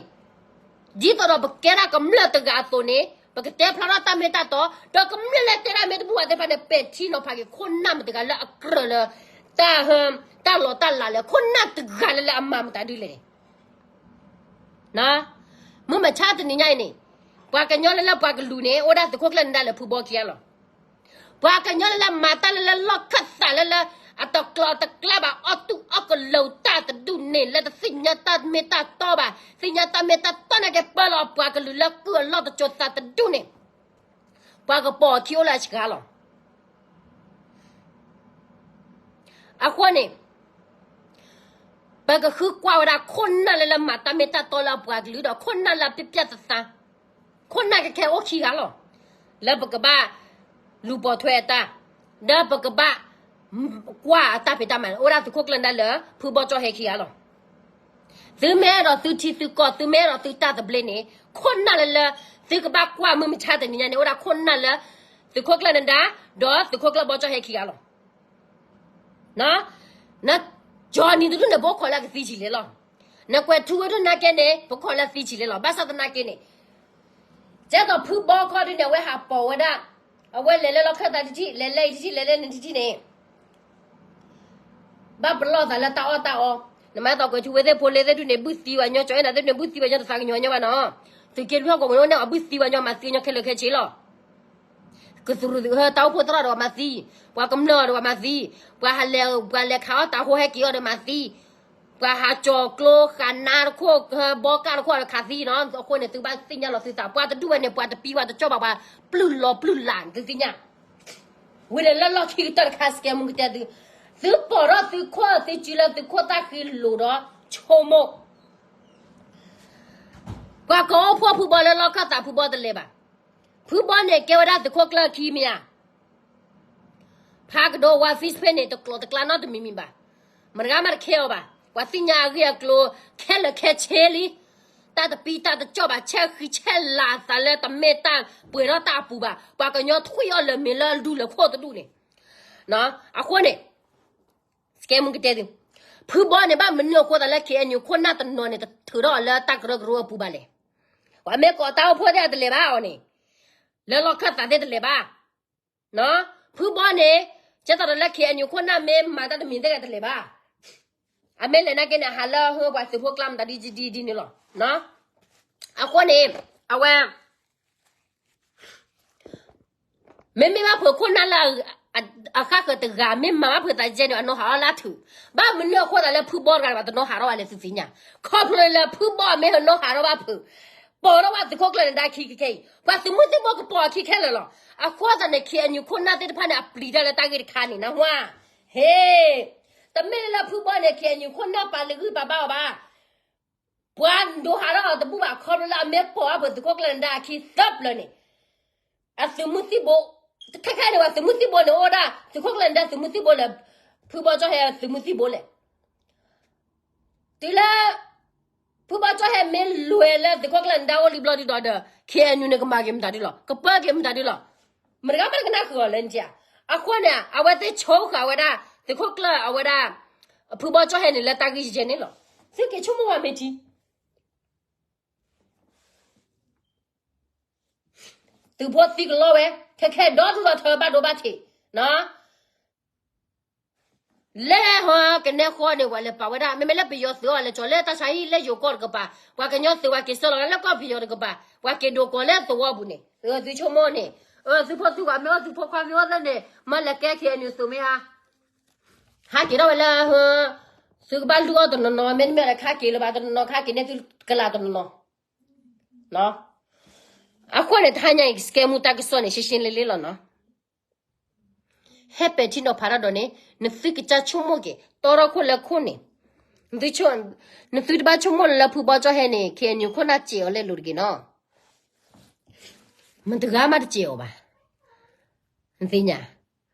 ဒ်သိးဒီးပကဲဒၣ်ကမျၢၢ်တဂၤအသိးန့ၣ် ပကတဲဖျါထီၣ်တၢ်မ့ၢ်တၢ်တီ, ဒီးကမျၢၢ်လၢတဲဒၣ်မ့ၢ်တဘူၣ်ဘၣ်သ့ၣ်တဖၣ်န့ၣ် ပဲာ်ထံနီၤဖးက့ၤ ခိၣ်နၢ်မတၤတဂၤလၢအကြၢးလၢ တၢ် တၢ်လီၤတၢ်လၤလၢ ခိၣ်နၢ်တဂၤလၢလၢအမၤမတၤဒ်လဲၣ်န့ၣ် မုၢ်မဆါတနံၤညါအံၤန့ၣ် ပှၤကညီလၢလၢပှၤကလုာ်န့ၣ် အိၣ်ဒၣ်သုးခိၣ်ကျၢၢ်နဒါလၢဖုဘီခံဂၤလီၤ. ပှၤကညီလၢလၢမၤတၢ်လၢလၢလီၢ်ခၢၣ်သးလၢလၢ အတကျီတကျါဘၣ် အီၣ်တူၢ်အီၣ်ကလၢၤတၢ်တဒူၣ်န့ၣ် လၢတသ့ၣ်ညါတၢ်မ့ၢ်တၢ်တီဘၣ်, သ့ၣ်ညါတၢ်မ့ၢ်တၢ်တီနာ်က့ ပၢလီၤပှၤကလုာ်လၢကုၢ်အလီၢ်တစိၤသးတဒူၣ်န့ၣ် ပှၤကပီၤအခံအိၣ်လၢအစှၤလီၤ. အဃိန့ၣ် ပကဃုကွၢ်ဝဲဒၣ်ခိၣ်နၢ်လၢလၢမၤတၢ်မ့ၢ်တၢ်တီလၢအပှၤကလုာ်ဒီး ခိၣ်နၢ်လၢအပျဲၢ်ပျဲၢ်သးသး, ခိၣ်နၢ်ကခဲအိၣ်ခံဂၤလီၤ. လၢပကဘၣ်လူၤပိာ်ထွဲအတၢ်, ဒီးပကဘၣ်ကွၢ်အတၢ်ဖံးတၢ်မၤန့ၣ် အိၣ်ဒၣ်သုးခိၣ်ကျၢၢ်နဒါလၢဖုဘီကၠီၣ်ဟဲခံဂၤလီၤ. သုမ့ၢ်အဲၣ်ဒိးသုထံသုကီၢ် သုမ့ၢ်အဲၣ်ဒိးသုတၢ်သဘျ့န့ၣ် ခိၣ်နၢ်လၢလၢ သုကဘၣ်ကွၢ်မုၢ်မဆါတနံၤညါန့ၣ် အိၣ်ဒၣ်ခိၣ်နၢ်လၢ သုးခိၣ်ကျၢၢ်နဒါ ဒီးသုးခိၣ်ကျၢၢ်ဘီကၠီၣ်ဟဲခံဂၤလီၤ. နကၠီနံၤတဒူၣ်န့ၣ် ပခိးလၢကသံဆံးလဲၣ်လီၤ. နကွဲးထူဝဲဒၣ်နာ်က့န့ၣ် ပခိးလၢသံဆံးလဲၣ်လီၤ. ဘၣ်ဆၣ်သနာ်က့န့ၣ် ကဲသိးဖုဘီခီဒုန့ၣ် အဝဲဟးပိာ်ဝဲဒၣ်, အဝဲလဲၤလၢလီၢ်ခၢၣ်သးတထံၣ် လဲၤလၢအံၤတထံၣ် လဲၤလၢန့ၣ်တထံၣ်န့ၣ် ဘၣ်ပလီၢ်သးလၢတၢ်အီၣ်တၢ်အီ, နမၤသးကွဲးထူဝဲသ့ၣ်ဖိလ့သ့ၣ်ဒုန့ၣ် ဘုၣ်သံဝဲညီ ကၠီအဲၣ်နၤသ့ၣ်ဒုန့ၣ် ဘုၣ်သံဝဲညီ တသးကညီၤညီဘၣ်နီၤ. သုးက့လွံၢ်ဟီၣ်ကဝီၤမ့ၢ်အိၣ်န့ၣ် အဘုၣ်သံဝဲညီ မၤသံညီခဲလၢာ်ခဲဆ့လီၤ. ကသူၣ်ရူၢ်သုးဟၢတၢ်အိၣ်ဖှိၣ်သရၣ်ဒီးမၤသံ, ပှၤကမျၢၢ်အီၤဒီးမၤသံ, ပှၤဟးလဲၤ ပှၤလဲၤခးအီၣ်တၢ်ဟိဟဲက့ၤအီၤဒီးမၤသံ, ပှၤဟးကၠီၤကျိဃာ်နါတခိၣ် ဘီကၢ်တခိၣ်ဒီးခးသံနီၤ. အဃိန့ၣ် သုဘၣ်သ့ၣ်ညါလီၤသုသး ပှၤတဒူၣ်ဝဲန့ၣ် ပှၤတပံပှၤတကၠီၣ်ဘၣ် ပှၤပျုၢ်လီၤပျုၢ်လၢ်န့ၣ် သုသ့ၣ်ညါ ဝံၤဒီးလၢလီၢ်ခံကတၢၢ်တခါ စကဲမူကတဲသု, သုပိာ်ထီၣ်သုခိၣ်သုစုလၢသုခိၣ်သၣ်ဃံလိၤဒီးဆိကမိၣ်, ပှၤကအိၣ်ဖှိၣ်ဖုဘီလၢလီၢ်ခၢၣ်သးဖုဘီတလဲၤဘၣ်. ဖုဘီန့ၣ်ကဲဝဲဒၣ်သုးခိၣ်ကျၢၢ်ခံမ့ၢ်ဧါ. ဖးကဒိဝဲ Facebook န့ၣ် တကျိၤတကျါနီတမံၤမံၤဘၣ်. မတဂၤမးတခဲအီၤဘၣ်. ပှၤသ့ၣ်ညါအဂ့ၢ်အကျိၤခဲလၢာ်ခဲဆ့လံ. တၢ်တပံတၢ်တကၠီၣ်ဘၣ် ဆဲးဃံဆဲးလၤအသးလၢတမ့ၢ်တၢ်ပှဲၤထီၣ်တၢ်အပူၤဘၣ်. ပှၤကညီထွံၣ်အီၤလၢာ်မ့ၢ်လၢဒူလၢာ်ခိၣ်တဒူၣ်န့ၣ် အဃိန့ၣ် စကဲမူကတဲသု, ဖုဘီန့ၣ် ဘၣ်မနုၤအဃိသးလၢ KNU ခိၣ်နၢ်တနီၤန့ၣ် တထုးထီၣ်အီၤလၢတၢ်ကရၢကရိအပူၤဘၣ်လဲၣ်. ပှၤမ့ၢ်ကိးတၢ်အိၣ်ဖှိၣ်သ့ၣ်တလဲၤဘၣ်အီၤန့ၣ်, လၢလီၢ်ခၢၣ်သးသ့ၣ်တလဲၤဘၣ်. ဖုဘီန့ၣ် ကဲသိးဒီးလၢ KNU ခိၣ်နၢ်မ့ၢ်မၤတၢ်တမံၤသ့ၣ်တလဲၤဘၣ်. အမ့ၢ်လဲၤနာ်က့န့ၣ် ဟးလၢဟၢပှၤသုးဖိကျါမတၤဒ်ဒ်ဒ်န့ၣ်လီၤ. အဃိန့ၣ် အဝဲ မ့မ့ၢ်ဘၣ်ဖုးခိၣ်နၢ်လၢ အဃၣ်ဃၢၤတဂၤ မ့ၢ်မၤဘၣ်ဖုးသးယဲန့ၣ် အနီၢ်ဟးအီၣ်လၢထူၣ်, ဘၣ်မနုၤအဃိသးလၢဖုဘီတဂၤဘၣ်တနီၢ်ဟးထီၣ်ဘၣ်လဲၣ်သုသ့ၣ်ညါ, ခီဖျိလၢဖုဘီမ့ၢ်ဟးနီၢ်ဟးထီၣ်ဘၣ်ဖုး, ပိာ်ထီၣ်ဘၣ်သုးခိၣ်ကျၢၢ်နဒါခံကကဲအံၤ ပှၤသုးမုၢ်သံၣ်ဘိကပိာ်အခံခဲလၢာ်လီၤ. အဃိသတးန့ၣ် KNU ခိၣ်နၢ်သ့ၣ်တဖၣ်န့ၣ် အပျံၤတၢ်လၢတၢ်ဂ့ၢ်တခါန့ၣ် နၢ်ဟူဧါ. ဟ့ၣ်, တမ့ၢ်လၢဖုဘီန့ၣ် KNU ခိၣ်နၢ်ပာ်လုၢ်ဂံၢ်ပာ်ဘါအီၤဘၣ် ပှၤဒိးဟးထီၣ်အီၤတဘူၣ်ဘၣ် ခီဖျိလၢအမ့ၢ်ပိာ်ဘၣ်ဖုးသုးခိၣ်ကျၢၢ်နဒါအခံသၢပျၢၤန့ၣ်, အသုးမုၢ်သံၣ်ဘိ, ခဲခဲန့ၣ် ပှၤသုးမုၢ်သံၣ်ဘိန့ၣ်အိၣ်ဒၣ် သုးခိၣ်ကျၢၢ်နဒါသုးမုၢ်သံၣ်ဘိလဲၣ်, ဖုဘီကၠီၣ်ဟဲသုးမုၢ်သံၣ်ဘိလဲၣ်. တုၤလၢ ဖုဘီကၠီၣ်ဟဲမ့ၢ်လဲၤလၢသုးခိၣ်ကျၢၢ်နဒါအိၣ်လံဘျီဒုဒီး KNU န့ၣ် ကမၤက့ၤမတၤဒ်လီၤ, ကပၢက့ၤမတၤဒ်လီၤ. မတဂၤမးတကနၣ်ဃုာ်အီၤလၢနထံၣ်ဧါ. အဃိန့ၣ် အဝဲသ့ၣ်ဆိဃာ်ဝဲဒၣ် သုးခိၣ်ကျၢၢ်အဝဲဒၣ် ဖုဘီကၠီၣ်ဟဲန့ၣ်လၢတၢ်ဂ့ၢ်ယဲန့ၣ်လီၤ. သုက့ၤဆိကမိၣ်ဝဲမ့ၢ်ထံ သုးဖိသံကလီဝဲ ခဲခဲဒီဒူၣ်ဒီထၢဘၣ်ဒိဘၣ်ထံး, လၢဟီကနဲဃီန့ၣ် ပှၤလဲၤပာ်ဝဲဒၣ် မ့မ့ၢ်လၢပယီၤသုးအီၤလဲၤကၠီၤလၢတၢ်ဆါဟံၣ်လၢယိၤကီၢ်တကပၤ, ပှၤကညီသုးပှၤက့ၤဆှၢလီၤလၢကီၢ်ပယီၤတကပၤ, ပှၤက့ၤဒိးကီၤလၢသဝီပူၤန့ၣ်, သုဆိကမိၣ်န့ၣ်, သုဖိသုဝၤမ့ၢ်အိၣ် သုဖိခွါမ့ၢ်အိၣ်သ့ၣ်န့ၣ် မ့ၢ်လဲၤကဲ KNU သုးမ့ၢ်ဧါ. ဟးက့ၤထီၣ်ဝဲလၢ သုကဘၣ်လုၢ်အီၣ်တနီၤနီၤ မ့တမ့ၢ်လၢခါက့ၤလၢၤဘၣ်တနီၤနီၤ ခါက့ၤန့ၣ်သုကလၤတနီၤနီၤ. အဃိန့ၣ် တဟါညါအံၤ ကစကဲမူတၢ်ကစီၣ်န့ၣ် ရှင်းရှင်းလင်းလင်းလီၤနီၤ. ဟဲပဲာ်ထံနီၤဖးတၢ်ဒီးန့ၣ် နသုကစၢ်ဆိကမိၣ်က့ၤ တီထီၣ်ခိၣ်လၢခိၣ်န့ၣ်, နသုတဘၣ်ဆိကမိၣ်လၢဖုဘီကၠီဟဲန့ၣ် KNU ခိၣ်နၢ်စဲးအီၤလဲလိာ်တဂ့ၤနီၤ. မတဂၤမးတစဲးအီၤဘၣ်. နသ့ၣ်ညါ,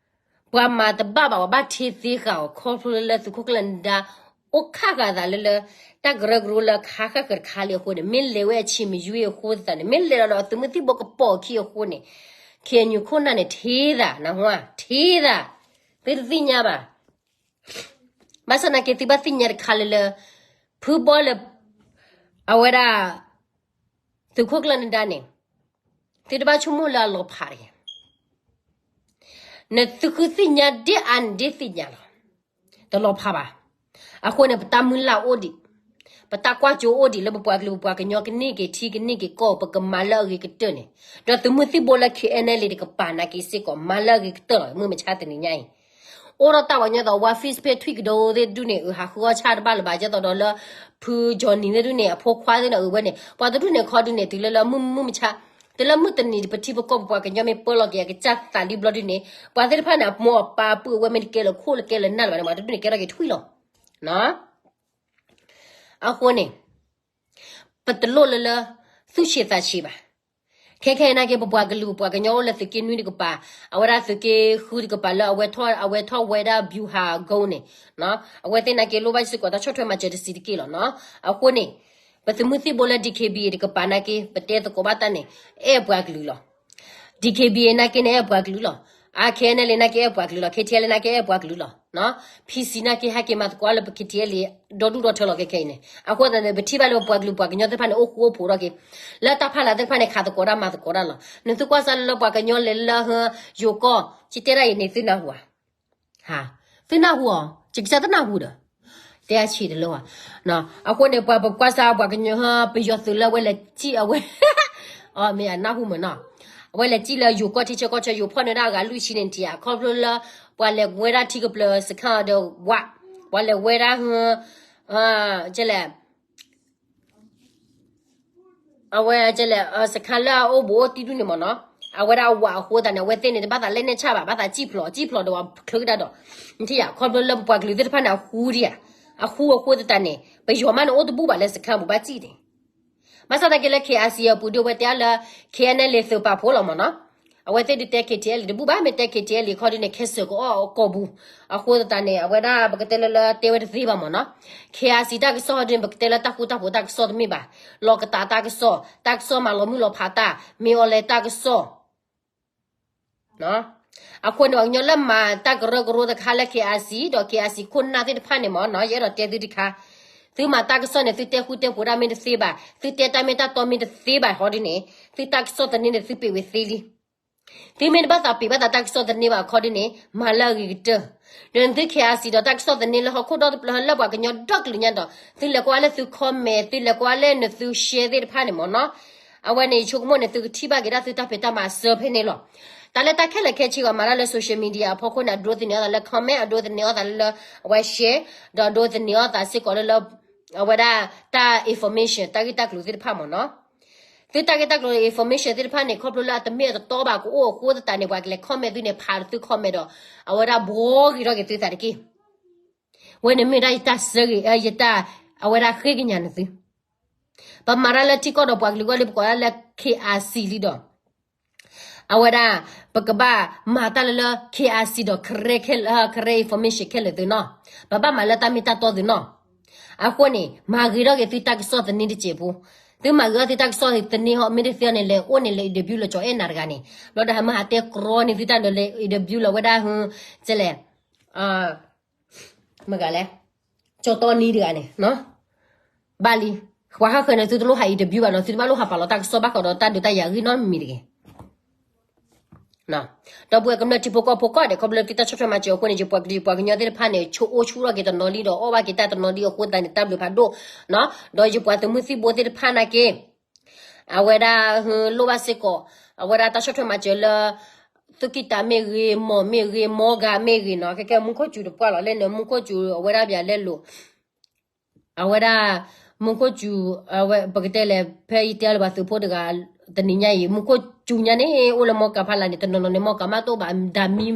ပှၤမၤတဘၣ်ဘၣ် ပှၤဘၣ်ထံသ့ဃာ်အီၤ ခီဖျိလၢသုးခိၣ်ကျၢၢ်နဒါ အိၣ်ခးဃာ်သးလၢလၢ တၢ်ကရၢကရိလၢခါဃၣ်ဃၢၤတခါလံအဃိန့ၣ် မ့ၢ်လဲၤဝဲအဆံးမယွံအဃိသတးန့ၣ် မ့ၢ်လဲၤလီၤဒီးသုးမုၢ်သံၣ်ဘိကပိာ်အခံအဃိန့ၣ် KNU ခိၣ်နၢ်န့ၣ်ထံသး နဟါ ထံသး, သုတသ့ၣ်ညါဘၣ်. ဘၣ်ဆၣ်သနာ်က့ သုဘၣ်သ့ၣ်ညါတခါလၢလၢ ဖုဘီလၢ အဝဲဒၣ် သုးခိၣ်ကျၢၢ်နဒါန့ၣ် သုတဘၣ်ဆိကမိၣ်လၢအလီၤဖးတဂ့ၤ. နသုဃုသ့ၣ်ညါဒ်အါန့ၣ်ဒ်သ့ၣ်ညါလီၤ. တလီၤဖးဘၣ်. အဃိန့ၣ် ပတၢ်မုၢ်လၢ်အိၣ်ဒံး, ပတၢ်ကွၢ်စိအိၣ်ဒံးလၢပပှၤကလုာ်ပပှၤကညီကန့ၢ်က့ၤထံကန့ၢ်က့ၤကီၢ် ပကမၤလၢအဂ့ၤကတၢၢ်န့ၣ်, ဒီးသုးမုၢ်သံၣ်ဘိလၢ KNLA တကပၤနာ်က့စ့ၢ်ကီး မၤလၢအဂ့ၤကတၢၢ်လီၤ. မုၢ်မဆါတနံၤညါအံၤ အိၣ်ဒီးတၢ်ဝဲညီသိး ဝါ Facebook ထွံၣ်ကဒိသ့ၣ်တဒူၣ်န့ၣ် အဟးဃုအီၣ်ဆၣ်တဘၣ်လၢၤဘၣ် ဒ်သိးဒီးလၢ ဖုကၠီနံၤသ့ၣ်တဒူၣ်န့ၣ် အဖိခွါသ့ၣ်န့ၣ် အဝဲန့ၣ် ပှၤတဒူၣ်န့ၣ်ခီဒုန့ၣ် တုၤလၢလၢမုၢ်မုၢ်မဆါ တုၤလၢမုၢ်တနံၤ ပထံပကီၢ်ပပှၤကညီမ့ၢ်ပၢလီၤက့ၤအကစၢ်သးလံဘျီဒုန့ၣ် ပှၤသ့ၣ်တဖၣ်န့ၣ် အမိၢ်အပၢ်အပုၢ်အဝဲၢ်မ့ၢ်တကဲလၢၤခိၣ်လၢကဲလၢၤနၢ်လၢၤဘၣ်န့ၣ် ပှၤတဒူၣ်န့ၣ်ကဲထီၣ်က့ၤထွံၣ်လီၤ. အဃိန့ၣ် ပတလိၣ်လၢလၢ သူၣ်ဆံးသးဆံးဘၣ်. ခဲခဲအံၤနာ်က့ ပပှၤကလုာ်ပပှၤကညီအိၣ်လၢသုးက့နွံတကပၤ, အဝဲဒၣ်သုးက့ဃုတကပၤလၢအဝဲထီၣ် အဝဲထီၣ်ဝဲဒၣ် ဗျူဟာကုန်း န့ၣ်, အဝဲသ့ၣ်နာ်က့ လိၣ်ဘၣ်စ့ၢ်ကီးတၢ်ဆီၣ်ထွဲမၤစၢၤတဆံးတက့ၢ်လီၤနီၤ. အဃိန့ၣ် ပသုးမုၢ်သံၣ်ဘိလၢ DKBA တကပၤနာ်က့ ပတဲသကိးဘၣ်တၢ်န့ၣ် အဲၣ်ပှၤကလုာ်လီၤ. DKBA နာ်က့န့ၣ် အဲၣ်ပှၤကလုာ်လီၤ. အ KNLA နာ်က့ အဲၣ်ပှၤကလုာ်လီၤ. KTLA နာ်က့ အဲၣ်ပှၤကလုာ်လီၤ. PC နာ်က့ ဟဲက့ၤမၤသကိးလၢပ KTLA ဒီဒူၣ်ဒီထၢလီၤခဲခဲအံၤန့ၣ်. အဃိသတးန့ၣ် ပထံၣ်ဘၣ်လၢပပှၤကလုာ်ပှၤကညီသ့ၣ်တဖၣ်န့ၣ် အိၣ်ဃူအိၣ်ဖိးထီၣ်က့ၤ လၢတၢ်ဖးလၢ်သ့ၣ်တဖၣ်န့ၣ် ခးသကိးတၢ်မၤသကိးတၢ်လီၤ. နသုကွၢ်စၢ်လၢပှၤကညီလဲၤလၢ ယိၤကီၢ် ကတဲဒၣ်အံၤန့ၣ် သုနၢ်ဟူဧါ. သုနၢ်ဟူအီၤ ယကစၢ်တနၢ်ဟူဒီး တဲအဆံးတလၢဧါ. အဃိန့ၣ် ပှၤပကွၢ်စၢ်ပှၤကညီ ပယီၤသုးလၢအဝဲလဲၤစံၣ်အဝဲ မ့ၢ်အနၢ်ဟူမ့ၢ်နီၤ. အဝဲလဲၤစံၣ်လၢယိၤကီၢ်ထံဆၢကီၢ်ဆၢ ယိၤဖီၣ်န့ၢ်ဒၣ်အဂၤလွံၢ်ဆံန့ၣ်ထံၣ်ဧါ ခီဖျိလၢ ပှၤလဲၤဝဲဒၣ်ထံကပျၢၤစခန်းဒီးဝး ပှၤလဲၤဝဲဒၣ် ကလဲၣ် အဝဲကလဲၣ် စခန်းလၢအအိၣ်ဘူးအိၣ်တံၢ်ဒူၣ်န့ၣ်မ့ၢ်နီၤ. အဝဲဒၣ်အဝးအဃိသတးန့ၣ် အဝဲသ့ၣ်န့ၣ် တဘၣ်သးလဲၣ်နဲၣ်ဆၣ်ဘၣ် ဘၣ်သးစံၣ်ဖျိး စံၣ်ဖျိးဒီးပှၤချုးကဒါဒီး နထံၣ်ဧါ ခီဖျိလၢပပှၤကလုာ်သ့ၣ်တဖၣ်န့ၣ် အဃူဒံးဧါ. အဃူအဃိသတးန့ၣ် ပယီၤမးန့ၣ်အိၣ်တဘူၣ်ဘၣ်လၢစခန်းပူၤဘၣ်စံၣ်န့ၣ် ဘၣ်ဆၣ်သနာ်က့လၢ KIC အပူၤဒုး အဝဲတဲအါလၢ KNLA သုးပာ်ဖှိၣ်လီၤမ့ၢ်နီၤ. အဝဲသ့ၣ်ဒုးတဲ KTLA တဘူၣ်ဘၣ် မ့ၢ်တဲ KTLA ခီဒုးန့ၣ် ခဲစၢၣ်ကအီၣ်အကိာ်ပူၤ. အဃိသတးန့ၣ် အဝဲဒၣ်ပကတဲလၢလၢ တဲဝဲတသ့ဘၣ်မ့ၢ်နီၤ. KIC တၢ်ကစီၣ်ဒုးန့ၣ် ပကတဲလၢတၢ်ဃူတၢ်ဖိးတၢ်ကစီၣ်တမ့ၢ်ဘၣ်. လီၤကတးတၢ်ကစီၣ် တၢ်ကစီၣ်မၤလီၤမုၢ်လီၤဖးတၢ် မ့ၢ်အီၤလဲၤတၢ်ကစီၣ် အဃိန့ၣ် ပှၤကညီလၢမၤတၢ်ကရၢကရိတခါလၢ KIC ဒီး KIC ခိၣ်နၢ်သ့ၣ်တဖၣ်န့ၣ်မ့ၢ်နီၤ ယအဲၣ်ဒိးတဲသုတခါ, သုမၤတၢ်ကစီၣ်န့ၣ် သုတဲဃူတဲဖိးတၢ်မ့ၢ်တသ့ဘၣ်, သုတဲတၢ်မ့ၢ်တၢ်တီမ့ၢ်တသ့ဘၣ်ခီဒုးန့ၣ် သုတၢ်ကစီၣ်သန့န့ၣ် သုပ့းဝဲသ့လံ. သုမ့ၢ်တဘၣ်သးပ့းဘၣ်သးတၢ်ကစီၣ်သန့ဘၣ်ခီဒုးန့ၣ် မၤလၢအဂ့ၤကတၢၢ်. ဒီးသု KIC ဒီးတၢ်ကစီၣ်သန့လၢဟီၣ်ခိၣ်ဒီတဖျၢၣ်လၢပှၤကညီဒီကလုာ်ညါဒီး သုလဲၤကွၢ်လၢသု comment သုလဲၤကွၢ်လၢနသု share သ့ၣ်တဖၣ်န့ၣ်မ့ၢ်နီၤ အဝဲန့ၣ် ယဆိကမိၣ်န့ၣ် သုကထံၣ်ဘၣ်က့ၤဒၣ်သုတၢ်ဖံးတၢ်မၤအစၢဖဲန့ၣ်လီၤ. တၢ်လၢတၢ်ခဲလၢာ်ခဲဆ့ဂီၤမၤတၢ်လၢ social media အဖီခိၣ်န့ၣ် အဒိသန့ၤအီၣ်သးလၢ comment အဒိသန့ၤအီၣ်သးလၢ အဝဲ share ဒီးအဒိသန့ၤအီၣ်သးစ့ၢ်ကီးလၢလၢ အဝဲဒၣ်တၢ် information တၢ်ဂ့ၢ်တၢ်ကျိၤသ့ၣ်တဖၣ်မ့ၢ်နီၤ. သုတၢ်ဂ့ၢ်တၢ်ကျိၤ information သ့ၣ်တဖၣ်န့ၣ် ခီဖျိလၢအတမ့ၢ်အတတီဘၣ်ကအိၣ်အဃိသတးန့ၣ် ပှၤကလဲၤ comment သုန့ၣ် ဖးသု comment ဒီး အဝဲဒၣ်ဘှီဂ့ၤထီၣ်က့ၤသုသးတက့ၢ်. ဝဲန့ၣ်မ့ၢ်ဒၣ်ယတၢ်ဆၢဂ့ၤ ယတၢ် အဝဲဒၣ်ဃ့ကညးန့ၢ်သု ပမၤတၢ်လၢထံကီၢ်ဒီးပှၤကလုာ်ဂီၢ်လံ ပကိးဒၣ်လၢ KIC လံဒီး အဝဲဒၣ် ပကဘၣ်မၤတၢ်လၢလၢ KIC ဒီး Karen ခဲလၢာ် Karen information ခဲလၢာ်သုနီၤ. ပဘၣ်မၤလၢတၢ်မ့ၢ်တၢ်တီသုနီၤ. အဃိန့ၣ် မၤဂ့ၤထီၣ်က့ၤသုတၢ်ကစီၣ်သန့တစဲးဖိ. သုမၤဂ့ၤထီၣ်သုတၢ်ကစီၣ်သန့ဟီ မ့ၢ်တသ့န့ၣ် လဲၤအိၣ်န့ၣ်လဲၤ interview လၢကၠီၤအဲၣ်နၤတဂၤန့ၣ် ဘျီဒီးဟဲမၤဟးတဲကြီန့ၢ်သုတၢ်ဒီးလဲၤ interview လၢဝဲဒၣ် ကဲလဲၣ် မ့ၢ်ဂၤလဲၣ် ကၠီၤတီနံတဂၤန့ၣ် ဘၣ်လံ. ပှၤဟးဃၢၤန့ၣ် သုတလိၣ်ဟး interview ဘၣ်နီၤ, သုတဘၣ်လိၣ်ဟးပာ်လီၤတၢ်ကစီၣ်ဘၣ်ဃးဒီးတၢ်ဒုးတၢ်ယၤဂ့ၢ်နီတမံၤတဂ့ၤ. ဒီပုၢ်ဝဲၢ်ကမျၢၢ်ထံဖိကီၢ်ဖိကိးဂၤဒဲး ခီဖျိလၢသုတၢ်ဆီၣ်ထွဲမၤစၢၤအဃိန့ၣ် ယပှၤကလုာ်ယပှၤကညီသ့ၣ်တဖၣ်န့ၣ် ဆိးအိၣ်ဆူၣ်ထီၣ်က့ၤတနီၤလံဒီးအီၣ်ဘၣ်က့ၤတၢ်တနီၤလံအဃိသတးန့ၣ် တၢ်ဘျုးဖးဒိၣ်. ဒီးယပှၤသုးမုၢ်သံၣ်ဘိသ့ၣ်တဖၣ်နာ်က့ အဝဲဒၣ်လိၣ်ဘၣ်စ့ၢ်ကီး အဝဲဒၣ်တၢ်ဆီၣ်ထွဲမၤစၢၤလၢ သုးကံၢ်တၢ်မ့ၢ်ဂ့ၤ, မီၢ်မ့ၢ်ဂ့ၤ, မီၢ်ဂၤမ့ၢ်ဂ့ၤနီၤ, ခဲကဲမူခိၣ်စူၤတပှၢ်လီၤ, လဲၣ်နၢၤမူခိၣ်စူၤ အဝဲဒၣ်ပျးလဲလိာ် အဝဲဒၣ် မူခိၣ်စူၤ အဝဲပကတဲလဲၣ် ဖဲယတဲလၢပှၤသုးဖိတဂၤ တနံၤညါအံၤ မူခိၣ်စူၤညါန့ၣ် အိၣ်လၢမီကၤဖီလာ်န့ၣ် တနီၤနီၤန့ၣ် မီကၤမးတအိၣ်ဘၣ် ဒၣ်မံ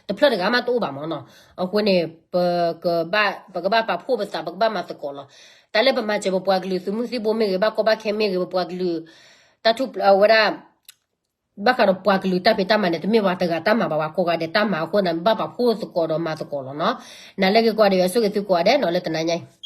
တဖျၢၣ်တဂၤမးတအိၣ်ဘၣ်မၢ်နီၤ. အဃိန့ၣ် ပကဘၣ်ပာ်ဖှိၣ်ပသး ပကဘၣ်မၤသကိးလီၤ. တၢ်လၢပမၤစၢၤပပှၤကလုာ် သုးမုၢ်သံၣ်ဘိမ့ၢ်ဂ့ၤ ဘၣ်ကီဘၣ်ခဲမ့ၢ်ဂ့ၤ ပပှၤကလုာ် တၢ်ထူၣ်ဖျဲးအဝဲဒၣ် ဘၣ်ဃးဒီးပှၤကလုာ်တၢ်ဖံးတၢ်မၤန့ၣ် တမ့ၢ်ပှၤတဂၤတၢ်မၤဘၣ် ပှၤကိးဂၤဒဲးတၢ်မၤအဃိန့ၣ် ဘၣ်ပာ်ဖှိၣ်သကိးဒီးမၤသကိးလီၤနီၤ. နၤလၢဂ့ၤကိးဂၤဒဲး ယွၤဆိၣ်ဂ့ၤသုကိးဂၤဒဲးနီၤ လၢတနၤညါအံၤ